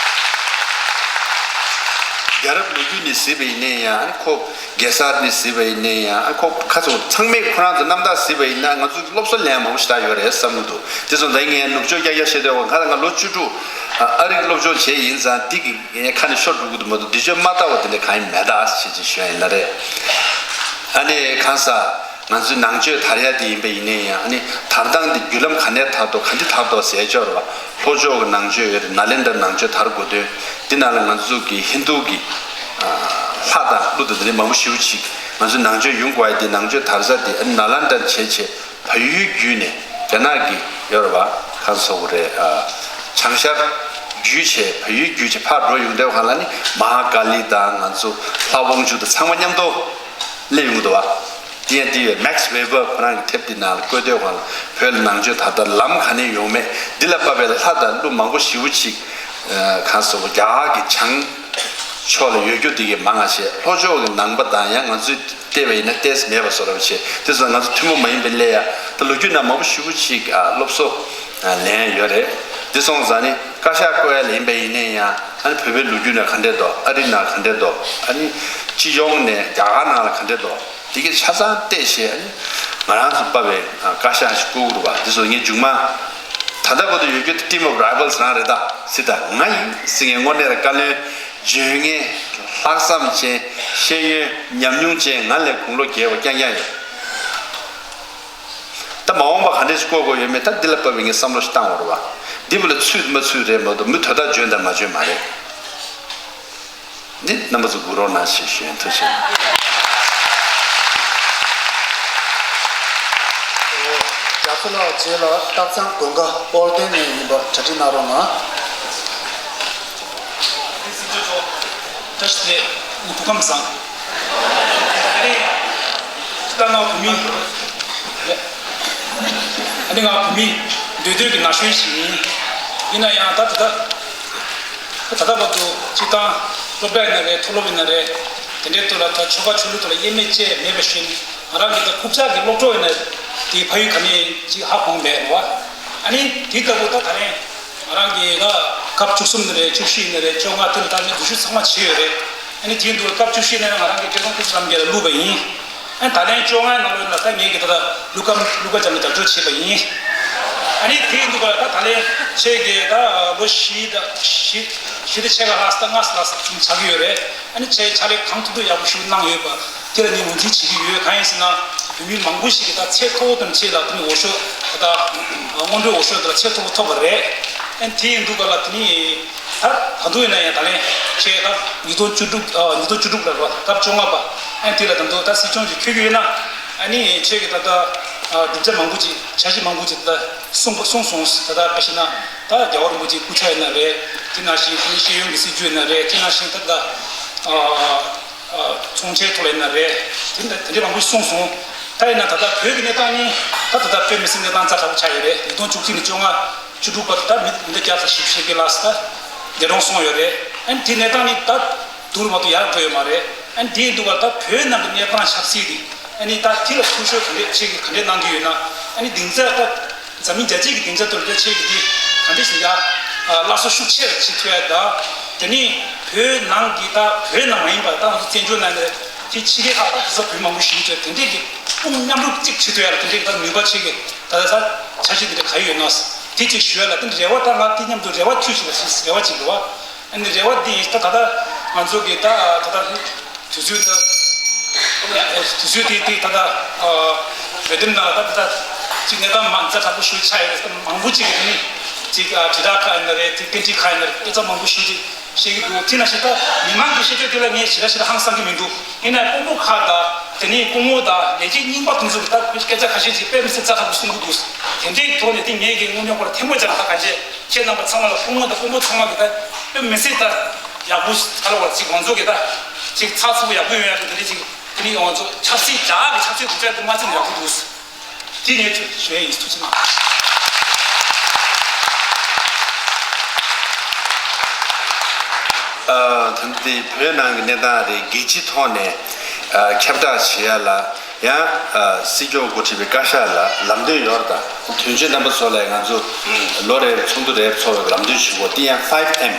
རྒྱལ་རབས་ལོ་རྒྱུས་ནས་གཟིགས་པ་ཡིན་ན་ཡང་ཁོ། གེ་སར་ནས་གཟིགས་པ་ཡིན་ན་ཡང་ཁོ་ཁ་ཚོ་ཚང་མས་ཁོ་རང་ཚོ་རྣམ་ཐར་གཟིགས་པ་ཡིན་ན་ང་ཚོ་སློབ་གསོ་ལེན་མང་པོ་ཞིག་ད་ཡོད་རེད་བསམ་གྱི་འདུག་དེ་སོང་ཙང་ངས་ནུབ་ཕྱོགས་རྐྱང་རྐྱང་བཤད་དུས་ང་ཁ་ང་ལོ་བཅུ་དྲུག་ཨ་རིག་སློབ་སྦྱོང་བྱས་ཡིན་ཙང་འདི་གི་ངའི་ཁ་ནས་ཤོར་འགྲོ་གི་འདུག་མ་གཏོགས་འདི་ཆོས་མ་ལྟ་བ་དེ་འདྲ་གང་ཡང་མེད་ད་ཞེས་ཅིག་ཞུ་ཡ་ཡིན་ན་རེད། ཨ་ནི་གང་ཟག་ང་ཚོའི་ནང་ཆོས་དར་ཡ་དེ་ཡིན་པ་ཡིན་ན་ཡང་ཨ་ནི་དར་སྟངས་དེ་བརྒྱུད་ལམ་ག་ནས་དར་འདུག་ག་འདྲ་དར་འདུག་ཟེར་ཆོག་རེད་བ། ལྷོ་ཕྱོགས་ཀྱི་ནང་ཆོས་ཡོད་རེད། ནཱ་ལེནྡྲ་ནང་ཆོས་དར་དགོས་དོན་འདི་ནང་ལ་ང་ཚོ་གི་ཧིན་རྡུ་གི་ལྷ་དང་ཀླུ་དང་དེ་འདྲ་མང་པོ་ཞེ་པོ་ཅིག་ང་ཚོའི་ནང་ཆོས་ཡོང་དགོས་ཡ་དེ་ནང་ཆོས་དར་ས་དེ་ཨ་ནི་ནཱ་ལེནྡྲ་བྱས་བྱས་བལ་ཡུལ་བརྒྱུད་ནས་རྒྱ་ནག་གི་ཡོད་རེད་བ། གང་ཟེར་དགོས་རེད། བྱང་ཤར་བརྒྱུད་བྱས་བལ་ཡུལ་བརྒྱུད་བྱས་ཕར་འགྲོ་ཡོང་དུས་སྒང་ལ་ནི་མ་ཧཱ་ཀཱ་ལི་དང་ང་ཚོ་ལྷ་དབང་ཕྱུག་དང་ཚང་མ་མཉམ་དུ་སླེབས་ཡོང་གི་འདུག་བ། དེ་ཡང་དེ་ཡོད། Max Weber ཁོ་རང་གི་དེབ་དེ་ནང་ལ་བཀོད་དུས་སྒང་ལ་བོད་ལ་ནང་ཆོས་ད་ལྟ་ལམ་ག་ནས་ཡོང་མེད། འདི་ལ་དཔག་པའི་ལྷ་དང་ཀླུ་མང་པོ་ཞེ་པོ་ཅིག་གང་ཟེར་དགོས། རྒྱ་གར་གྱི་བྱང་ཕྱོགས་ལ་ཡོད་རྒྱུ་དེ་གི་མང་ང་ཞེས་ལྷོ་ཕྱོགས་ཀྱི་ནང་པ་དང་ཡང་ང་ཚོས་བལྟས་པ་ཡིན་ན་ཏོག་ཙམ་མེད་པ་བཟོ་འདྲ་བྱས། དེ་ཚོ་ང་ཚོ་ཐུན་མོང་མ་ཡིན་པའི་སླད་ཡ་ད་ལོ་རྒྱུས་ནང་མང་པོ་ཞེ་པོ་ཅིག་ཨ་སློབ་གསོ་ཨ་ལེན་ཡོད་རེད། དེ་སོང་ཙང་ནི་བཀའ་ཤག་བསྐོ་ཡ་ལ་ཡིན་པ་ཡིན་ན་ཡང་ཨ་ནི་བོད་པའི་ལོ་རྒྱུས་ནང་ག་འདྲས་འདུག་ཨ་རི་ནང་ག་འདྲས་འདུག་ཨ་ནི་སྤྱི་ཡོངས་ནས་རྒྱ་གར་ནང་ལ་ག་འདྲས་འདུག་དེ་གའི་ཆ་ཚང་བལྟས་བྱས་ཨ་ནི་ང་རང་ཚོ་དཔའ་བའི་ཨ་བཀའ་ཤག་ཞིག་བསྐོ་གི་རེད་བ། དེ་ཚོ་ངས་མཇུག་མ་ད་ལྟ་བར་དུ་ཡོད་རྒྱུ་དེ་Team of Rivals རང་རེད་ད་སྲིད་ད་ང་ཡིན་ཟེར་མཁན་དངོས་གནས་ལ་བཀའ་བློན། བརྗོད་མཁན། ལྷག་བསམ་ཅན། ཤེས་ཡོན་ཉམས་མྱོང་ཅན། ང་ལས་དགུང་ལོ་རྒྱས་པ་རྐྱང་རྐྱང་ཡོད། ད་མ་འོངས་པ་ག་འདྲས་ཤིག་བསྐོ་དགོས་ཡོད་མེད་ད་འདི་ལ་དཔག་པའི་ངས་བསམ་བློ་ཞིག་བཏང་བ་རེད་བ། འདི་བུ་ལ་ཚུད་མ་ཚུད་རེད་མ་གཏོགས་མི་དོ་བདག་འཇོན་དང་མ་འཇོན་མ་རེད། འདི་རྣམ་པ་ཚོ་སྒུག་རོགས་གནང་ཞེས་ཞུ་ཡིན། ཐུགས་རྗེ་ཆེ། རྒྱ་མཚོ་ལགས་རྗེས་ལ་སྟག་ཚང་དགོན་ཁ་དཔལ་ལྡན་ནས་ཡིན་པ་གྲ་སྒྲིག་གནང་རོགས་གནང་། བཀྲ་ཤིས་བདེ་ལེགས། ངའི་སྐུ་ཁམས་བཟང་། ད་ང་བོད་མི། ཨ་ནི་ང་བོད་མི་འདོད་འདོད་ཀྱི་ན་གཞོན་ཞིག་ཡིན། ཡིན་ན་ཡང་ད་ད་ད་ད་ལྟ་བར་དུ་སྤྱིར་བཏང་སློབ་གྲྭ་ཡིན་ན་རེད། མཐོ་སློབ་ཡིན་ན་རེད། དེ་འདྲའི་ཐོག་ལ་ད་ཆོལ་ཁ་ཆོས་ལུགས་ཐོག་ལ་དབྱེ་མེད་བཅས་མེད་པ་ཞིག་ཡིན། ང་རང་གི་ད་རྐུབ་བཀྱག་གི་སློབ་གྲོགས་ཡིན་ན་དེའི་ཕ་ཡུལ་ག་ནས་ཅིག་ཧ་གོ་མེད་རེད་བ། ཨ་ནི་དེ་ལྟ་བུ་ད་ད་རེས་ང་རང་གི་ད་སྐབས་བཅུ་གསུམ་ནས་རེད། བཅུ་བཞི་ཡིན་ན་རེད། བཅོ་ལྔ་དེ་ལ་ད་ནི་འཛུལ་ཞུགས་ཚང་མ་བྱས་ཡོད་རེད། ཨ་ནི་དེ་འདུག་སྐབས་བཅུ་བཞི་ནས་ང་རང་གི་བཀྲས་མཐོང་སྐུ་ཚེ་རྣམ་རྒྱལ་ལ་བླུགས་པ་ཡིན། ཨ་ནི་ད་ལན་བཅོ་ལྔའི་ནང་ལོགས་ལ་ད་ངེད་ཀྱི་ད་ད་ཀླུ་ཁམས་ཀླུ་ཁ་རྒྱབ་ནས་རྒྱབ་སྐྱོར་བྱས་པ་ཡིན། ཨ་ནི་དེ་འདུག་ག་ད་ད་ལན་ཁྱེད་ཀྱི་ད་ལོ་བཞི་ད་བཞི་བཞི་དང་ཕྱེད་ཀ་ལྷག་ཙམ་ལྔ་ཙམ་ལྷག་ཙམ་ཆགས་ཀྱི་ཡོད་རེད། ཨ་ནི་ཁྱེད་ཕྱག་ལས་གང་ཐུབ་ཐུབ་ཡག་པོ་ཞིག་གནང་ཡོད་པ་དེ་ལ་ངས་ངོས་འཛིན་བྱེད་ཀྱི་ཡོད། གང་ཡིན་ཟེར་ན་བོད་མི་མང་པོ་ཞིག་གིས་ད་ཚད་མཐོ་པོ་དང་ཁྱེད་ལ་དེ་ནི་འོས་ཤོག་ད་ད་སྔོན་འགྲོའི་འོས་ཤོག་དེ་ལ་ཚད་མཐོ་པོ་ཐོབ་པ་རེད། ཨ་ནི་དེ་ཡིན་འདུག་ག་ལ་དེ་ནི། ད་ད་དུང་ཡིན་ན་ཡང་ད་ལན་ཁྱེད་ད་ཉིས་སྟོང་བཅུ་དྲུག་ཨ་ཉིས་སྟོང་བཅུ་དྲུག་ལ་རེད་བ། སྐབས་བཅོ་ལྔ་པ། ཨ་ནི་དེ་ལ་ད་དུང་ད་སྲིད་སྐྱོང་ཅིག་འཁྱོལ་གྱི་ཡོད་ན། ཨ་ནི་ཁྱེད་ཀྱིས་ད་ལྟ་ཨ་བསྒྲུབ་བྱ་མང་པོ་ཅིག་བྱ་གཞི་མང་པོ་ཅིག་ད་གསུངས་པ་གསུངས་སོང་། ད་ལྟ་དཔེ་བཞག་ན་ད་རྒྱལ་བ་རིན་པོ་ཆེའི་སྐུ་ཚབ་ཡིན་ན་རེད། དེ་ནང་བཞིན་དེ་ནི་ཤེས་ཡོན་གྱི་སྲིད་བྱུས་ཡིན་ན་རེད། དེ་ནང་བཞིན་ད་ལྟ་ཨ་ཨ་ཚོང་འབྲེལ་ཐོག་ལ་ཡིན་ན་རེད། དེ་འདྲ་དེ་འདྲ་མང་པོ་ཞིག་གསུངས་སོང་། ད་ཡིན་ན་ད་ལྟ་བོད་ཀྱི་གནས་སྟངས་ནི་ད་ད་ལྟ་བོད་མི་སེར་གནས་སྟངས་ཛ་དྲག་པོ་ཆགས་ཡོད་རེད། ཉིས་སྟོང་བཅུ་གཅིག་ནས་བཅོ་ལྔ་བཅུ་དྲུག་བར་དུ་ད་མི་མི་འདི་བརྒྱ་དང་བཞི་བཅུ་ཞེ་བརྒྱད་ལྷག་ཙམ་ད་འདས་གྲོངས་སོང་ཡོད་རེད། ཨ་ནི་དེ་གནས་སྟངས་ནི་ད་སྡུག་རུ་མ་གཏོགས་ཡར་འགྲོ་ཡོད་མ་རེད། ཨ་ནི་དེའི་འདུག་པ་ད་བོད་ནང་གི་གནས་སྟངས་ཆབ་སྲིད་དེ་ཨ་ནི་ད་དེ་ལ་ཐུགས་ཤོར་ག་འདྲས་ཆེ་གི་ག་འདྲས་གནང་གི་ཡོད་ན། ཨ་ནི་སྡིངས་ཆ་ད་འཛམ་གླིང་རྒྱལ་སྤྱི་གི་སྡིངས་ཆ་ཐོག་ལ་ཆེ་གི་དེ་ག་འདྲས་ཞིག་ཡ་སླར་གསོ་ཤུགས་ཆེ་རུ་བྱེད་ཐུབ་ཡ་ད། དེ་ནི་བོད་ནང་གི་ད་བོད་ནང་མ་ཡིན་པ་ད་ང་ཚོ་བཙན་བྱོལ་ནང་ནས་དེ་ཕྱི་རྒྱལ་ཁག་ད་ག་ས་བོད་མང་པོ་ཞིག་ཡོད་དེ་འདྲས་ཀྱི་དཔུང་མཉམ་རུབ་གཅིག་བྱེད་ཐུབ་ཡ་ལ་དེ་འདྲས་ཀྱི་ད་ནུས་པ་ཆེ་གི་ད་ད་ས་འཆར་གཞི་དེ་འདྲས་ག་ཡོད་ན་དེ་ཅིག་ཞུ་ཡ་ལ་དེ་རེ་བ་ད་ང་དེ་མཉམ་དུ་རེ་བ་མཐུད་ཞིག་ལ་ཞིག་རེ་བ་ཅིག་ཡོད་བ། ཨ་ནི་རེ་བ་འདི་ད་ད་ལྟ་ང་ཚོ་གི་ད་ད་ལྟ་དུས་ཚོད་ད་དུས་ཚོད་དེ་དེ་ད་ལྟ་བོད་དོན་ནང་ད་ད་ཅིག་གནས་སྟངས་མང་ཙམ་དྲག་པོ་ཞིག་ཆགས་ཡོད་རེད། མང་པོ་ཅིག་གི་དེ་ནི་ཅིག་དྲིལ་བསྒྲགས་ཁག་ཡིན་ན་རེད། དེ་སྐད་འཕྲིན་ཁག་ཡིན་ན་རེད། སྐད་ཆ་མང་པོ་ཞིག་ཅིག་བཤད་ཀྱི་འདུག་དེ་ནང་བཞིན་ད་མི་མང་གི་བཤད་ཚོད་དེ་ལ་ངས་ཞེ་དྲག་ཞེ་དྲག་ཧང་སང་གི་མི་འདུག་ཡིན་ན་སྐུ་ངོ་ཁག་དང་དེ་ནི་སྐུ་ངོ་དང་ལས་བྱེད་རྙིང་པ་དེ་ཚོ་གི་ད་སྐད་ཆ་ཁ་ཤས་ཅིག་དཔེ་མི་སྲིད་རྩ་ཁ་པོ་གསུང་གི་འདུག་དེ་འདྲའི་ཐོག་ནས་དེ་ངས་ཀྱི་དངོས་གནས་ཁོ་ལ་ཐལ་མོ་སྦྱར་ན་ད་ག་འཇེ་ཁྱེད་རྣམ་པ་ཚང་མ་ལ་སྐུ་ངོ་དང་སྐུ་ངོ་ཚང་མ་གི་ད་དཔེ་མི་སྲིད་ད་ཡག་པོ་ཁ་ལ་བར་ཅིག་ང་ཚོ་གི་ད་ཅིག་ཚགས་ཚུད་པོ་ཡག་པོ་ཡོང་ཡག་གི་དེ་འདྲའི་ཅིག་དེ་ནི་ང་ཚོ་ཆབ་སྲིད་རྒྱ་གི་ཆབ་སྲིད་དུ་བྱ་དུ་མ་བརྩི་ན་ཡག་པོ་འདུག་དེ་ངས་ཚོད་ཞུ་ཡ་ཡིན། ཐུགས་རྗེ་གནང་། ཨ། ད་ལྟའི་བོད་ནང་གི་གནས་སྟངས་རེད། རྒྱལ་སྤྱིའི་ཐོག་ནས་ཨ་ཁྱབ་བསྒྲགས་བྱེད་ཡ་ལ་ཡང་ཨ་སྲིད་སྐྱོང་འགོ་ཁྲིད་པའི་བཀའ་ཤག་ལ་ལམ་སྟོན་ཡོད་རེད། ད་དོན་གཅོད་རྣམ་པ་ཚོ་ལ་ང་ཚོ་ལོ་རེར་ཚོགས་འདུ་རེ་ཚོགས་པའི་ལམ་སྟོན་ཞུ་དགོས། དེ་ཡང་ཕའིབ་ཨེམ་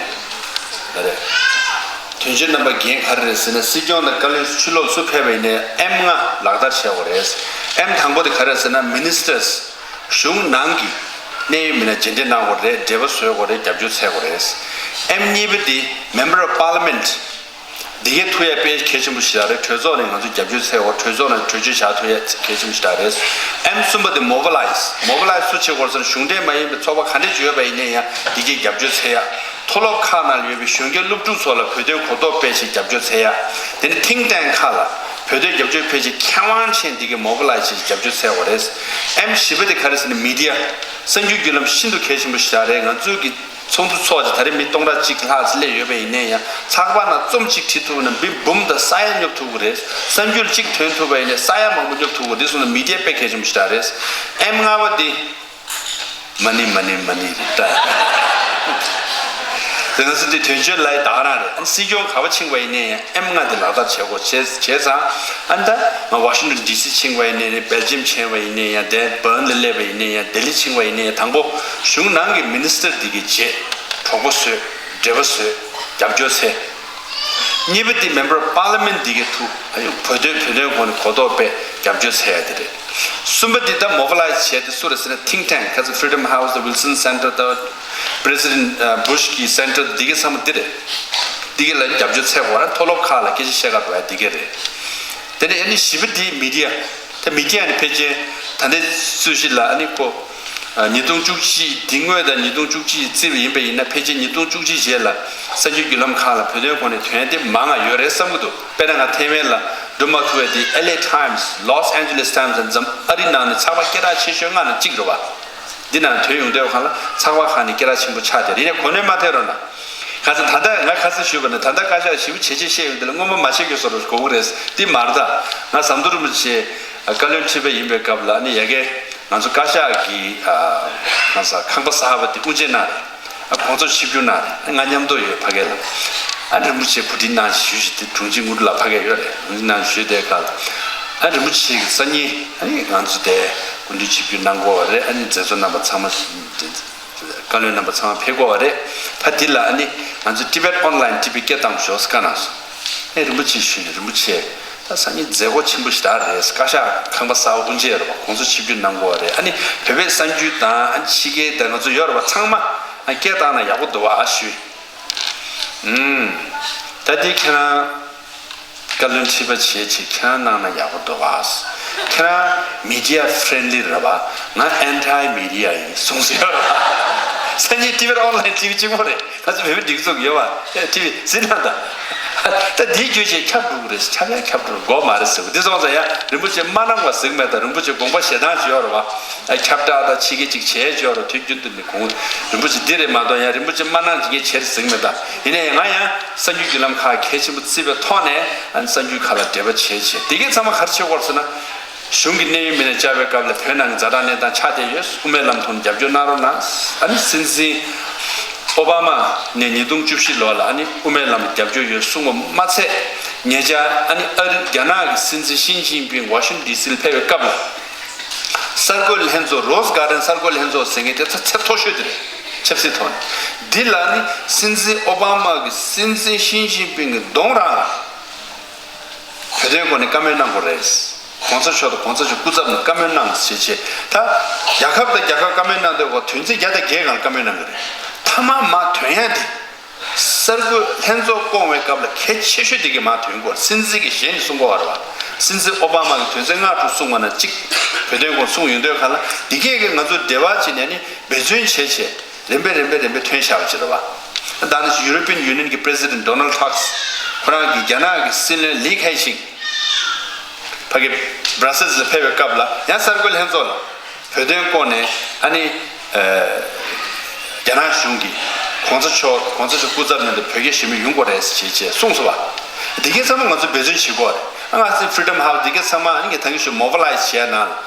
རེད། དོན་གཅོད་རྣམ་པ་འགན་ག་རེ་རེད་ཟེར་ན། སྲིད་སྐྱོང་དང་བཀའ་བློན་ཕྱི་ལོགས་སུ་ཕེབས་པ་ཡིན་ནའི་ཨེམ་ལྔ་ལག་བསྟར་བྱེད་དགོས་རེད། ཨེམ་དང་པོ་དེ་ག་རེ་རེད་ཟེར་ན། མི་ནི་སི་ཊར་སི། གཞུང་ནང་གི་གནད་ཡོད་མི་སྣ་མཇལ་འཕྲད་གནང་དགོས་རེད། འབྲེལ་བ་བཟོ་དགོས་རེད། རྒྱབ་སྐྱོར་འཚོལ་དགོས་རེད། ཨེམ་གཉིས་པ་དེ་Member of Parliament། འདི་གའི་ཐུག་ཡ་དཔེ་གལ་ཆེན་པོ་ཞིག་རེད། གྲོས་ཚོགས་ནས་ང་ཚོ་རྒྱབ་སྐྱོར་འཚོལ་དགོས། གྲོས་ཚོགས་ནས་གྲོས་ཆོད་བཞག་ཐུབ་ཡ་གལ་ཆེན་པོ་ཞིག་རེད། ཨེམ་གསུམ་པ་དེ་Mobilize། Mobilize་སུ་བྱེད་དགོས་ཟེར་ན། གཞུང་འབྲེལ་མ་ཡིན་པའི་ཚོགས་པ་ག་འདྲ་ཅིག་ཡོད་པ་ཡིན་ནའི་ཡང་འདི་གའི་རྒྱབ་སྐྱོར་འཚོལ་ཡ། མཐོ་སློབ་ཁག་ནང་ལ་ཡོད་པའི་གཞོན་སྐྱེས་སློབ་ཕྲུག་ཚོ་ལ་བོད་དོན་གོ་རྟོགས་སྤེལ་ཆེད་རྒྱབ་སྐྱོར་འཚོལ་ཡ། དེ་ནས་think tank་ཁག་ལ་བོད་དོན་རྒྱབ་སྐྱོར་སྤེལ་ཆེད་མཁས་དབང་ཆེན་འདི་གའི་Mobilize་བྱེད་ཆེད་རྒྱབ་སྐྱོར་འཚོལ་དགོས་རེད། ཨེམ་བཞི་པ་དེ་ག་རེ་ཟེར་ན། Media། གསར་འགྱུར་བརྒྱུད་ལམ་ཤིན་ཏུ་གལ་ཆེན་པོ་ཞིག་རེད། ང་ཚོའི་གི་ཚོགས་འདུ་ཚོགས་ཀྱི་ད་རེས་མི་སྟོང་ཕྲག་གཅིག་ལྷག་ཙམ་སླེབས་ཡོད་པ་ཡིན་ནའི་ཡང་། ཚགས་པར་ནང་རྩོམ་གཅིག་བྲིས་ཐུབ་ན་མི་འབུམ་དང་ས་ཡ་སྙོབ་ཐུབ་ཀྱི་རེད། གསར་འགྱུར་གཅིག་ཐོན་ཐུབ་པ་ཡིན་ནའི་ས་ཡ་མང་པོ་སྙོབ་ཐུབ་ཀྱི་རེད། སོང་ན་Media་དཔེ་གལ་ཆེན་པོ་ཞིག་རེད། ཨེམ་ལྔ་པ་འདི་མ་ཎི་མ་ཎི་མ་ཎི་རེད་ད། དེ་ང་ཚོ་འདི་དོན་གཅོད་ལ་ད་ག་རང་རེད། ཨ་ནི་སྲིད་སྐྱོང་ག་པར་ཕྱིན་པ་ཡིན་ནའི་ཨེམ་ལྔ་འདི་ལག་བསྟར་བྱེད་དགོས། བྱས་བྱས་ཙང་། ཨ་ནི་ད་ང་ཝ་ཤིང་ཊོན་ཌི་སི་ཕྱིན་པ་ཡིན་ནའི་རེད། སྦེལ་ཇི་ཡམ་ཕྱིན་པ་ཡིན་ནའི་ཡང་། དེ་བྷརན་ལ་སླེབས་པ་ཡིན་ནའི་ཡང་། ལྡི་ལི་ཕྱིན་པ་ཡིན་ནའི་ཡང་། དང་པོ་གཞུང་ནང་གི་མི་ནི་སི་ཊར་འདི་གའི་རྗེས་གྲོགས་པོ་བཟོས། འབྲེལ་བ་བཟོས། རྒྱབ་སྐྱོར་འཚོལ། གཉིས་པ་འདི་Member of Parliament་འདི་གའི་ཐུག་ཨ་ཡོ་བོད་དོན་བོད་དོན་སྐོར་ནས་གོ་རྟོགས་སྤེལ་རྒྱབ་སྐྱོར་འཚོལ་ཡ་དེ་རེད། གསུམ་པ་འདི་ད་Mobilize་བྱས་ཏེ་སུ་རེད་ཟེར་ན། Think tank་ག་ཚོད། Freedom House་དང་Wilson Center་དང་President Bush་གི་Center་འདི་གའི་ཚང་མ་འདི་རེད། འདི་གའི་ལ་རྒྱབ་སྐྱོར་འཚོལ་དགོས་ར། མཐོ་སློབ་ཁག་ལ་སྐད་ཆ་བཤད་ག་འགྲོ་ཡ་འདི་གའི་རེད། དེ་ནས་ཨ་ནི་བཞི་པ་འདི་Media། ད་མི་ཌི་ཡ་ནི་ཕལ་ཆེར་ད་ལྟའི་སྲོལ་གཞི་ལ་ཨ་ནི་ཁོ་ཉིས་སྟོང་བཅུ་གཅིག་འདི་སྔོན་དང་ཉིས་སྟོང་བཅུ་གཅིག་བརྩིས་པ་ཡིན་པ་ཡིན་ན། ཕལ་ཆེར་ཉིས་སྟོང་བཅུ་གཅིག་རྗེས་ལ་གསར་འགྱུར་བརྒྱུད་ལམ་ཁག་ལ་བོད་དོན་སྐོར་ནས་དོན་དེ་མང་ང་ཡོད་རེད་བསམ་གྱི་འདུག་དཔེར་ན་ང་ཐེ་ཝན་ལ་འགྲོ་མ་ཐུབ་པའི་དེ་L A Times། Los Angeles Times། འཛམ་ཨ་རི་ནང་ནས་ཚགས་པར་སྐད་གྲགས་ཆེ་ཤོས་ལྔ་ནང་གཅིག་རེད་བ། འདི་ནང་ཐོན་ཡོང་དུས་སྒང་ལ་ཚགས་པར་ཁག་ནས་སྐད་གྲགས་ཆེན་པོ་ཆགས་བསྡད་རེད། ཡིན་ནའི་གོ་གནས་མ་ཐོན་རོགས་གནང་། ག་ཚོད་ད་ལྟ་ང་ག་ཚོད་ཞུས་པ་ན། ད་ལྟ་བཀའ་ཤག་ཞེ་པོ་བྱས་བྱས་བཤད་ཡོང་དུས་ལ་སྔོན་མ་མ་བཤད་རྒྱུ་བཟོ་འདྲ་གོ་གི་རེད། འདི་མ་རེད་ད། ང་ཟམ་གདོང་རིན་པོ་ཆེ་བཀའ་བློན་ཁྲི་པ་ཡིན་པའི་སྐབས་ལ་ཨ་ནི་ཡ་གི་ང་ཚོ་བཀའ་ཤག་གི་ཨ་ང་ཚོ་ཁང་པ་གསར་པ་དེ་དབུ་འབྱེད་གནང་རེད། ཨ་༸གོང་ས་ཆིབས་བསྒྱུར་གནང་རེད། ཨ་ང་མཉམ་དུ་ཡོད་ཕ་གི་ལ། ཨ་རིན་པོ་ཆེ་གོ་སྒྲིག་གནང་ཞུས་ཞུས་ཏེ་དྲུང་ཆེ་དངོས་གྲུབ་ལགས་ཕ་གི་ཡོད་རེད། དྲུང་ཆེ་གནང་ཞུས་དེ་སྐབས་ལ་ཨ་རིན་པོ་ཆེ་གི་སང་ཉིན་ཨ་ནི་ང་ཚོ་དེ་སྐུ་མདུན་ཆིབས་བསྒྱུར་གནང་དགོས་པ་རེད། ཨ་ནི་མཛད་གཙོ་རྣམ་པ་ཚང་མ། བཀའ་བློན་རྣམ་པ་ཚང་མ་ཕེབས་དགོས་པ་རེད། ད་འདི་ལ་ཨ་ནི་ང་ཚོ་Tibet Online་ཊི་བི་སྐད་བཏང་ཞོག་བཀའ་གནང་སོང་། ཨེ་རིན་པོ་ཆེ་ཞུས་ནས། རིན་པོ་ཆེ་ད་སང་ཉིན་མཛད་སྒོ་ཆེན་པོ་ཞིག་རག་རེད། བཀའ་ཤག་ཁང་པ་གསར་པ་དབུ་འབྱེད་རེད་བ། དགོངས་ཚུལ་ཆིབས་བསྒྱུར་གནང་དགོས་པ་རེད། ཨ་ནི་བོད་པའི་གསར་འགྱུར་དང་ཨ་ནི་ཕྱི་རྒྱལ་དང་ང་ཚོ་ཡོད་རེད་བ། ཚང་མ་ཨ་སྐད་བཏང་ན་ཡག་པོ་འདུག་ཨ་ཞུས། ཨུམ། ད་འདི་ཁྱེད་རང་། བཀའ་བློན་ཁྲི་པ་བྱས་བྱས་ཁྱེད་རང་གནང་ན་ཡག་པོ་འདུག་ག་ཁྱེད་རང་མི་ཌི་ཡ་ཕི་རེན་ལི་རེད་བ། ང་ཨན་ཊི་མི་ཌི་ཡ་ཡིན་གསུངས་སོང་ཡོད་རེད་བ། སང་ཉིན་ཊི་བི་ཨོན་ལའིན་ཊི་བི་གཅིག་པོ་རེད། ང་ཚོ་བོད་མི་སྒྲིག་འཛུགས་ཡོད་བ། ཊི་བི་གཟིགས་གནང་དང་། ད་འདིའི་རྒྱུ་ཆེ་ཁྱབ་འགྲོ་གི་རེད། ཁྱབ་ཡ་ཁྱབ་འགྲོ་དགོས་མ་རེད་ཟེར་བ། འདི་སོང་ཙང་ཡ་རིན་པོ་ཆེ་མ་གནང་བ་གཟིགས་མེད་དང་། རིན་པོ་ཆེ་དགོངས་པ་བཞེས་སྟངས་ཅིག་ཡོད་རེད་བ། ཨ་ཁྱབ་བསྒྲགས་དང་ཕྱི་རྒྱལ་ཅིག་བྱས་ཡོད་རེད། དུས་རྒྱུན་དུ་ནི་གོང་རིན་པོ་ཆེ་འདི་རེད་མ་གཏོགས་ཡང་རིན་པོ་ཆེ་མ་གནང་ཅིག་ངས་བྱས་ཟིན་མེད་ད། ཡིན་ནའི་ང་ཡང་གསར་འགྱུར་བརྒྱུད་ལམ་ཁག་གལ་ཆེན་པོ་བརྩིས་པའི་ཐོག་ནས་ཨ་ནི་གསར་འགྱུར་ཁག་ལ་འབྲེལ་བ་བྱས་བྱས་དེ་གའི་ཚང་མ་ག་རེ་བྱེད་དགོས་ཟེར་ན། གཞུང་གི་གནད་ཡོད་མི་སྣ་བཅར་བའི་སྐབས་ལ་བོད་ནང་གི་ཛ་དྲག་གནས་སྟངས་ཆགས་བསྡད་ཡོད། དབུ་མའི་ལམ་ཐོག་ནས་རྒྱབ་སྐྱོར་གནང་རོགས་གནང་། ཨ་ནི་སྲིད་འཛིན་ ཨོ་བྷ་མ་ནས་ཉིས་སྟོང་བཅུ་བཞི་ལོ་ལ་ཨ་ནི་དབུ་མའི་ལམ་རྒྱབ་སྐྱོར་ཡོད་གསུངས་པ་མ་ཚད། ཉེ་ཆར་ཨ་ནི་ཨ་རི་རྒྱ་ནག་གི་སྲིད་འཛིན་ཞི་ཅིན་ཕིང་ཝ་ཤིང་ཊོན་ཌི་སི་ལ་ཕེབས་པའི་སྐབས་ལ། གསར་འགོད་ལྷན་ཚོགས་Rose Garden གསར་འགོད་ལྷན་ཚོགས་ཟེར་མཁན་དེ་ཚོ་ཚད་མཐོ་ཤོས་དེ་རེད། ཆབ་སྲིད་ཐོག་ནས། འདི་ལ་ནི་སྲིད་འཛིན་ཨོ་བྷ་མ་གི་སྲིད་འཛིན་ཞི་ཅིན་ཕིང་གི་གདོང་རང་ལ། བོད་དོན་སྐོར་ནས་བཀའ་མོལ་གནང་དགོས་རེད། གོང་ས་མཆོག་དང་གོང་ས་མཆོག་སྐུ་ཚབ་ནས་བཀའ་མོལ་གནང་ཞེས་བྱས། ད་རྒྱལ་ཁབ་དང་རྒྱལ་ཁབ་བཀའ་མོལ་གནང་དུས་གོ་དོན་ཚན་བརྒྱ་དང་བརྒྱད་སྒང་ལ་བཀའ་མོལ་གནང་གི་རེད། མཐའ་མ་མར་ཐོན་ཡ་དེ། གསར་འགོད་ལྷན་ཚོགས་བསྐོང་བའི་སྐབས་ལ་གལ་ཆེ་ཤོས་དེ་གི་མར་ཐོན་དགོས། སྲིད་འཛིན་གྱི་ཞལ་ནས་གསུང་དགོས་པ་རེད་བ། སྲིད་འཛིན་ཨོ་བྷ་མ་གི་དོན་ཚན་ལྔ་དྲུག་གསུངས་པ་ན་གཅིག་བོད་དོན་སྐོར་གསུངས་ཡོང་དུས་ག་ལ་འདི་གས་ཀྱི་ང་ཚོ་འབྲེལ་བ་བྱས་ནས་ནི་འབད་བརྩོན་བྱས་བྱས། རིམ་པས་རིམ་པས་རིམ་པས་ཐོན་བཞག་པ་ཅིག་རེད་བ། ད་ནི་European Union གི་President Donald Tusk ཁོ་རང་གིས་རྒྱ་ནག་གི་སྲིད་བློན་ལི་ཁེ་ཤིང་ཕ་གི་Brussels ལ་ཕེབས་པའི་སྐབས་ལ་ཡང་གསར་འགོད་ལྷན་ཚོགས་ལ་བོད་དོན་སྐོར་ནས་ཨ་ནི་རྒྱ་ནག་གཞུང་གིས་གོང་ས་མཆོག་གོང་ས་མཆོག་སྐུ་ཚབ་མཉམ་དུ་བོད་རྒྱ་ཞི་མོལ་ཡོང་དགོས་རེད་ཅེས་ཅེས་གསུངས་སོང་བ། འདི་གའི་ཚང་མ་ང་ཚོ་འབད་བརྩོན་བྱེད་དགོས་རེད། ང་ཚོའི་Freedom House འདི་གའི་ཚང་མ་ཨ་ནི་ངས་ད་གིན་ཞུ་mobilize བྱས་ན།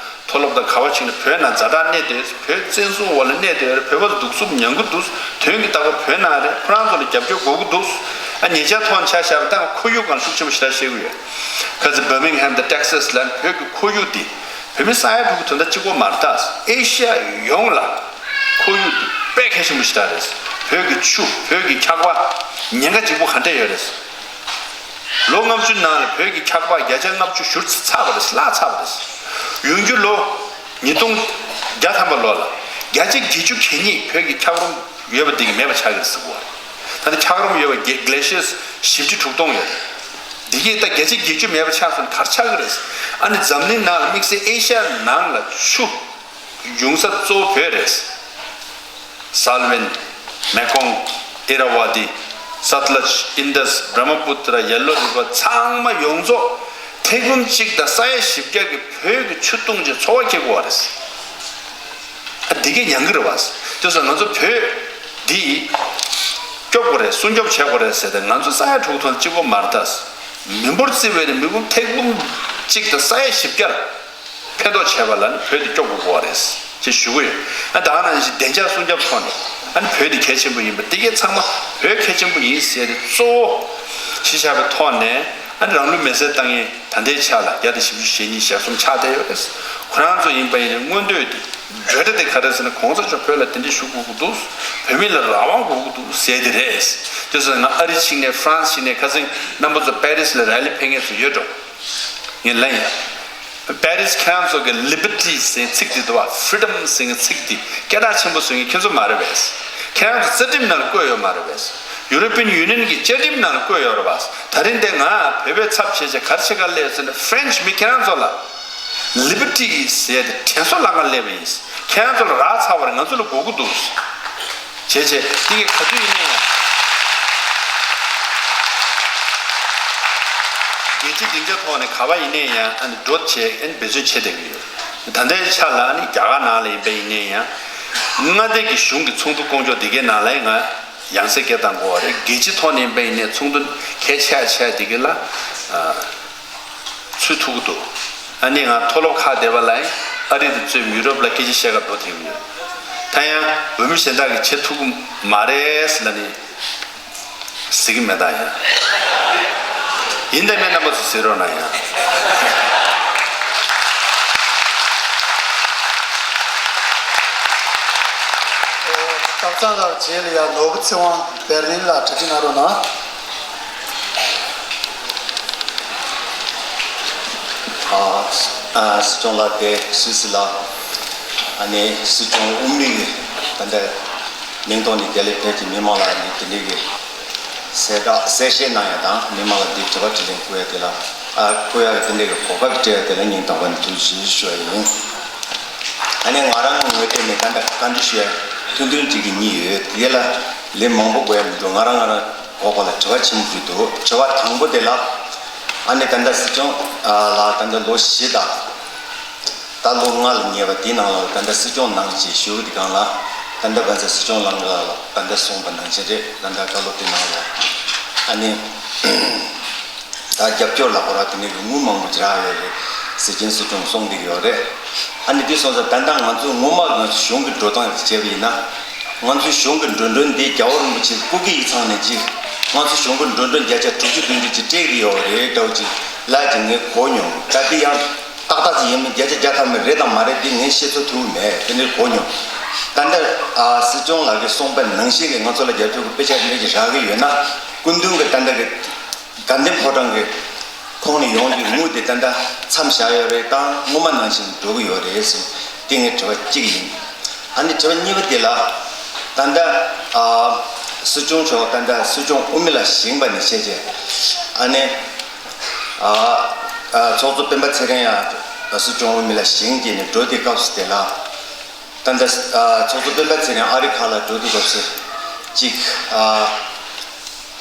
མཐོ་སློབ་དང་ག་བ་ཕྱིན་ནས་བོད་ནང་ཛ་དྲག་གནས་བསྡད་ཡོད། བོད་བཙན་བཟུང་འོག་ལ་གནས་བསྡད་ཡོད་རེད། བོད་པ་ཚོ་གདུག་རྩུབ་མྱང་གི་འདུག་དོན་གྱི་བདག་པོ་བོད་ནང་རེད། ཁོ་རང་ཚོ་ལ་རྒྱབ་སྐྱོར་དགོས་ཀྱི་འདུག་ཨ་ཉེ་ཆར་ཐོག་ཆ་བཞག་པ་ད་ཁོར་ཡུག་སྒང་ཤུགས་ཆེན་པོ་ཞེ་དྲག་བཤད་ཀྱི་ཡོད། ཁ་ཚ་Birmingham དང་Texas ལ་བོད་ཀྱི་ཁོར་ཡུག་འདི་བོད་མི་ས་ཡ་དྲུག་གི་དོན་དག་གཅིག་པོ་མ་རེད་ད། ཨེ་ཤ་ཡ་ཡོངས་ལ་ཁོར་ཡུག་འདི་དཔེ་གལ་ཆེན་པོ་ཞེ་དྲག་རེད། བོད་ཀྱི་ཆུ་བོད་ཀྱི་འཁྱག་པ་ཉེན་ཁ་ལྗིད་པོ་ག་འདྲ་ཡོད་རེད། ལོ་ལྔ་བཅུ་ནང་ལ་བོད་ཀྱི་འཁྱག་པ་བརྒྱ་ཆ་ལྔ་བཅུ་བཞུར་ཚར་བ་རེད། བརླག་ཚར་བ་རེད། ཡོང་རྒྱུ་ལོ་ཉིས་སྟོང་བརྒྱ་ཐམ་པ་ལོ་ལ་བརྒྱ་ཆ་བརྒྱད་ཅུ་གྱ་གཉིས་བོད་ཀྱི་འཁྱགས་རོམ་ཡོད་པ་འདི་གི་མེད་པ་ཆགས་ཀྱི་རེད་ཟེར་གོ་རེད། ད་ལྟ་འཁྱགས་རོམ་ཡོད་པ་གི་glaciers བཞི་བཅུ་དྲུག་སྟོང་ཡོད་རེད། འདི་གས་ད་བརྒྱ་ཆ་བརྒྱད་ཅུ་མེད་པ་ཆགས་སོང་ན་ག་རེ་ཆགས་ཀྱི་རེད། ཨ་ནི་འཛམ་གླིང་ནང་ལ་དམིགས་བསལ་ཨེ་ཤ་ཡ་ནང་ལ་ཆུ་ཡོང་ས་གཙོ་བོ་བོད་རེད། སཱལ་ཝན། མེ་ཀོང་། ཨི་ར་ཝ་ཏི། སཱ་ཏི་ལཇ། ཨིན་དཱས། བྷྲ་མ་པུ་ཏྲ། ཡེ་ལོ་རི་བར་ཚང་མ་ཡོངས་རྫོགས་ཐེར་འབུམ་གཅིག་དང་ས་ཡ་བཞི་བརྒྱ་གི་བོད་ཀྱི་ཆུ་བཏུང་བྱས་འཚོ་བ་སྐྱེལ་དགོས་པ་རེད། ཨ་འདི་གས་མྱང་གི་རེད་བ། དེ་སོང་ང་ཚོ་བོད་འདི་སྐྱོབ་དགོས་རེད། སྲུང་སྐྱོབ་བྱེད་དགོས་རེད་ཟེར་ཏེ་ང་ཚོ་ས་ཡ་དྲུག་ཐོན་གཅིག་པོ་མ་རེད་ད། མི་འབོར་བརྩི་བའི་མི་འབོར་ཐེར་འབུམ་གཅིག་དང་ས་ཡ་བཞི་བརྒྱ་ལ། ཕན་ཐོགས་བྱས་པ་ལ་ནི་བོད་དེ་སྐྱོབ་དགོས་ཀྱི་རེད་ཅེས་ཞུ་གི་ཡོད། ཨ་ད་ག་ནང་བཞིན་བདེ་འཇགས་སྲུང་སྐྱོབ་ཐོག་ནས་ཨ་ནི་བོད་དེ་གལ་ཆེན་པོ་ཡིན་པ་དེ་གས་ཚང་མ་བོད་གལ་ཆེན་པོ་ཡིན་ཟེར་ཏེ་གཙོ་བོ་གཞི་བཞག་པའི་ཐོག་ནས་ཨ་ནི་རང་ལུས་མེར་སྲེག་བཏང་མཁན་ད་ལྟའི་ཆ་ལ་བརྒྱ་དང་བཞི་བཅུ་ཞེ་གཉིས་ཞེ་གསུམ་ཆགས་བསྡད་ཡོད་རེད། ཁོ་རང་ཚོ་ཡིན་པ་ཡིན་ན་མངོན་འདོད་དེ་འབོད་སྒྲ་དེ་ག་རེ་ཟེར་ན་གོང་ས་མཆོག་བོད་ལ་དེ་འདྲ་ཞུ་དགོས་ཀྱི་འདུག་བོད་མི་ལ་རང་དབང་དགོས་ཀྱི་འདུག་ཟེར་དེ་རེད། དེ་ཚོ་ང་ཨ་རི་ཕྱིན་ནས་ཧྥ་རན་སི་ཕྱིན་ནས་ཁ་སང་རྣམ་པ་ཚོ་པེ་རི་སི་ལ་ར་ལི་ཕེབས་མཁན་ཚོ་ཡོད་འགྲོ། ངས་ལན་ཡ། པེ་རི་སི་ཁྱེད་རང་ཚོ་གི་ལི་བར་ཊི་ཟེར་ཚིག་འདི་འདུག་བ། ཕི་རི་ཌམ་ཟེར་མཁན་ཚིག་འདི་སྐད་གྲགས་ཆེན་པོ་བཟོ་མཁན་ཁྱེད་ཚོ་མ་རེད་པས། ཁྱེད་རང་ཚོ་རྩ་ཁྲིམས་ནང་ལ་བཀོད་ཡོད་མ་རེད་པས། ཡུ་རོ་པི་ཡན་ཡུ་ནི་ཡན་གྱི་བཅའ་ཁྲིམས་ནང་ལ་བཀོད་ཡོད་རེད་པས། ད་རིང་འདི་ང་བོད་པའི་ཚབ་བྱས་བྱས་ག་རེ་བྱེད་ག་སླེབས་ཟེར་ན་ཕ་རེན་ཆི་མི་ཁྱེད་རང་ཚོ་ལ་ལི་བར་ཊི་ཟེར་ཏེ་དྲན་གསོ་བསླང་ག་སླེབས་པ་ཡིན། ཁྱེད་རང་ཚོ་ལ་རག་ཚར་བ་རེད། ང་ཚོ་ལ་དགོས་ཀྱི་འདུག་བྱས་བྱས་དེ་གས་ག་དུས་ཡིན་ན་ཡང་། རྒྱལ་སྤྱིའི་སྡིངས་ཆ་ཐོག་ནས་ག་པར་ཡིན་ན་ཡང་ཨ་ནི་འགྲོ་བྱས་ཨ་ནི་འབད་བརྩོན་བྱེད་བསྡད་ཀྱི་ཡོད། ད་ལྟའི་ཆ་ལ་ཨ་ནི་རྒྱ་གར་ནང་ལ་ཡིན་པ་ཡིན་ན་ཡང་། མངའ་སྡེ་གི་གཞུང་གི་ཚོགས་འདུ་སྐོང་ཕྱོགས་འདི་གའི་ནང་ལ་ང་ཡང་སེ་སྐད་བཏང་དགོས་པ་རེད། རྒྱལ་སྤྱི་ཐོག་ནས་ཡིན་པ་ཡིན་ན་ཚོགས་འདུ་གལ་ཆེ་ཆེ་འདི་གའི་ལ། ཚུད་ཐུབ་ཀྱི་འདུག་ཨ་ནི་ང་མཐོ་སློབ་ཁག་བསྡད་པ་ལ་ཡང་ཨ་རི་དང་བཙུན་ཡུ་རོབ་ལ་སྐད་ཆ་བཤད་ག་འགྲོ་ཐུབ་ཀྱི་ཡོད། ད་ཡང་འོས་མི་གཞན་དག་གིས་བྱེད་ཐུབ་ཀྱི་མ་རེད་ལབ་ནས་ཟེར་གྱི་མེད་ད་ཡང་། ཡིན་དང་མིན་རྣམ་པ་ཚོ་ཟེར་རོགས་གནང་ཡང་། སྟག་ཚང་ལགས་རྗེས་ལ་ཡང་ནོར་བུ་ཚེ་དབང་འབར་ལིན་ལ་གྲ་སྒྲིག་གནང་རོགས་གནང་། ཨ། ཨ། སྲིད་སྐྱོང་ལགས་དེ་སུད་སི་ལ་ཨ་ནི་སྲིད་སྐྱོང་དབུ་མའི་གི་ད་ལྟ་མིང་ཐོག་ནས་དེ་ལས་ཕེབས་ཀྱི་མི་མང་ལ་ནི་དེ་འདྲའི་གི་གསལ་བསྒྲགས་གསལ་བཤད་གནང་ཡ་དང་མི་མང་ལ་འདི་དྲི་བ་དྲིས་ལན་བསྐུར་ཡ་དེ་ལ་ཨ་བསྐུར་ཡ་གི་དེ་འདྲའི་གི་གོ་སྐབས་སྤྲད་ཡ་དེ་ལ་སྙིང་ཐག་པ་ནས་ཐུགས་རྗེ་ཆེ་ཞུ་ཡ་ཡིན། ཨ་ནི་ང་རང་ངོས་ཐད་ནས་ད་ལྟ་བཀའ་འདྲི་ཞུ་ཡ་ཐུང་ཐུང་ཅིག་གི་གཉིས་ཡོད། དེ་ལ་ལན་མང་པོ་དགོས་ཡ་མི་འདུག་ང་རང་ང་རང་གོ་གོ་ལ་དྲི་བ་ཆེན་པོ་ཞིག་འདུག་དྲི་བ་དང་པོ་དེ་ལ་ཨ་ནི་ད་ལྟ་སྲིད་སྐྱོང་ལགས་ད་ལྟ་ལོ་བཞི་དང་ད་ལོ་ལྔ་ལ་ཉེ་བ་དེའི་ནང་ལ་ད་ལྟ་སྲིད་སྐྱོང་གནང་ཅེས་ཞུ་གི་དེ་སྒང་ལ་ད་ལྟ་བན་ཚ་སྲིད་སྐྱོང་ལགས་ལ་ད་ལྟ་གསུངས་པ་ནང་བཞིན་རེད། ད་ལྟ་བཀའ་སློབ་དེ་ནང་ལ་ཨ་ནི་ད་རྒྱབ་སྐྱོར་ལ་ཁོ་ར་དེ་ནས་དངུལ་མང་པོ་ཅིག་རག་ཡོད་རེད་ཟེར་གྱིན་སྲིད་སྐྱོང་གསུངས་བསྡད་ཀྱི་ཡོད་རེད། ཨ་ནི་དེ་སོང་ཙང་ད་ལྟ་ང་ཚོ་ངོ་མ་ང་ཚོ་གཞུང་གི་འགྲོ་སྟངས་ཅིག་བྱས་པ་ཡིན་ན། ང་ཚོའི་གཞུང་གི་འགྲོ་གྲོན་འདི་རྒྱལ་བ་རིན་པོ་ཆེ་སྐུ་སྒེར་ཡིག་ཚང་ནས་ཅིག་ང་ཚོའི་གཞུང་གི་འགྲོ་གྲོན་བརྒྱ་ཆ་དྲུག་ཅུ་བདུན་ཅུ་ཅིག་སྤྲད་ཀྱི་ཡོད་རེད་འདྲ་བོ་ཅིག་ལབ་ཅིག་ངས་གོ་མྱོང་། ད་དེ་ཡང་ཏག་ཏག་ཅིག་ཡིན་མིན་བརྒྱ་ཆ་བརྒྱ་ཐམ་པ་རེད་དང་མ་རེད་འདི་ངས་བཤད་ཚོད་ཐུབ་ཀྱི་མེད། དེ་འདྲའི་གོ་མྱོང་། ད་ལྟ་ཨ་སྲིད་སྐྱོང་ལགས་ཀྱིས་གསུངས་པ་ནང་བཞིན་གྱི་ང་ཚོ་ལ་རྒྱབ་སྐྱོར་གྱི་དཔེ་ཆ་འདི་འདྲ་ཅིག་རག་གི་ཡོད་ན་སྐུ་མདུན་གྱི་ད་ལྟ་གི་དགའ་ལྡན་ཕོ་བྲང་གི་ཁོངས་ནས་ཡོང་རྒྱུའི་དངུལ་དེ་ད་ལྟ་མཚམས་བཞག་ཡོད་རེད་དང་སྔོན་མ་ནང་བཞིན་འགྲོ་གི་ཡོད་རེད་ཟེར། དེ་ངའི་དྲི་བ་གཅིག་ཡིན། ཨ་ནི་དྲི་བ་གཉིས་པ་དེ་ལ་ད་ལྟ་ཨ་སྲིད་སྐྱོང་མཆོག་ད་ལྟ་སྲིད་སྐྱོང་དབུ་མའི་ལ་བཞེངས་པ་ནས་བྱས་རྗེས་ཨ་ནི་ཨ་ཨ་ཚོགས་གཙོ་སྤེན་པ་ཚེ་རིང་ཡང་སྲིད་སྐྱོང་དབུ་མའི་ལ་བཞེངས་རྗེས་ནས་འགྲོ་དུས་སྐབས་སུ་དེ་ལ། ད་ལྟ་ཨ་ཚོགས་གཙོ་སྤེན་པ་ཚེ་རིང་ཨ་རི་ཁ་ལ་འགྲོ་དུས་སྐབས་སུ་གཅིག་ཨ་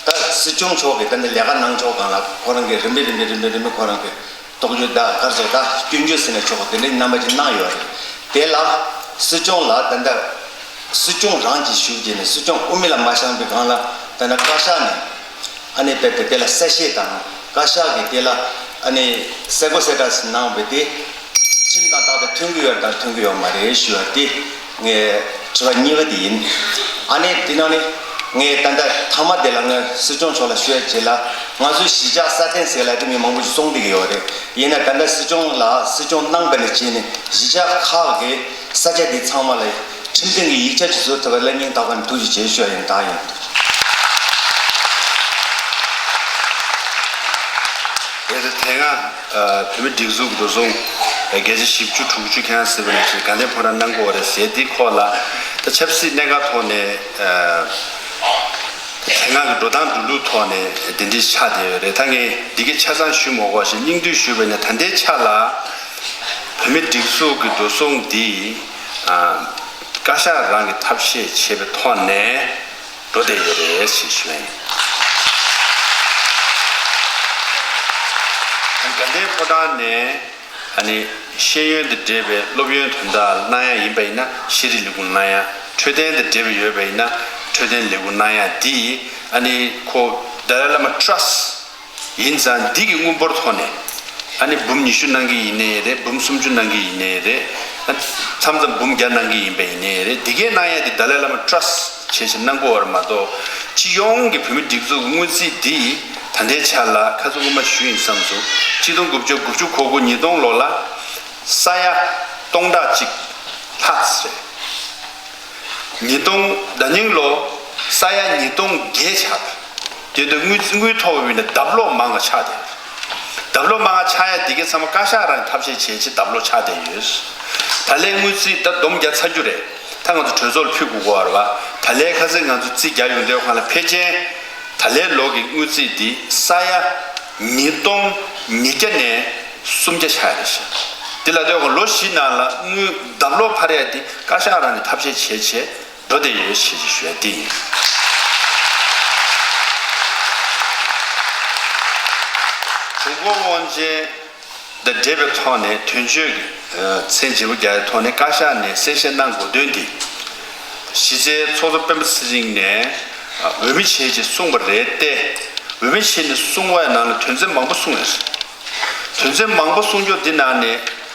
ད་སྲིད་སྐྱོང་མཆོག་གིས་ད་ལྟ་ལས་ཀ་གནང་ཕྱོགས་སྒང་ལ་ཁོ་རང་གིས་རིམ་པས་རིམ་པས་རིམ་པས་རིམ་པས་ཁོ་རང་གིས་རྟོག་དཔྱོད་དང་ག་རེ་ཟེར་ད་སྐྱོན་བརྗོད་ཟེར་ན་ཆོག་གི་དེ་འདྲའི་རྣམ་པ་ཅིག་གནང་ཡོད་རེད། དེ་ལ་སྲིད་སྐྱོང་ལ་ད་ལྟ་སྲིད་སྐྱོང་རང་གིས་ཞུགས་རྗེས་ནས་སྲིད་སྐྱོང་དབུ་མའི་ལ་མ་བཞེངས་པའི་སྒང་ལ་ད་ལྟ་བཀའ་ཤག་ནས་ཨ་ནི་དཔེ་དེ་དེ་ལ་གསལ་བཤད་དང་བཀའ་ཤག་གིས་དེ་ལ་ཨ་ནི་གསལ་པོ་གསལ་བསྒྲགས་གནང་བའི་དེ། ཁྲིམས་དང་ཏག་ཏག་མཐུན་གྱི་ཡོད་དང་མཐུན་གྱི་ཡོད་མ་རེད་ཞུ་བ་དེ་ངའི་དྲི་བ་གཉིས་པ་དེ་ཡིན། ཨ་ནི་དེ་ནང་ནས་ངས་ད་ལྟ་མཐའ་མ་དེ་ལ་ངས་སྲིད་སྐྱོང་མཆོག་ལ་ཞུ་ཡ་བྱེད་ལ་ང་ཚོའི་གཞིས་ཆགས་སྲ་བརྟན་ཟེར་ལ་དེ་མི་མང་པོ་ཞིག་གསུང་བསྡད་ཀྱི་ཡོད་རེད། ཡིན་ན་ད་ལྟ་སྲིད་སྐྱོང་ལ་སྲིད་སྐྱོང་གནང་པ་ནས་བྱས་ནས་གཞིས་ཆགས་ཁག་གི་ས་ཆ་དེ་ཚང་མ་ལ་ཁྲིམས་མཐུན་གྱི་ཡིག་ཆ་ཅིག་བཟོ་ཐུབ་པ་ལ་སྙིང་ཐག་པ་ནས་ཐུགས་རྗེ་ཆེ་ཞུ་ཡ་ཡིན། ད་ཡིན། དེ་ཚེ་དེ་སྔ་བོད་མི་སྒྲིག་འཛུགས་འགྲོ་སོང་བརྒྱད་ཅུ་བཞི་བཅུ་དྲུག་ཅུ་ཁྱེད་རང་ཟེར་བ་ནང་བཞིན་དགའ་ལྡན་ཕོ་བྲང་གནང་དགོས་རེད་ཟེར་དེ་ཁོ་ལ་ད་ཆབ་སྲིད་གནད་འགག་ཐོག་ནས་དེ་སྔ་གི་འགྲོ་སྟངས་འགྲོ་ལུགས་ཐོག་ནས་དེ་འདྲའི་ཆགས་བསྡད་ཡོད་རེད། ད་ངས་འདི་གའི་ཆ་ཚང་ཞུ་མ་དགོས་ཤིང་སྙིང་བསྡུས་ཞུས་པ་ཡིན་ན་ད་ལྟའི་ཆ་ལ་བོད་མི་སྒྲིག་འཛུགས་ཀྱི་འགྲོ་སོང་འདི་བཀའ་ཤག་རང་གི་ཐབས་ཤེས་བྱས་པའི་ཐོག་ནས། འགྲོ་བསྡད་ཡོད་རེད་ཞེས་ཞུ་ཡ་ཡིན། དགའ་ལྡན་ཕོ་བྲང་ནས་ཨ་ནི་ཤེས་ཡོན་དང་འབྲེལ་བའི་སློབ་ཡོན་དོན་དག་གནང་ཡ་ཡིན་པ་ཡིན་ན་ཤེས་རིག་ལས་ཁུངས་གནང་ཡ། འཕྲོད་བསྟེན་དང་འབྲེལ་བ་ཡོད་པ་ཡིན་ན་འཕྲོད་བསྟེན་ལས་ཁུངས་གནང་ཡ་འདི་ཨ་ནི་ཁོ་Dalai Lama Trust ཡིན་ཙང་འདི་གི་དངུལ་འབོར་ཐོག་ནས་ཨ་ནི་འབུམ་ཉི་ཤུ་གནང་གི་ཡིན་ནའི་རེད། འབུམ་སུམ་ཅུ་གནང་གི་ཡིན་ནའི་རེད། མཚམས་མཚམས་འབུམ་བརྒྱ་གནང་གི་ཡིན་པ་ཡིན་ནའི་རེད། འདི་གའི་གནང་ཡ་དེ་Dalai Lama Trust བྱས་བྱས་གནང་དགོས་པ་རེད་མ་གཏོགས་སྤྱི་ཡོངས་ཀྱི་བོད་མི་སྒྲིག་འཛུགས་ཀྱི་དངུལ་རྩིས་འདི་ད་ལྟའི་ཆ་ལ་ཁ་སང་སྔོན་མ་ཞུས་ཡིན་བསམ་སོང་། ཆིག་སྟོང་དགུ་བརྒྱ་དགུ་བཅུ་གོ་དགུ་ཉིས་སྟོང་ལོ་ལ་ས་ཡ་སྟོང་ཕྲག་གཅིག་ལྷག་ཙམ་རེད། ཉིས་སྟོང་ཟླ་ཉིང་ལོ་ས་ཡ་ཉིས་སྟོང་བརྒལ་ཆགས་པ། དེ་དུས་དངུལ་དངུལ་ཐོབ་པ་ཡིན་ན་ལྡབ་ལོག་མང་བ་ཆགས་བསྡད་ཡོད། ལྡབ་ལོག་མང་བ་ཆགས་ཡ་དེ་གའི་ཚང་མ་བཀའ་ཤག་རང་ཐབས་ཤེས་བྱས་ཆེད་ལྡབ་ལོག་ཆགས་བསྡད་ཡོད། ད་ལན་དངུལ་རྩིས་ད་བསྡོམས་བརྒྱ་ཚར་རྒྱུ་རེད། ད་ང་ཚོ་གྲོས་ཚོགས་ལ་ཕུལ་དགོས་ཀྱི་ཡོད་རེད་བ། ད་ལན་ཁ་སང་ང་ཚོ་རྩིས་རྒྱག་ཡོང་དུས་སྒང་ལ་ཕལ་ཆེར་ད་ལན་ལོ་གི་དངུལ་རྩིས་འདི་ས་ཡ་ཉིས་སྟོང་ཉིས་བརྒྱ་ནས་སུམ་བརྒྱ་ཆགས་ཡ་རེད་ཤག་འདི་ལ་ལྟོས་དང་ལོ་བཞི་ནང་ལ་དངུལ་ལྡབ་ལོག་འཕར་ཡ་འདི་བཀའ་ཤག་རང་ནས་ཐབས་ཤེས་བྱས་བྱས་འགྲོ་བསྡད་ཡོད་ཞེས་ཞུ་ཡ་འདི་ཡིན། དྲུང་འཁོར་དབང་ཆེན་དང་འབྲེལ་བའི་ཐོག་ནས་དོན་གཅོད་ཀྱི་མཚན་བརྗེ་པོ་རྒྱག་ཡའི་ཐོག་ནས་བཀའ་ཤག་ནས་གསལ་བཤད་གནང་དགོས་དོན་འདི། གཞི་རྩའི་ཚོགས་གཙོ་སྤེན་པ་ཚེ་རིང་ནས་འོས་མི་བྱས་ཅེས་གསུངས་པ་རེད་དེ། འོས་མི་བྱས་ནས་གསུངས་པའི་ནང་ལ་དོན་ཚན་མང་པོ་གསུངས་ཡོད་རེད། དོན་ཚན་མང་པོ་གསུང་རྒྱུ་འདི་ནང་ནས་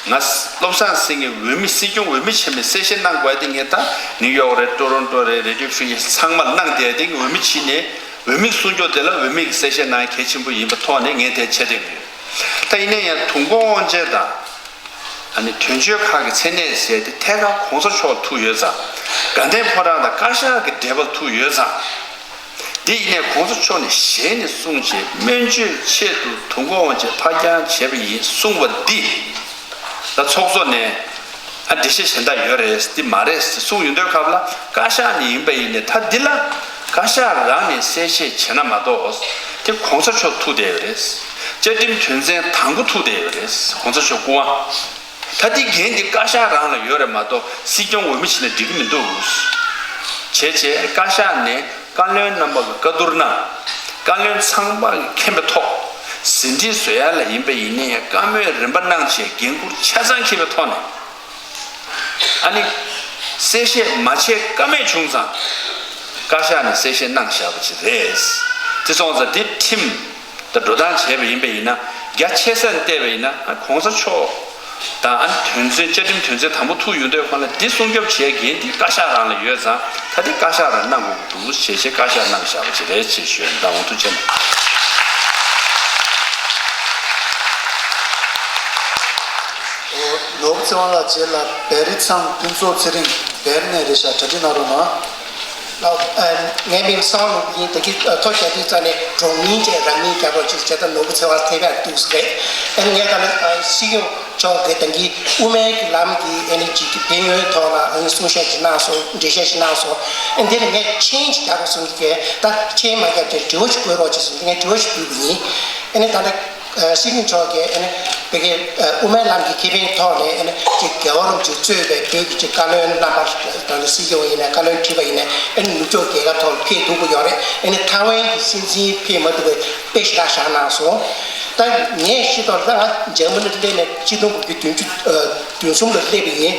ང་བློ་བཟང་སེང་གེ་འོས་མི་སྲིད་སྐྱོང་འོས་མི་བྱས་མེད་གསལ་བཤད་གནང་དགོས་ཡ་དེ་ངས་ད་ནིའུ་ཡོག་རེད། ཊོ་རོན་ཊོ་རེད། རེ་ཌིའོ་ཕི་རི་ཚང་མ་གནང་བསྡད་དེ་འོས་མི་བྱས་ནས་འོས་མི་གསུང་རྒྱུ་དེ་ལ་འོས་མི་གསལ་བཤད་གནང་ཡ་གལ་ཆེན་པོ་ཡིན་པའི་ཐོག་ནས་ངས་དེ་བྱེད་བསྡད་ཀྱི་ཡོད། ད་ཡིན་ན་ཡང་དྲུང་འཁོར་དབང་ཆེན་དང་ཨ་ནི་དོན་གཅོད་ཁག་གི་མཚན་གནས་ཟེར་དེ་ཐད་ཀར་གོང་ས་མཆོག་ཐུག་ཡོད་ཙང་དགའ་ལྡན་ཕོ་བྲང་དང་བཀའ་ཤག་གི་འབྲེལ་བ་ཐུག་ཡོད་ཙང་། དེ་ཡིན་ནའི་གོང་ས་མཆོག་ནས་ཞལ་ནས་གསུངས་བྱས་སྨན་བཅོས་ཆེད་དུ་དྲུང་འཁོར་དབང་ཆེན་ཕར་འགྱངས་བྱས་པ་ཡིན་གསུངས་པ་འདི་ལ་ཚོགས་གཙོ་ནས་ཨ་འགྲེལ་བཤད་གཞན་དག་ཡོད་རེད། འདི་མ་རེད་གསུངས་ཡོང་དུས་སྐབས་ལ་བཀའ་ཤག་ནས་ཡིན་པ་ཡིན་ནའི་ད་འདི་ལ་བཀའ་ཤག་རང་ནས་གསལ་བཤད་བྱས་ན་མ་གཏོགས་དེ་གོང་ས་མཆོག་ཐུག་བསྡད་ཡོད་རེད། བཅའ་ཁྲིམས་དོན་ཚན་དང་པོ་ཐུག་བསྡད་ཡོད་རེད། གོང་ས་མཆོག་སྐུ་དབང་། ད་འདི་འགན་འདི་བཀའ་ཤག་རང་ལ་ཡོད་རེད་མ་གཏོགས་སྲིད་སྐྱོང་འོས་མི་བྱས་ན་འགྲིག་གི་མི་འདུག་བྱས་བྱས་བཀའ་ཤག་ནས་བཀའ་བློན་རྣམ་པ་གི་བཀའ་བསྡུར་གནང་། བཀའ་བློན་ཚང་མ་གིས་མཁྱེན་པའི་ཐོག་ཟིན་བྲིས་བཟོ་ཡ་ལ་ཡིན་པ་ཡིན་ནའི་བཀའ་མོལ་རིམ་པ་གནང་བྱས་འགན་འཁུར་ཆ་ཚང་འཁྱེར་བའི་ཐོག་ནས་ཨ་ནི་གསལ་བཤད་མ་བྱས་ཀ་མེད་བྱུང་ཙང་བཀའ་ཤག་ནས་གསལ་བཤད་གནང་བཞག་པ་ཅིག་རེད། དེ་སོང་ཙང་འདི་ཁྲིམས་དང་འགྲོ་སྟངས་བྱས་པ་ཡིན་པ་ཡིན་ན་རྒྱ་ཆེ་ས་ནས་བལྟས་པ་ཡིན་ན་གོང་ས་མཆོག་ ད་ཨ་ནི་དོན་ཚན་བཅའ་ཁྲིམས་དོན་ཚན་དང་པོ་ཐུག་ཡོང་དུས་ཁོ་ན་འདི་སྲུང་སྐྱོབ་བྱེད་འགན་འདི་བཀའ་ཤག་རང་ལ་ཡོད་ཙང་ད་འདི་བཀའ་ཤག་རང་གནང་དགོས་ཀྱི་འདུག་ཞེས་བཤད་བཀའ་ཤག་གནང་བཞག་པ་ཅིག་རེད་ཅེས་ཞུ་ཡ་ཡིན། ད་འོང་ཐུགས་རྗེ་གནང་། ནོར་བུ་ཚེ་དབང་ལགས་རྗེས་ལ་བེ་རི་ཚང་ཕུན་ཚོགས་ཚེ་རིང་བེར་ནས་རེད་ཤག་གྲ་སྒྲིག་གནང་རོགས་གནང་། ལགས། ངའི་མིང་བསམ་ནོར་བུ་ཡིན། ད་གིན་ཐོ་རྒྱག་དུས་ཙ་ནས་གྲོང་མིང་བཅས་རང་མིང་རྒྱག་རོགས་ཅེས་བྱས་ཙང་ནོར་བུ་ཚེ་དབང་ཐེབས་ཡག་འདུག་ཟེར་རེད། ཨ་ནི་ངས་ད་ལྟ་སྲིད་སྐྱོང་མཆོག་གིས་ད་གིན་དབུ་མའི་གི་ལམ་གྱི་ཨ་ནི་ཅིག་གི་ཕན་ཡོན་ཐོག་ལ་ཨ་ནི་གསུང་བཤད་ཅིག་གནང་སོང་། འགྲེལ་བཤད་ཅིག་གནང་སོང་། ཨ་འདིར་ངས་མཆན་ཅིག་རྒྱག་དགོས་བསམ་གི། ད་མཆན་མ་རྒྱབ་ཅིག་དྲི་བ་ཅིག་བཀོད་རོགས་ཅེས་གསུངས་ཏེ་ངས་དྲི་བ་ཞིག་འབུལ་གི་ཡིན། ཨ་ནི་ད་ལྟ་སྲིད་སྐྱོང་མཆོག་གིས་ཨ་ནི་བོད་ཀྱི་དབུ་མའི་ལམ་གྱི་ཁེ་ཕན་ཐོག་ནས་ཨ་ནི་ཅིག་རྒྱལ་བ་རིན་པོ་ཆེས་གཙོས་པའི་བོད་ཀྱི་ཅིག་བཀའ་བློན་རྣམ་པ་དང་ནི་སྲིད་སྐྱོང་ཡིན་ནའི་བཀའ་བློན་ཁྲི་པ་ཡིན་ནའི་ཨ་ནི་ནུབ་ཕྱོགས་རྒྱལ་ཁབ་ཐོག་ལ་ཕེབས་ཐུབ་ཀྱི་ཡོད་རེད། ཨ་ནི་ཐའེ་ཝན་གྱི་སྲིད་འཛིན་ཕེབས་མ་ཐུབ་པའི་དཔེ་ཞེ་དྲག་བཞག་གནང་སོང་། ད་ངས་ཤེས་རྟོགས་ལ་ང་འཇར་མ་ནི་སླེབས་ནས་གཅིག་སྟོང་དགུ་བརྒྱ་བདུན་ཅུ་བདུན་གསུམ་ལ་སླེབས་པ་ཡིན།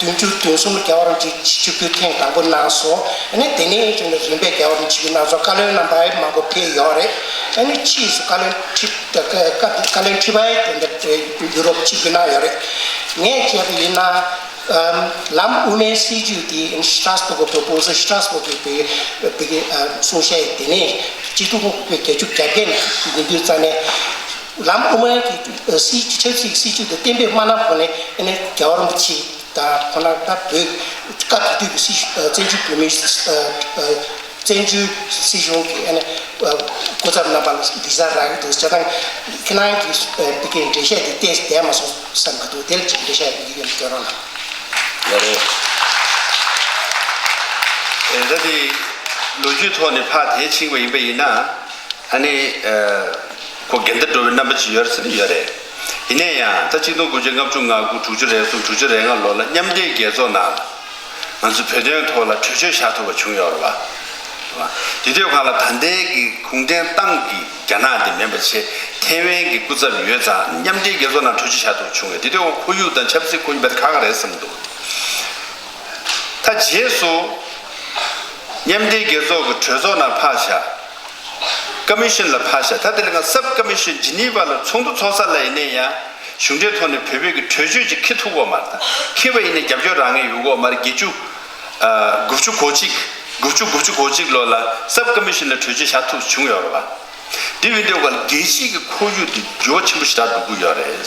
བདུན་ཅུ་དོན་གསུམ་ལ་རྒྱལ་བ་རིན་པོ་ཆེ་ཆིབས་བསྒྱུར་ཐེངས་དང་པོ་གནང་སོང་། ཨ་ནི་དེ་ནས་བྱུང་ནས་རིམ་པས་རྒྱལ་བ་རིན་པོ་ཆེ་གིས་གནང་སོང་། བཀའ་བློན་རྣམ་པ་མང་པོ་ཕེབས་ཡོད་རེད། ཨ་ནི་ཕྱིས་སུ་བཀའ་བློན་ཁྲི་བཀའ་བཀའ་བཀའ་བློན་ཁྲི་པ་དེ་འདིར་ཡུ་རོབ་ཆིབས་བསྒྱུར་གནང་ཡོད་རེད། ངས་བྱས་པ་ཡིན་ན་ལམ་དབུ་མའི་སྲིད་བྱུས་དེ་ཨ་ནི་Strasbourg proposal Strasbourg གི་བོད་ཀྱི་གསུང་བཤད་དེ་ནས་གཅིག་སྟོང་དགུ་བརྒྱ་བརྒྱད་ཅུ་གྱ་བརྒྱད་ནས་ཡིན་དུས་ཙང་ནས་ལམ་དབུ་མའི་གི་སྲིད་ཆབ་སྲིད་སྲིད་བྱུས་དེ་གཏན་འབེབས་མ་གནང་གོང་ནས་ཨ་ནི་རྒྱལ་བ་རིན་པོ་ཆེ་དང་ཁོ་ན་ད་བོད་སྐབས་དེ་དུས་ཀྱི་སྲིད་བཙན་བྱོལ་བོད་མིའི་བཙན་བྱོལ་སྲིད་གཞུང་གི་ཨ་ནི་སྐུ་ཚབ་རྣམ་པ་ལ་འདི་ཚར་རག་གི་འདུག་བྱས་ཙང་ཁྱེད་རང་གིས་བོད་སྐད་འགྲེལ་བཤད་དེ་བལྟས་བསྡད་མ་སོང་བསམ་གི་འདུག་དེ་ལ་ཅིག་འགྲེལ་བཤད་ཡོད་ཡོད་སྐྱོན་རོགས་གནང་། ཡ་རེད། ཨེ་ད་དེ་ལོ་རྒྱུས་ཐོག་ནས་ཕར་དེ་ཕྱིན་པ་ཡིན་པ་ཡིན་ན། ཨ་ནི། ཁོ་འགལ་ཟླ་འགྲོ་བའི་རྣམ་པ་ཅིག་ཡོད་རེད་ཟེར་ནི་ཡོད་རེད། ཡིན་ནའི་ཡང་ད་གཅིག་སྟོང་དགུ་བརྒྱ་ལྔ་བཅུ་ང་དགུ་དྲུག་ཅུ་རེ་གསུམ་དྲུག་ཅུ་རེ་ལྔ་ལོ་ལ་མཉམ་འབྲེལ་རྒྱལ་ཚོགས་ནང་ལ་ང་ཚོ་བོད་དོན་ཐོག་ལ་གྲོས་ཆོད་བཞག་ཐུབ་པ་བྱུང་ཡོད་རེད་བ། དེ་དུས་སྒང་ལ་ད་ལྟའི་གི་གུང་ཁྲན་ཏང་གི་རྒྱ་ནག་དེ་མིན་པ་བྱས་ཐའེ་ཝན་གི་སྐུ་ཚབ་ཡོད་ཙང་མཉམ་འབྲེལ་རྒྱལ་ཚོགས་ནང་གྲོས་ཆོད་བཞག་ཐུབ་པ་བྱུང་ཡོད། དེ་དུས་ཁོར་ཡུག་དང་ཆབ་སྲིད་ཁོར་ཡུག་དཔེ་ཁག་ཁག་རེད་བསམ་གི་འདུག་ད་རྗེས་སུ་མཉམ་འབྲེལ་རྒྱལ་ཚོགས་ཀྱི་གྲོས་ཚོགས་ནང་ཕར་བཞག་ཀ་མི་ཤོན་ལ་ཕར་བཞག་ད་དེ་ལ་ང་སབ་ཀ་མི་ཤོན་ཇི་ནི་ཝ་ལ་ཚོགས་འདུ་ཚོགས་ས་ལ་ཡིན་ནའི་ཡང་གཞུང་འབྲེལ་ཐོག་ནས་བོད་པའི་གི་གྲོས་ཆོད་ཅིག་འཁྱེར་ཐུབ་ཀྱི་ཡོད་མ་རེད། ད་འཁྱེར་བ་ཡིན་ནའི་རྒྱབ་སྐྱོར་རག་མཁན་ཡོད་ཀྱི་ཡོད་མ་རེད། བརྒྱད་ཅུ་དགུ་བཅུ་གོ་གཅིག་དགུ་བཅུ་དགུ་བཅུ་གོ་གཅིག་ལོ་ལ་སབ་ཀ་མི་ཤོན་ལ་གྲོས་ཆོད་བཞག་ཐུབ་བྱུང་ཡོད་རེད་བ། དེ་ཡིན་དུས་སྒང་ལ་རྒྱལ་སྤྱིའི་གི་ཁོར་ཡུག་དེ་འགྱུར་བ་ཆེན་པོ་ཞེ་དྲག་འགྲོ་གི་ཡོད་རེད།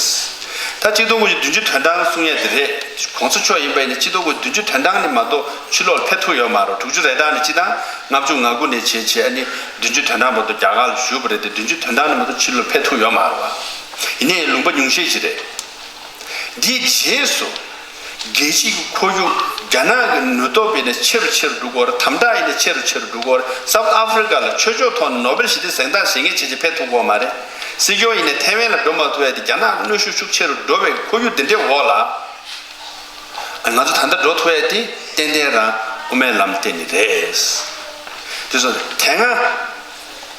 ད་གཅིག་སྟོང་དགུ་བརྒྱ་བདུན་ཅུ་དོན་གྲངས་གསུང་ཡས་དེ་རེད། གོང་ས་མཆོག་ཡིན་པ་ཡིན་ན་གཅིག་སྟོང་དགུ་བརྒྱ་བདུན་ཅུ་དོན་གྲངས་ནས་མ་གཏོགས་ཕྱི་ལོགས་ལ་ཕེབས་ཐུབ་ཡོད་མ་རེད། དྲུག་ཅུ་རེ་གྲངས་ནས་སྤྱིར་བཏང་ལྔ་བཅུ་ང་དགུ་ནས་བྱས་བྱས་ཨ་ནི་བདུན་ཅུ་དོན་གྲངས་བར་དུ་རྒྱ་གར་ལ་བཞུགས་པ་རེད་དེ། བདུན་ཅུ་དོན་གྲངས་ནས་མ་གཏོགས་ཕྱི་ལོགས་ཕེབས་ཐུབ་ཡོད་མ་རེད་བ། ཡིན་ནའི་ལུང་པ་ཉུང་ཤས་ཅིག་རེད། འདིའི་རྗེས་སུ་རྒྱལ་སྤྱིའི་ཁོར་ཡུག་རྒྱ་ནག་གི་ནུས་སྟོབས་ཡིན་ན་ཆེ་རུ་ཆེ་རུ་འགྲོ་གི་ཡོད་རེད། དམ་དྲག་ཡིན་ན་ཆེ་རུ་ཆེ་རུ་འགྲོ་གི་ཡོད་རེད། སའུ་ཐི་ཨ་ཧྥི་རི་ཀ་ལ་ཆོས་ཕྱོགས་ཐོག་ནས་ནོ་བེལ་ཞི་བདེ་གཟེངས་རྟགས་བཞེས་མཁན་བྱས་བྱས་ཕེབས་ཐུབ་ཀྱི་ཡོད་མ་རེད། སྲིད་སྐྱོང་ཡིན་ནའི་ཐའེ་ཝན་ལ་འགྲོ་མ་ཐུབ་ཡ་དེ་རྒྱ་ནག་གི་གནོན་ཤུགས་ཤུགས་ཆེ་རུ་འགྲོ་བའི་ཁོར་ཡུག་འདི་འདྲའི་འོག་ལ། ང་ཚོ་ད་ལྟ་འགྲོ་ཐུབ་ཡ་དེ་ཏན་ཏན་རང་དབུ་མའི་ལམ་བརྟེན་ནས་རེད། དེ་ཚོ་དེ་སྔ་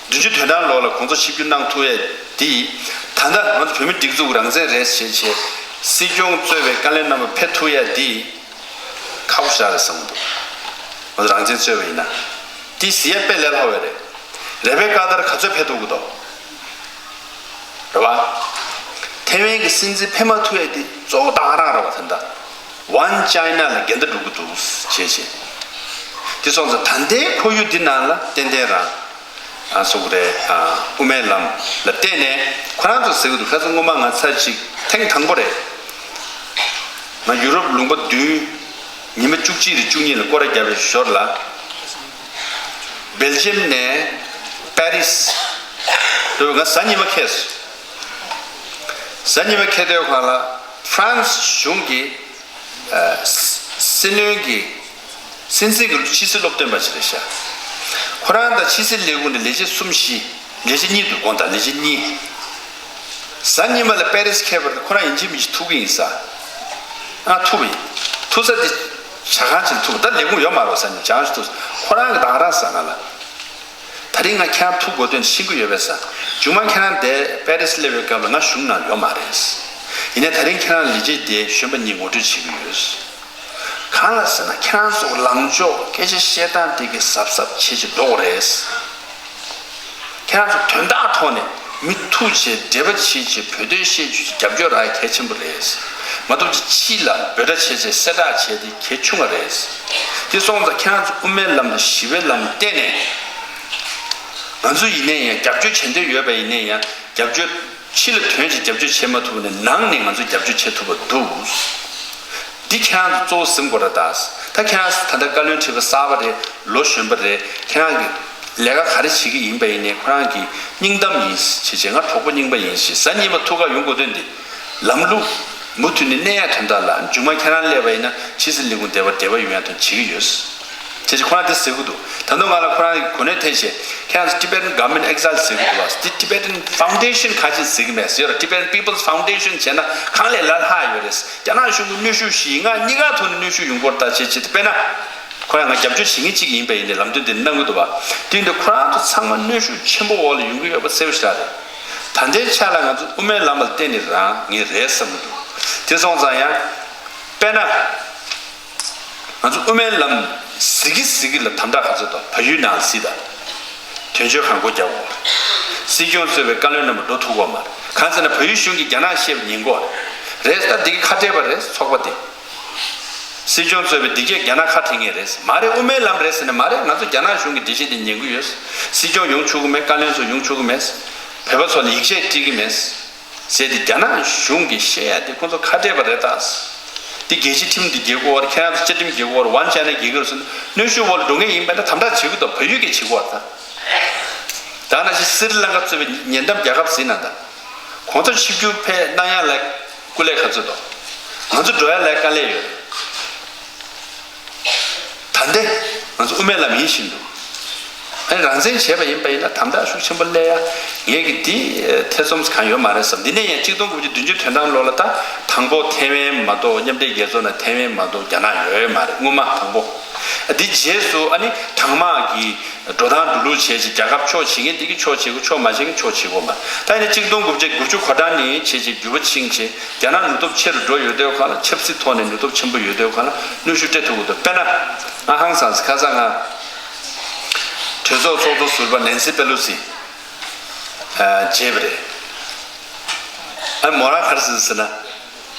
བདུན་ཅུ་དོན་གྲངས་ལོ་ལ་གོང་ས་ཆིབས་བསྒྱུར་གནང་ཐུབ་ཡ་དེ་ད་ལྟ་ང་ཚོ་བོད་མི་སྒྲིག་འཛུགས་རང་བཙན་རེད་ཟེར་བྱས་སྲིད་སྐྱོང་གཙོས་པའི་བཀའ་བློན་རྣམ་པ་ཕེབས་ཐུབ་ཡ་དེ་ཁག་པོ་ཞེ་དྲག་རེད་བསམ་གྱི་འདུག་ང་ཚོ་རང་བཙན་རྩོད་པ་ཡིན་ན་དེ་གཟིགས་ཡ་དཔེ་ལས་སླ་བོ་རེད། རེ་བེ་ཀ་ཏར་ག་ཚོད་ཕེབས་ཐུབ་ཀྱི་འདུག་རེད་བ། ཐའེ་ཝན་གྱི་སྲིད་འཛིན་ཕེབས་མ་ཐུབ་ཡ་དེ་གཙོ་བོ་དེ་ག་རང་རེད་བ། ད་ལྟ་One China ལ་འགལ་ཟླ་འགྲོ་གི་འདུག་བྱས་བྱས། དེ་སོང་ཙང་ད་ལྟའི་ཁོར་ཡུག་འདི་ནང་ལ་ཏན་ཏན་རང་ཨ་སོག་རེད། ཨ་དབུ་མའི་ལམ་ལ་བརྟེན་ནས་ཁོ་རང་ཚོ་ཟེར་གི་འདུག་ཁ་སང་སྔོན་མ་ང་ཚར་ཅིག་ཐེངས་དང་པོ་རེད། ང་ཡུ་རོབ་ལུང་པ་བདུན་ཉི་མ་བཅུ་གཅིག་རེ་བཅུ་གཉིས་ལ་སྐོར་ར་བརྒྱབ་པའི་ཞོར་ལ། སྦེལ་ཇམ་ནས་པེ་རིས། དེ་ང་གཟའ་ཉི་མ་འཁེལ་སོང་། གཟའ་ཉི་མ་འཁེལ་དུས་སྒང་ལ་ཧྥ་རན་སི་གཞུང་གི་ཨ་སྲིད་བློན་གྱི་སྲིད་འཛིན་གྱི་ཕྱི་སྲིད་སློབ་སྟོན་པ་ཞིག་རེད་ཤག་ཁོ་རང་དང་ཕྱི་སྲིད་ལས་ཁུངས་ནས་ལས་བྱེད་གསུམ་བཞི། ལས་བྱེད་གཉིས་འདུག་དགོངས་དག་ལས་བྱེད་གཉིས། གཟའ་ཉི་མ་ལ་པེ་རིས་འཁེལ་བར་དུ་ཁོ་རང་ཡིན་གཅིག་མིན་གཅིག་ཐུག་གི་ཡིན་ས། ང་ཐུག་པ་ཡིན། ཐུག་ས་དེ་ཇ་ཁང་ཅིག་ཐུག་པ། ད་ལས་ཁུངས་ཡོད་མ་རེད་ས། ཉིན་ཇ་ཁང་ཞིག་ཐུག་ས། ཁོ་རང་གི་ད་ག་རང་ས་ང་ལ། ད་རིང་ང་ཁྱེད་རང་ཐུག་དགོས་དོན་ཤེས་ཀྱི་ཡོད་པས་ས། མཇུག་མ་ཁྱེད་རང་དེ་པེ་རིས་སླེབས་པའི་སྐབས་ལ་ང་གཞུང་ནང་ཡོད་མ་རེད། ཡིན་ནའི་ད་རིང་ཁྱེད་རང་ལས་བྱེད་དེ་གཞོན་པ་གཉིས་ངོ་སྤྲོད་བྱེད་ཀྱི་ཡོད། གང་ལ་ཟེར་ན་ཁྱེད་རང་ཚོ་ལངས་ཕྱོགས་སྐད་ཆ་བཤད་སྟངས་དེ་གི་གཟབ་གཟབ་བྱེད་ཅིག་འགྲོ་དགོས་རེད། ཁྱེད་རང་ཚོ་དོན་དག་ཐོག་ནས་མི་ཐུག་བྱས་འབྲེལ་བ་བྱེད་བྱས་བོད་དོན་བཤད་རྒྱུ་རྒྱབ་སྐྱོར་རག་གལ་ཆེན་པོ་རེད། མ་གཏོགས་ཕྱི་ལ་འབོད་སྒྲ་བྱས་བྱས་གསལ་བསྒྲགས་བྱས་ཏེ་གལ་ཆུང་བ་རེད། དེ་སོང་ཙང་ཁྱེད་རང་ཚོ་དབུ་མའི་ལམ་དང་ཞི་བའི་ལམ་བསྟན་ནས། ང་ཚོ་ཡིན་ནའི་ཡང་རྒྱབ་སྐྱོར་བྱེད་འདོད་ཡོད་པ་ཡིན་ནའི་ཡང་རྒྱབ་སྐྱོར་ཕྱི་ལ་ཐོན་ཅིག་རྒྱབ་སྐྱོར་བྱེད་མ་ཐུབ་པ་ནས་ནང་ནས་ང་ཚོ་རྒྱབ་སྐྱོར་བྱེད་ཐུབ་པ་འདུག་འདི་ཁྱེད་རང་ཚོ་གཙོ་བོ་ཟིན་དགོས་རེད་ད། ད་ཁྱེད་རང་ཚོ་ད་ལྟ་བཀའ་བློན་ཁྲི་པ་གསར་པ་རེད། ལོ་གཞོན་པ་རེད། ཁྱེད་རང་གི་ལས་ཀ་ག་རེ་བྱེད་ཀྱི་ཡིན་པ་ཡིན་ནའི་ཁོ་རང་གི་སྙིང་གཏམ་ཡིན་ཞེས་བྱས། ང་གྲོགས་པོ་རྙིང་པ་ཡིན་ཞེས། གཟའ་ཉི་མ་ཐུག་ག་ཡོང་དགོས་དོན་འདི་ལམ་ལུགས་མུ་མཐུད་ནས་གནས་ཡ་དོན་དག་ལ། མཇུག་མ་ཁྱེད་རང་སླེབས་པ་ཡིན་ན་ཕྱི་སྲིད་ལས་ཁུངས་བདེ་བ་བདེ་བ་ཡོང་ཡ་དོན་བྱེད་ཀྱི་ཡོད། དེ་ཕྱིར་ཁོ་རང་དེ་ཟེར་གི་འདུག་ད་དུང་ང་ལ་ཁོ་རང་གི་གོ་གནས་འཐེན་བྱས་ཁྱེད་རང་ཚོ་Tibetan Government Exile ཟེར་གི་འདུག་བ། དེ་Tibetan Foundation ག་ཅིག་ཟེར་གི་མེད་ཟེར་ར། Tibetan People's Foundation བྱས་ན་གང་ལས་ལ་ལྷག་ཡོད་རེད། རྒྱ་ནག་གཞུང་གི་གནོན་ཤུགས་ཤིག་ང་གཉིས་ཀ་ཐོག་ནས་གནོན་ཤུགས་ཡོང་གི་ཡོད་རེད་ད་བྱས་བྱས། དཔེར་ན་ཁོ་རང་ང་རྒྱབ་སྐྱོར་བྱེད་མཁན་གཅིག་ཡིན་པ་ཡིན་ནའི་ལམ་སྟོན་དེ་གནང་གི་འདུག་བ། དེ་ཡིན་དུས་ཁོ་རང་ཚོ་ཚང་མ་གནོན་ཤུགས་ཆེན་པོ་འོག་ལ་ཡོང་གི་ཡོད་པ་གསལ་པོ་ཞེ་དྲག་རེད། ད་ལྟའི་ཆ་ལ་ང་ཚོ་དབུ་མའི་ལམ་ལ་བརྟེན་ནས་རང་ངེས་རེད་བསམ་གི་འདུག་དེ་སོང་ཙང་ཡང་དཔེར་ན། ང་ཚོ་དབུ་མའི་ལམ་གཟིགས་ཀྱི་གཟིགས་ཀྱི་ལ་དམ་དྲག་ག་ཚོད་དང་བལ་ཡུལ་ནང་ལ་གཟིགས་དང་། དོན་གཅོད་གང་མགོ་རྒྱག་འོ། སྲིད་སྐྱོང་གཙོས་པའི་བཀའ་བློན་རྣམ་པ་འགྲོ་ཐུབ་ཀྱི་མ་རེད། གང་ཟེར་ན་བལ་ཡུལ་གཞུང་གིས་རྒྱ་ནག་བཤད་པ་ཉན་གྱི་རེད། ད་འདི་གི་ཁ་བྲལ་བ་རེད་ཚོགས་པ་དེ། སྲིད་སྐྱོང་གཙོས་པའི་འདི་གས་རྒྱ་ནག་ཁ་བྲལ་ངེས་རེད་མ་རེད། དབུ་མའི་ལམ་རེད་ཟེར་ནས་མ་རེད། ང་ཚོ་རྒྱ་ནག་གཞུང་གི་འགྲེལ་བཤད་དེ་ཉན་གྱི་ཡོད། སྲིད་སྐྱོང་ཡོང་ཆོག་གི་མེད། བཀའ་བློན་ཚོ་ཡོང་ཆོག་གི་མེད། བོད་པ་ཚོ་ལ་ཡིག་ཆ་སྤྲད་ཀྱི་མེད། ཟེར་ཏེ་རྒྱ་ནག་གཞུང་གིས་བཤད་ཡ་དེ་ཁོང་ཚོ་ཁ་བྲལ་བ་རེད་ད། དེ་རྒྱལ་སྤྱིའི་ཁྲིམས་དེ་འགལ་གྱི་ཡོད་རེད། ཁྱེད་རང་ཚོ་བཅའ་ཁྲིམས་འགལ་གྱི་ཡོད་རེད། ཝན་ཅའི་ནའི་འགལ་གྱི་ཡོད་རེད་ཟེར་ནས་གནོན་ཤུགས་འོག་ལ་འགྲོ་མཁན་ཡིན་པ་ན་དམ་དྲག་བྱེད་ཀྱི་འདུག་བལ་ཡུལ་གྱིས་བྱེད་ཀྱི་ཡོད་རེད་ད། ད་ནང་བཞིན་སི་རི་ལང་ཀ་གཙོས་པའི་ཉེ་འགྲམ་རྒྱལ་ཁབ་ཟེར་ན་ད། ཁོང་ཚོར་ཆིབས་བསྒྱུར་ཕེབས་གནང་ཡ་ལ་སྐུ་ལས་ག་ཚོད་འདུག་ང་ཚོ་འགྲོ་ཡ་ལ་དཀའ་ལས་ཡོད་རེད། ད་ལྟ་ང་ཚོ་དབུ་མའི་ལམ་ཡིན་བཞིན་དུ། ཨ་ནི་རང་བཙན་བྱས་པ་ཡིན་པ་ཡིན་ན་དམ་དྲག་ཤུགས་ཆེན་པོ་སླེབས་ཡ། ངས་ཀྱི་འདི་ཐེ་ཚོམ་གང་ཡོད་མ་རེད་བསམ། འདི་ནས་ཡང་གཅིག་སྟོང་དགུ་བརྒྱ་བདུན་ཅུ་དོན་གྲངས་ལོ་ལ་ད་དང་པོ་ཐེ་ཝན་མ་གཏོགས། མཉམ་འབྲེལ་རྒྱལ་ཚོགས་ནང་ཐེ་ཝན་མ་གཏོགས་རྒྱ་ནག་ཡོད་མ་རེད། སྔོན་མ་དང་པོ། འདི་རྗེས་སུ་ཨ་ནི་གྲང་དམག་གི་འགྲོ་སྟངས་འགྲོ་ལུགས་བྱས་ཅིག་རྒྱལ་ཁབ་ཕྱོགས་བྱེད་མཁན་འདི་གི་ཕྱོགས་བྱེད་དགོས། ཕྱོགས་མ་བྱེད་མཁན་ཕྱོགས་བྱེད་དགོས་མ་རེད། ད་ཡིན་ན་གཅིག་སྟོང་དགུ་བརྒྱ་དགུ་བཅུ་གོ་གྲངས་ནས་བྱས་ཅིག་འགྱུར་བ་ཕྱིན་ཅིག་རྒྱ་ནག་ནུས་སྟོབས་ཆེ་རུ་འགྲོ་ཡོད་དུས་སྒང་ལ། ཆབ་སྲིད་ཐོག་ནས་ནུས་སྟོབས་ཆེན་པོ་ཡོད་དུས་སྒང་ལ་གནོན་ཤུགས་སྤྲད་ཐུབ་ཀྱི་འདུག་དཔེར་ན། ང་ཧང་སངས་ཁ་སང་ང་གྲོས་ཚོགས་ཚོགས་གཙོ་ཟུར་པ་ནན་སི་པེ་ལོ་སི་མཇལ་བ་རེད། ཨ་མོ་རང་ག་རེ་ཟེར་ཟེར་ན།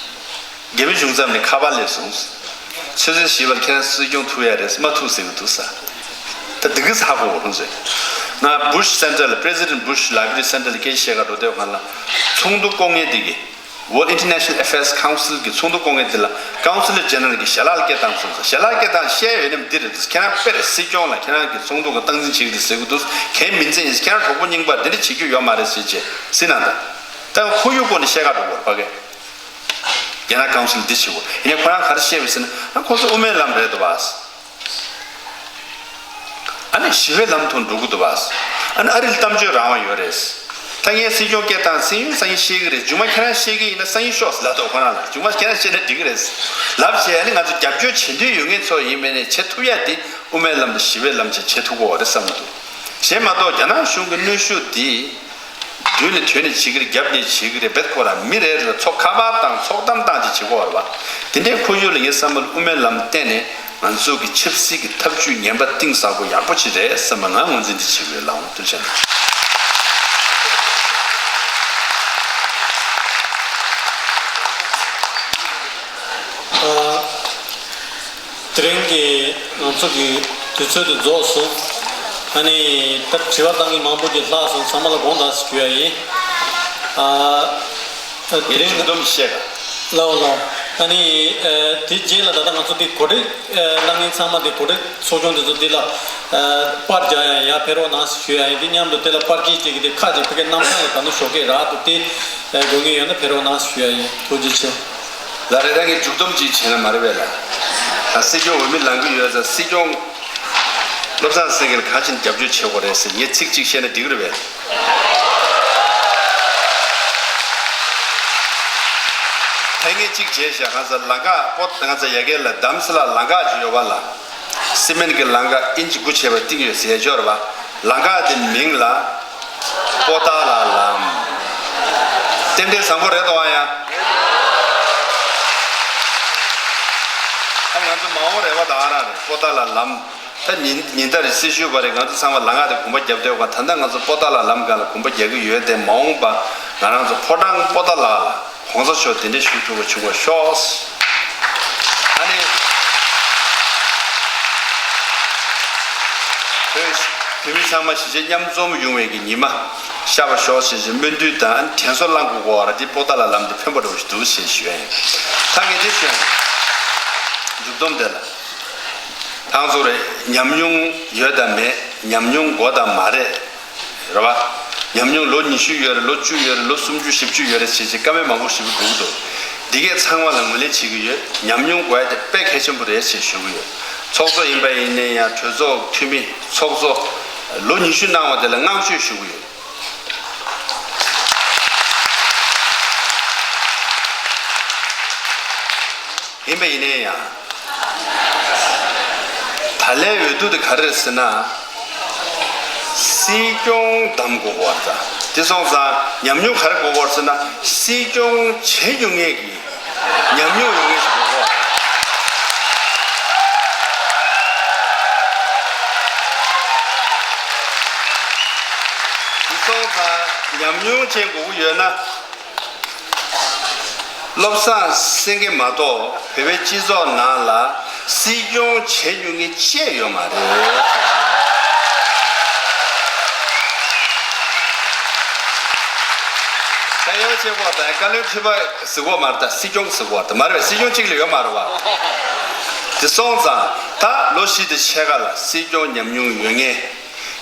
རྒྱ་མི་གཞུང་ཚབ་ནས་ཁ་པར་སླེབས་སོང་། ཆུ་ཚོད་བཞི་པར་ཁྱེད་རང་སྲིད་སྐྱོང་ཐུག་ཡ་རེད། མ་ཐུག་ཟེར་གྱི་འདུག་ས། ད་འདི་གི་ཚ་པོ་ཧོན་ཟེར། ང་Bush Center ལ། President Bush Library Center ལ་སྐད་ཆ་བཤད་ག་འགྲོ་དུས་སྒང་ལ། ཚོགས་འདུ་སྐོང་མཁན་དེ་གིས། World International Affairs Council གྱི་ཚོགས་འདུ་སྐོང་མཁན་དེ་ལ་Consul General གྱིས་ཞལ་ལག་སྐད་བཏང་སོང་ཟེར། ཞལ་ལག་སྐད་བཏང་བཤད་ཡོད་ནམ་འདི་རེད། ཁྱེད་རང་དཔེར་སྲིད་སྐྱོང་ལ་ཁྱེད་རང་གི་ཚོགས་འདུ་ག་སྟངས་འཛིན་བྱེད་ཀྱི་རེད་ཟེར་གྱི་འདུག་ཁྱེད་མི་འཛིན། ཁྱེད་རང་གྲོགས་པོ་རྙིང་པ་འདི་འདྲ་བྱེད་རྒྱུ་ཡོད་མ་རེད་ཟེར་བྱས་ཟིན་ན་ད། ད་ཁོར་ཡུག་སྐོར་ནས་བཤད་ག་འགྲོ་དགོས་རེད་ཕ་གི། རྒྱ་ནག་ཀའུན་སིལ་འདི་བྱེད་དགོས། ཡིན་ནའི་ཁོ་རང་ག་རེ་བཤད་པ་ཟེར་ན། ཨ་ཁོ་ཚོ་དབུ་མའི་ལམ་རེད་འདུག་བ། ཨ་ནི་ཞི་བའི་ལམ་ཐོག་འགྲོ་གི་འདུག་བ། ཨ་ནི་ཨ་རིར་གཏམ་བརྗོད་རང་དབང་ཡོད་རེད། ད་ངས་སྲིད་སྐྱོང་སྐད་བཏང་། སང་ཉིན་སང་ཉིན་བཤད་ཀྱི་རེད། མཇུག་མ་ཁྱེད་རང་བཤད་ཀྱི་ཡིན་ན་སང་ཉིན་ཤོག་ལབ་འདུག་ཁོ་རང་ལ། མཇུག་མ་ཁྱེད་རང་བཤད་ན་འགྲིག་གི་རེད་ལབ་བྱས། ཨ་ནི་ང་ཚོ་རྒྱབ་སྐྱོར་བྱེད་འདོད་ཡོད་མཁན་ཚོ་ཡིན་པ་ཡིན་ནའི་བྱེད་ཐུབ་ཡ་དེ་དབུ་མའི་ལམ་དང་ཞི་བའི་ལམ་བྱས་བྱེད་ཐུབ་ཀྱི་ཡོད་རེད་བསམ་གྱི་འདུག་གཞན་མ་གཏོགས་རྒྱ་ནག་གཞུང་གི་གནོན་ཤུགས་འདི། མདུན་ནས་ཐོན་ནས་བྱེད་ཀྱི་རེད། རྒྱབ་ནས་བྱེད་ཀྱི་རེད། རྦད་ཁོ་རང་མི་རེ་རེ་ལ་ཚོགས་ཁ་པར་བཏང་། ཚོགས་གཏམ་བཏང་བྱས་བྱེད་ཀྱི་ཡོད་རེད་བ། དེ་འདྲའི་ཁོར་ཡུག་ལ་ངའི་བསམ་པ་ལ་དབུ་མའི་ལམ་བསྟན་ནས་ང་ཚོ་གི་ཆབ་སྲིད་ཀྱི་ཐབས་ཇུས་ངན་པ་གཏིང་ཟབ་པོ་ཡག་པོ་ཅིག་རེད་བསམ་པ། ང་ངོས་འཛིན་འདི་བྱེད་ཀྱི་ཡོད། ལགས་འོང་། ཐུགས་རྗེ་ཆེ། ཨ། དེ་རིང་གི་ང་ཚོ་གི་དུས་ཚོད་དེ་རྫོགས་སོང་། ཨ་ནི་ད་དྲི་བ་བཏང་མཁན་མང་པོ་ཅིག་ལྷག་སོང་། ཚང་མ་ལ་དགོངས་དག་ཞུ་ཡ་ཡིན། ཨ། དེ་རིང་ངས་མཇུག་སྡོམ་བཤད་ག་ལའོ་ལའོ། ཨ་ནི་ཨ། དེ་རྗེས་ལ་ད་ལྟ་ང་ཚོ་དེ་གོ་སྒྲིག་ཨ། གནང་མཁན་ཚང་མ་དེ་གོ་སྒྲིག་ཚོགས་ཆུང་དེ་ཚོ་དེ་ལ་ཨ། པར་རྒྱག་ཡ་ཡར་ཕེབས་རོགས་གནང་ཞུ་ཡ་ཡིན། དེ་མཉམ་དུ་དེ་ལ་པར་སྐྱེལ་བྱེད་ཀྱི་དེ་ཁ་ཅིག་ཕ་གིའི་གནམ་ཐང་ལ་ད་ནི་ཞོགས་ཀས་རག་འདུག་དེ་ཨ། དགོས་ངེས་ཡོད་ན་ཕེབས་རོགས་གནང་ཞུ་ཡ་ཡིན། ཐུགས་རྗེ་ཆེ། ལགས་རེད། ད་ངས་མཇུག་སྡོམ་ཅིག་བྱས་ན་མ་རེད་པས་ལགས། ད་སྲིད་སྐྱོང་འོས་མི་ལངས་ཀྱི་ཡོད་ཙང་། སྲིད་སྐྱོང་བློ་བཟང་སེང་གེ་ལ་ག་ཅིག་རྒྱབ་སྐྱོར་བྱེད་དགོས་རེད་ཟེར་ངས་ཚིག་གཅིག་བཤད་ན་འགྲིག་གི་རེད་པས། ད་ངས་གཅིག་བྱས་བཞག་ང་ཚོ་ལམ་ཁ་པོ། ང་ཚོ་ཡ་གི་ལ་དམ་སི་ལ་ལམ་ཁ་ཅིག་ཡོད་པ་ལ། སི་མེན་གྱི་ལམ་ཁ་ཨིན་ཅི་དགུ་བྱས་པ་བཏིང་ཡོད་ཟེར་ཡ་ཅིག་ཡོད་རེད་པ། ལམ་ཁ་དེ་མིང་ལ་པོ་ཏཱ་ལ་ལམ། རྟེན་འབྲེལ་བཟང་པོ་རེད་དོ། ཨ་ཡ། ཨ། ང་ཚོ་མ་འོངས་རེ་བ་དང་ཨ་ར་རེད། པོ་ཏཱ་ལ་ལམ། ད་ཉིན་ཉིན་ལྟར་སྲི་ཞུ་བ་རེད། ང་ཚོ་ཚང་མ་ལམ་ཁ་དེ་གོམ་པ་རྒྱབ་སྡོད་པ། ད་ལྟ་ང་ཚོ་པོ་ཏཱ་ལ་ལམ་སྒང་ལ་གོམ་པ་རྒྱག་གི་ཡོད་དེ། མ་འོངས་པ་ང་རང་ཚོ་ཕོ་བྲང་པོ་ཏཱ་ལ་ལ། གོང་ས་མཆོག་གདན་འདྲེན་ཞུ་ཐུབ་པ་བྱུང་བར་ཤོག་ཨ་ནི། བོད་བོད་མི་ཚང་མ་གཞིས་བྱེས་མཉམ་འཛོམས་ཡོང་བའི་གི་ཉི་མ་ཤར་བར་ཤོག་ཞེས་ཞེས་སྨོན་འདུན་དང་དྲན་གསོ་བསླང་དགོས་གོ་བ་ར་འདི་པོ་ཏཱ་ལ་ལམ་འདི་ཕན་པ་འདྲ་བོ་ཞིག་འདུག་ཞེས་ཞུ་ཡ་ཡིན། ད་ངས་འདི་ཞུ་ཡ་ཡིན། མཇུག་སྡོམ་དེ་ལ། ཁོང་ཚོ་རེད། ཉམས་མྱོང་ཡོད་དམ་མེད། ཉམས་མྱོང་དགོས་དམ་མ་རེད། རེད་བ། ཉམས་མྱོང་ལོ་ཉི་ཤུ་ཡོད་རེད། ལོ་བཅུ་ཡོད་རེད། ལོ་སུམ་ཅུ་བཞི་བཅུ་ཡོད་རེད་ཟེར་ཅིག་བཀའ་མོལ་མང་པོ་ཞིག་འགྲོ་གི་འདུག་འདི་གས་ཚང་མ་ལ་ངོས་ལེན་བྱེད་ཀྱི་ཡོད། ཉམས་མྱོང་དགོས་ཡ་དེ་དཔེ་གལ་ཆེན་པོ་རེད་ཅེས་ཞུ་གི་ཡོད། ཚོགས་གཙོ་ཡིན་པ་ཡིན་ནའི་ཡང་གྲོས་ཚོགས་འཐུས་མི་ཚོགས་གཙོ་ལོ་ཉི་ཤུ་གནང་བ་དེ་ལ་བསྔགས་བརྗོད་ཞུ་གི་ཡོད། ཡིན་པ་ཡིན་ནའི་ཡང་། ད་ལན་འོས་བསྡུ་དེ་ག་རེ་རེད་ཟེར་ན། སྲིད་སྐྱོང་བདམས་དགོས་པ་དང་། དེ་སོང་ཙང་ཉམས་མྱོང་ག་རེ་དགོས་པ་ཟེར་ན། སྲིད་སྐྱོང་བྱེད་མྱོང་མཁན་གྱི་ཉམས་མྱོང་ཡོད་མཁན་ཞིག་དགོས་པ། དེ་སོང་ཙང་ཉམས་མྱོང་ཅན་དགོས་ཀྱི་ཡོད་ན། བློ་བཟང་སེང་གེ་མ་གཏོགས་བོད་པའི་སྤྱི་ཚོགས་ནང་ལ་སྲིད་སྐྱོང་བྱེད་མྱོང་མཁན་ཅིག་ཡོད་མ་རེད། ད་ཡོད་ཅེས་པོ་དང་བཀའ་བློན་ཁྲི་པ་ཟེར་གོ་མ་རེད། ད་སྲིད་སྐྱོང་ཟེར་གོ་མ་རེད། མ་རེད་པས། སྲིད་སྐྱོང་གཅིག་ལ་ཡོད་མ་རེད་པ། དེ་སོང་ཙང་ད་ལོ་བཞི་དེ་ཕྱེད་ཀ་ལ་སྲིད་སྐྱོང་ཉམས་མྱོང་ཡོད་མཁན།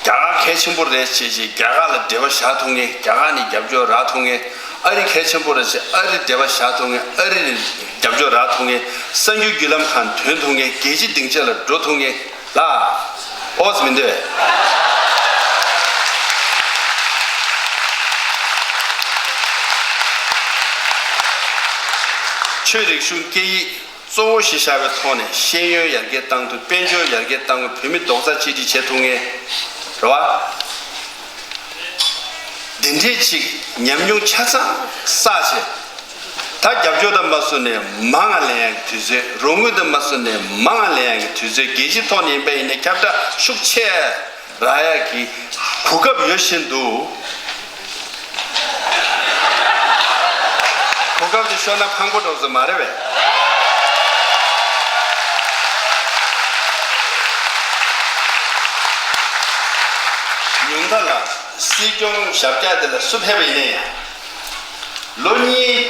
རྒྱ་གར་གལ་ཆེན་པོ་རེད་ཅེས་ཅེས་རྒྱ་གར་ལ་འབྲེལ་བ་བཞག་ཐུབ་མཁན། རྒྱ་གར་ནས་རྒྱབ་སྐྱོར་རག་ཐུབ་མཁན། ཨ་རི་གལ་ཆེན་པོ་རེད་ཅེས་ཨ་རི་འབྲེལ་བ་བཞག་ཐུབ་མཁན། ཨ་རི་ནས་རྒྱབ་སྐྱོར་རག་ཐུབ་མཁན། གསར་འགྱུར་བརྒྱུད་ལམ་ཁག་ཐོན་ཐུབ་མཁན། རྒྱལ་སྤྱིའི་སྡིངས་ཆ་ལ་འགྲོ་ཐུབ་མཁན་ལ་ཨོ་ཙི་མི་འདོད། ཆོས་རིག་གཞུང་སྐད་ཡིག་གཙོ་བོ་གཞི་བཞག་པའི་ཐོག་ནས་ཤེས་ཡོན་ཡར་རྒྱས་གཏང་ཐུབ། དཔལ་འབྱོར་ཡར་རྒྱས་གཏང་ཐུབ། བོད་མི་རྡོག་རྩ་གཅིག་སྒྲིལ་བྱེད་ཐུབ་མཁན་རེད་བ། འདི་འདྲའི་ཅིག་ཉམས་མྱོང་ཆ་ཚང་བསགས་བྱས། ད་རྒྱབ་སྐྱོར་དང་མ་སུ་ནས་མང་ང་ལེན་ཡག་གི་དུས་ཚོད། རོགས་དངུལ་དང་མ་སུ་ནས་མང་ང་ལེན་ཡག་གི་དུས་ཚོད། རྒྱལ་སྤྱིའི་ཐོག་ནས་ཡིན་པ་ཡིན་ནའི་ཁྱབ་བསྒྲགས་ཤུགས་ཆེ། རག་ཡག་གི་གོ་སྐབས་ཡོད་བཞིན་དུ། གོ་སྐབས་དེ་ཤོར་ན་ཕངས་པོ་འགྲོ་ས་མ་རེད་པས། ཉུང་མཐའ་ལ་སྲིད་སྐྱོང་ཞབས་བཀྱག་དེ་ལ་སུ་ཕེབས་པ་ཡིན་ན་ཡང་། ལོ་གཉིས་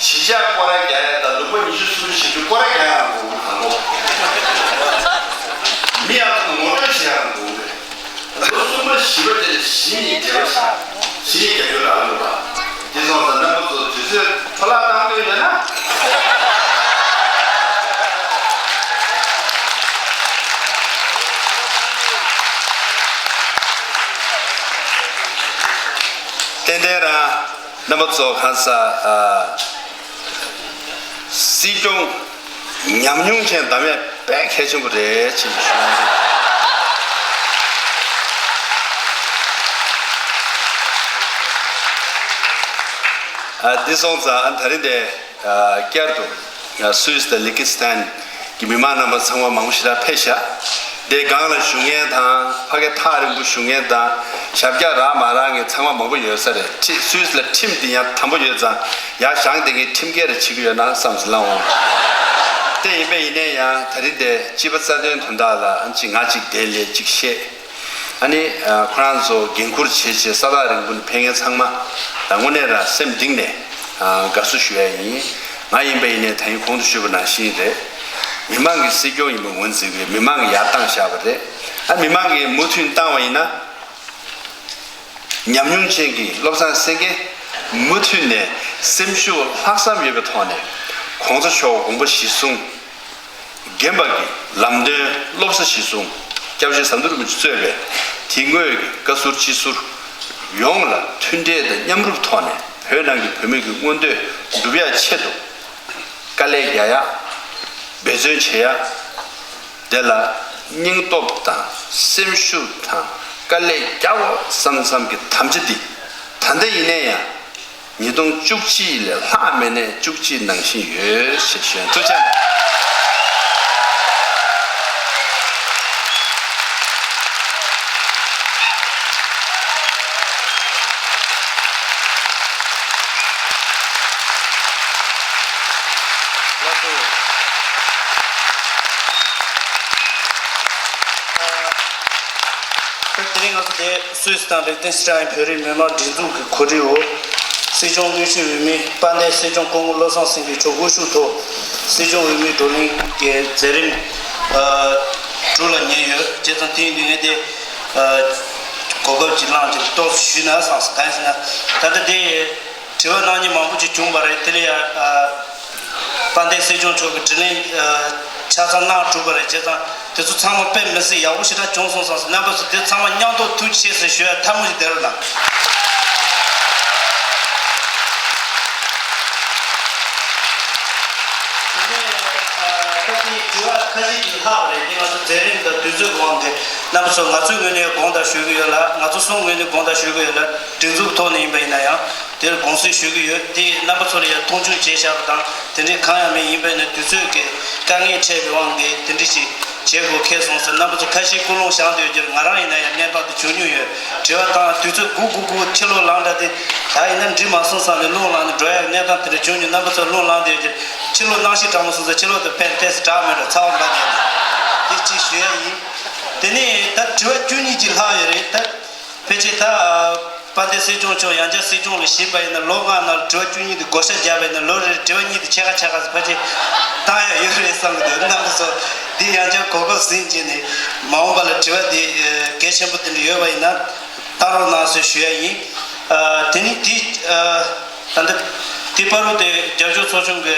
གཞིས་ཆགས་སྐོར་ར་རྒྱག་ཡ་དང་ལུང་པ་ཉི་ཤུ་སུམ་ཅུ་བཞི་བཅུ་སྐོར་ར་རྒྱག་ཡ་དགོས་དང་པོ། མི་ཡག་ཐོག་ངོ་སྤྲོད་བྱེད་ཡ་དང་དགོས་རེད། ལོ་གསུམ་པ་བཞི་པ་དེ་ནས་གཞི་ནས་འབྲེལ་བ་བྱ། གཞི་ནས་རྒྱབ་སྐྱོར་རག་ལུགས་པ། དེ་སོང་ཙང་རྣམ་པ་ཚོ་དུས་ཚོད་འཕྲོ་བརླག་བཏང་འདོད་ཡོད་ན། ཏན་ཏན་རང་རྣམ་པ་ཚོ་གང་ས་ཨ། སྲིད་སྐྱོང་ཉམས་མྱོང་ཅན་འདམ་ཡས་དཔེ་གལ་ཆེན་པོ་རེད་ཅེས་ཞུ་ཡ་ཡིན། ཨ། འདི་སོང་ཙང་ཨ་ད་རིང་འདི་ཨ་བསྐྱར་དུ་ཨ་སུད་སི་དང་ལི་ཁི་སི་ཐན་གྱི་མི་མང་རྣམ་པ་ཚང་མ་མང་པོ་ཞེ་དྲག་ཕེབས་ཤག་འདི་སྒང་ལ་བཞུགས་མཁན་དང་ཕ་གི་ཐག་རིང་པོ་བཞུགས་མཁན་དང་ཞབས་བཀྱག་རག་མ་རག་མཁན་ཚང་མ་མང་པོ་ཡོད་ས་རེད། ཁྲི་སུད་སི་ལ་ཁྲིམས་འདི་ཡང་དམ་པོ་ཡོད་ཙང་ཡར་བཞེངས་བསྡད་མཁན་ཁྲིམས་འགལ་རེ་བྱེད་ཀྱི་ཡོད་ན་བསམ་ཟིན་ལ་འོང་། དེ་ཡིན་པས་ཡིན་ནའི་ཡང་ད་རིང་དེ་སྤྱི་པ་རྩ་དོན་དོན་དག་ལ་ཨ་ཅིག་ང་ཅིག་དེ་ལས་ཅིག་བཤད། ཨ་ནི་ཨ་ཁོ་རང་ཚོ་འགན་འཁུར་བྱེད་བྱེད་ས་ཐག་རིང་པོ་ནས་ཕེབས་མཁན་ཚང་མ་ལ་དངོས་གནས་རང་སེམས་གཏིང་ནས་ཨ་དགའ་བསུ་ཞུ་ཡ་ཡིན། ང་ཡིན་པ་ཡིན་ནའི་ད་ཡིན་གོང་དུ་ཞུས་པ་ནང་བཞིན་རེད། མི་མང་གི་སྲིད་སྐྱོང་ཡིན་པ་ངོས་འཛིན་དགོས། མི་མང་གིས་ཡར་བཏང་བཞག་པ་རེད། ཨ་མི་མང་གིས་མུ་མཐུད་བཏང་བ་ཡིན་ན། ཉམས་མྱོང་ཅན་གྱི་བློ་བཟང་སེང་གེ་མུ་མཐུད་ནས་སེམས་ཤུགས་ལྷག་བསམ་ཡོད་པའི་ཐོག་ནས་གོང་ས་མཆོག་དགོངས་པ་གཞིར་བཟུང་། རྒན་པ་གི་ལམ་སྟོན་སློབ་གསོ་གཞིར་བཟུང་། སྐྱབས་རྗེ་ཟམ་གདོང་རིན་པོ་ཆེ་གཙོས་པའི་དེ་སྔོན་གྱི་བཀའ་ཟུར་སྤྱི་ཟུར་ཡོངས་ལ་མཐུན་འབྲེལ་དང་མཉམ་རུབ་ཐོག་ནས་བོད་ནང་གི་བོད་མི་གི་མངོན་འདོད་སྒྲུབ་ཡ་ཆེད་དུ་དཀའ་ལས་རྒྱག་ཡ། འབད་བརྩོན་བྱེད་ཡ། དེ་ལ་སྙིང་སྟོབས་དང་སེམས་ཤུགས་དང་དཀའ་ལས་རྒྱག་དགོས་བསམ་བསམ་གྱི་དམ་བཅའ་འདི་ད་ལྟ་ཡིན་ནའི་ཡང་། ཉིས་སྟོང་བཅུ་གཅིག་ལས་ལྷག་མེད་ནས་བཅུ་གཅིག་ནང་བཞིན་ཡོད་ཞེས་ཞུ་ཡ། ཐུགས་རྗེ་ཆེ། དེ་སུད་སི་དང་ལིག་ཏེན་སི་ཊེན་བོད་རིགས་མི་མང་སྒྲིག་འཛུགས་ཀྱི་གོ་སྒྲིག་འོག་སྲིད་སྐྱོང་དངོས་གཞིའི་འོས་མི་དཔལ་ལྡན་སྲིད་སྐྱོང་སྐུ་ངོ་བློ་བཟང་སེང་གེ་མཆོག་དབུ་བཞུགས་ཐོག་སྲིད་སྐྱོང་འོས་མིའི་བགྲོ་གླེང་གི་མཛད་རིམ་ཨ་གྲུ་ལ་ཉེ་ཡོད། བྱས་ཙང་དེ་ཡིན་དུས་ངས་དེ་ཨ་གོ་སྐབས་ཅིག་བླངས་ཀྱི་ཏོག་ཙམ་ཞུས་ན་བསམ་སོང་། གང་ཡིན་ཟེར་ན་ད་ལྟ་དེ། དྲི་བ་གནང་མཁན་མང་པོ་ཅིག་བྱུང་བ་རེད། དེ་ལ་ཡང་ཨ་དཔལ་ལྡན་སྲིད་སྐྱོང་མཆོག་གིས་དྲིས་ལན་ཨ་ཆ་ཚང་གནང་གྲུབ་པ་རེད། བྱས་ཙང་དེ་ཚོ་ཚང་མ་དཔེ་མི་སྲིད་ཡག་པོ་ཞེ་དྲག་བྱུང་སོང་བསམ་སོང་། རྣམ་པ་ཚོ་དེ་ཚང་མ་མཉམ་དུ་ཐུགས་རྗེ་ཆེ་ཟེར་ཞུ་ཡ་ཐལ་མོ་ཞིག་བསྡད་རོགས་གནང་། དེ་ནས་ཨ་ད་ལྟའི་དྲི་བ་ཁ་ཤས་ཅིག་ལྷག་པ་རེད། དེ་ང་ཚོ་མཛད་རིམ་དང་དུས་ཚོད་དབང་གིས་རྣམ་པ་ཚོ་ང་ཚོའི་ངོས་ནས་དགོངས་དག་ཞུ་གི་ཡོད་ལ། ང་ཚོ་གསུམ་ངོས་ནས་དགོངས་དག་ཞུ་གི་ཡོད་ལ། སྒྲིག་འཛུགས་ཐོག་ནས་ཡིན་པ་ཡིན་ན་ཡང་། དེར་དགོངས་སེལ་ཞུ་གི་ཡོད། དེ་རྣམ་པ་ཚོ་ལ་ཡང་མཐོང་ཆུང་བྱས་བཞག་པ་དང་དེ་འདྲའི་གང་ཡང་མེད། ཡིན་པས་ན་དུས་ཚོད་ཀྱི་དཀའ་ངལ་འཕྲད་པའི་དབང་གིས་དེ་འདྲ་ཞིག་བྱེད་དགོས་ཁེལ་སོང་ཟེར་རྣམ་པ་ཚོ་ཁ་ཤས་ཀུན་སློང་བཞག་བསྡད་ཡོད་ཀྱི་རེད། ང་རང་ཡིན་ན་ཡང་གནས་སྟངས་དེ་བྱུང་མྱོང་ཡོད། དྲི་བ་བཏང་དུས་ཚོད་སྒུག་སྒུག་སྒུག་ཕྱི་ལོགས་ལངས་འདྲ་དེ་ད་ཡིན་ན་འགྲིག་མ་སོང་བསམ་ནས་རླུང་ལངས་ནས་འགྲོ་ཡག་གནས་སྟངས་དེ་འདྲ་བྱུང་མྱོང་། རྣམ་པ་ཚོ་རླུང་ལངས་བསྡད་ཡོད་ཀྱི་རེད། ཕྱི་ལོགས་གནམ་གཤིས་གྲང་མོ་སོང་ཙང་ཕྱི་ལོགས་དེ་ཕན་ཏོག་ཙམ་དྲག་མེད་འགྲོ། ཚ་བ་འབར་བསྡད་ནས་དེ་གཅིག་ཞུ་ཡ་ཡིན། དེ་ནས་ད་དྲི་བ་བཅུ་གཉིས་ཅིག་ལྷག་ཡོད་རེད་ད། ཕལ་ཆེར་ད་ཨ་དཔལ་ལྡན་སྲིད་སྐྱོང་མཆོག་ཡང་བསྐྱར་སྲིད་སྐྱོང་ལ་ཞུགས་པ་ཡིན་ན་ལོ་ལྔ་ནང་ལ་དྲི་བ་བཅུ་གཉིས་དེ་བགོ་བཤའ་བརྒྱབ་པ་ཡིན་ན་ལོ་རེར་དྲི་བ་གཉིས་དེ་ཕྱེད་ཀ་ཕྱེད་ཀ་ཕལ་ཆེར་བཏང་ཡག་ཡོད་རེད་བསམ་གི་འདུག་རྣམ་པ་ཚོ་འདི་ཡང་བསྐྱར་གོ་སྐབས་ཟིན་བྱས་ནས་མ་འོངས་པ་ལ་དྲི་བ་འདི་ཨ་གལ་ཆེན་པོ་དེ་འདྲ་ཡོད་པ་ཡིན་ན་བཏང་རོགས་གནང་ཟེར་ཞུ་ཡ་ཡིན། ཨ་དེ་ནི་དེ་ཨ་ད་ལྟ་དེ་བར་དུ་དེ་རྒྱབ་སྐྱོར་ཚོགས་ཆུང་གི་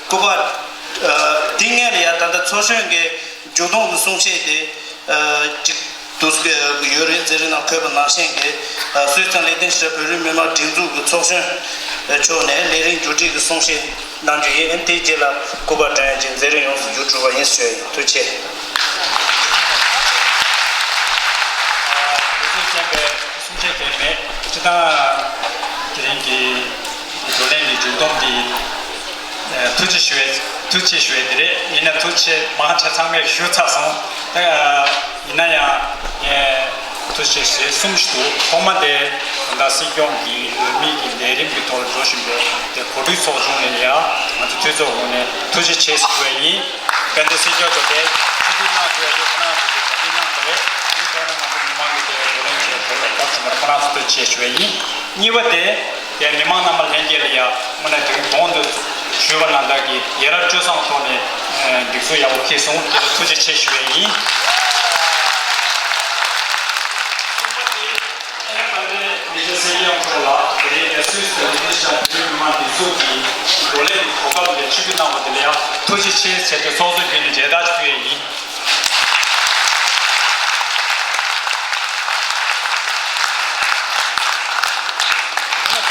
སྐུ་པར་ཨ་དེ་སྔོན་ལ་ཡ་ད་ལྟ་ཚོགས་གཞོན་གྱི་མཇུག་སྡོམ་གྱི་གསུང་བཤད་དེ་ཨ་གཅིག་འདུག་ཡོད་རེད། མཛད་རིམ་ནང་འཁོད་པ་ནང་བཞིན་གྱི་ཨ་སུད་སི་དང་ལིག་ཏེན་སི་ཊེན་བོད་རིགས་མི་མང་སྒྲིག་འཛུགས་ཀྱི་ཚོགས་གཞོན་མཆོག་ནས་ལས་རིམ་མཇུག་སྒྲིལ་གྱི་གསུང་བཤད་གནང་རྒྱུ་ཡིན། དེའི་རྗེས་ལ་སྐུ་པར་སྒྲོན་གྱི་མཛད་རིམ་ཡོངས་སུ་མཇུག་གྲུབ་པ་ཡིན་ཞུ་ཡ་ཡིན། ཐུགས་རྗེ་ཆེ། གུས་བསུ་ཆེན་པོས་གསུང་བཤད་མཁན་མེད། སྤྱིར་བཏང་དེ་རིང་གི་བགྲོ་གླེང་གི་མཇུག་སྡོམ་འདི། ཨ་ཐུགས་རྗེ་ཞུ་བའི་ཐུགས་རྗེ་ཞུ་བའི་དེ་རེད། ཡིན་ན་ཐུགས་རྗེ་མང་ཆེ་ཚང་མས་ཞུས་ཚར་སོང་། ད་ཡིན་ན་ཡང་ངས་ཐུགས་རྗེ་ཞུ་གསུམ་ཞིག་འདུག་ཐོག་མ་དེ་ད་ལྟ་སྲིད་སྐྱོང་གི་འོས་མི་གི་ལས་རིམ་གྱི་ཐོག་ལ་འགྲོ་བཞིན་པའི་དེ་གོ་སྒྲིག་ཚོགས་ཆུང་ལ་ཡང་ང་ཚོ་འཐུས་ཚོགས་ངོས་ནས་ཐུགས་རྗེ་ཆེ་ཞུ་བ་ཡིན། དཔལ་ལྡན་སྲིད་སྐྱོང་མཆོག་དེ་ཕྱི་དྲིལ་གནང་དགོས་རེད། ཁོ་རང་ཚོ་དེ་ག་དུས་གནང་དགོས་རེད། དེའི་ཐོག་ནས་ང་ཚོ་མི་མང་གི་དེ་བགྲོ་གླེང་བྱས་དེ་ལ་སྐབས་སུ་མར་ཁོ་རང་ཚོ་ཐུགས་རྗེ་ཆེ་ཞུ་བ་ཡིན། གཉིས་པ་དེ། དེ་མི་མང་རྣམ་པ་ལྷན་རྒྱས་ལ་ཡང་དངོས་གནས་དེ་རིང་གོང་དུ་ཞུས་པ་ནང་ལྟར་གྱི་ཡ་རབས་སྤྱོད་བཟང་ཐོག་ནས་སྒྲིག་འཛུགས་ཡག་པོ་འཁེལ་སོང་། དེ་ལ་ཐུགས་རྗེ་ཆེ་ཞུ་བ་ཡིན། གསུམ་པ་དེ་ཨ་ནེ་དཔལ་ལྡན་མི་རྗེ་སྲིད་སྐྱོང་མཆོག་ལ་དེ་རིང་སུད་སི་དང་ལིག་ཏེན་སི་ཊེན་བོད་རིགས་མི་མང་སྒྲིག་འཛུགས་ཀྱི་བགྲོ་གླེང་གི་གོ་སྐབས་ལ་ཆིབས་བསྒྱུར་གནང་བ་དེ་ལ་ཡང་ཐུགས་རྗེ་ཆེ་ཟེར་ཏེ་ཚོགས་གཙོ་མདུན་ནས་མཇལ་དར་ཕུལ་ཡས་ཡིན།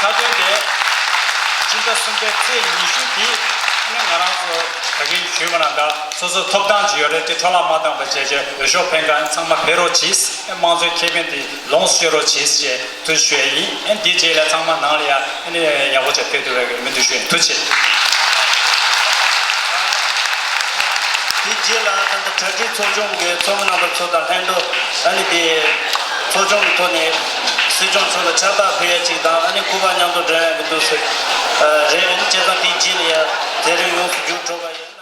ཁ་སྟོན་དེ་སྤྱི་ཟླ་གསུམ་པའི་ཚེས་ཉི་ཤུ་དེ་ནི་ང་རང་ཚོ་ད་གིན་ཞུས་པ་ནང་ལྟར་སོ་སོའི་ཐོབ་ཐང་ཅིག་ཡོད་རེད། དེ་འཕྲོ་བརླག་མ་བཏང་པ་བྱས་བྱས་འོས་ཤོག་འཕེན་མཁན་ཚང་མ་ཕེབས་རོགས་གྱིས། དམངས་གཙོའི་ཁེ་ཕན་དེ་ལོངས་སུ་སྤྱོད་རོགས་གྱིས་ཞེས། ཐུགས་རྗེ་ཆེ་ཡིན། ཨ་ནི་དེའི་རྗེས་ལ་ཚང་མ་ནང་ལ་ཡ་ཨ་ནི་ཡག་པོ་བྱས་ཕེབས་ཐུབ་པའི་སྨོན་འདུན་ཞུ་ཡིན། ཐུགས་རྗེ་ཆེ། དེའི་རྗེས་ལ་ད་ལྟ་གྲ་སྒྲིག་ཚོགས་ཆུང་གི་ཚོགས་མི་རྣམ་པ་ཚོ་དང་ལྷན་དུ་ཨ་ནི་དེ་ཚོགས་ཆུང་གི་ཐོག་ནས་སྲིད་སྐྱོང་མཆོག་ལ་ཕྱག་རྟགས་ཕུལ་ཡ་གཅིག་དང་། ཨ་ནི་སྐུ་པར་མཉམ་དུ་སྒྲོན་ཡ་གི་འདུག་ཟེར་རེད། ཨ་ནི་བྱས་ཙང་དེའི་རྗེས་ལ་ཡ་མཛད་རིམ་ཡོངས་སུ་མཇུག་གྲུབ་པ་ཡིན།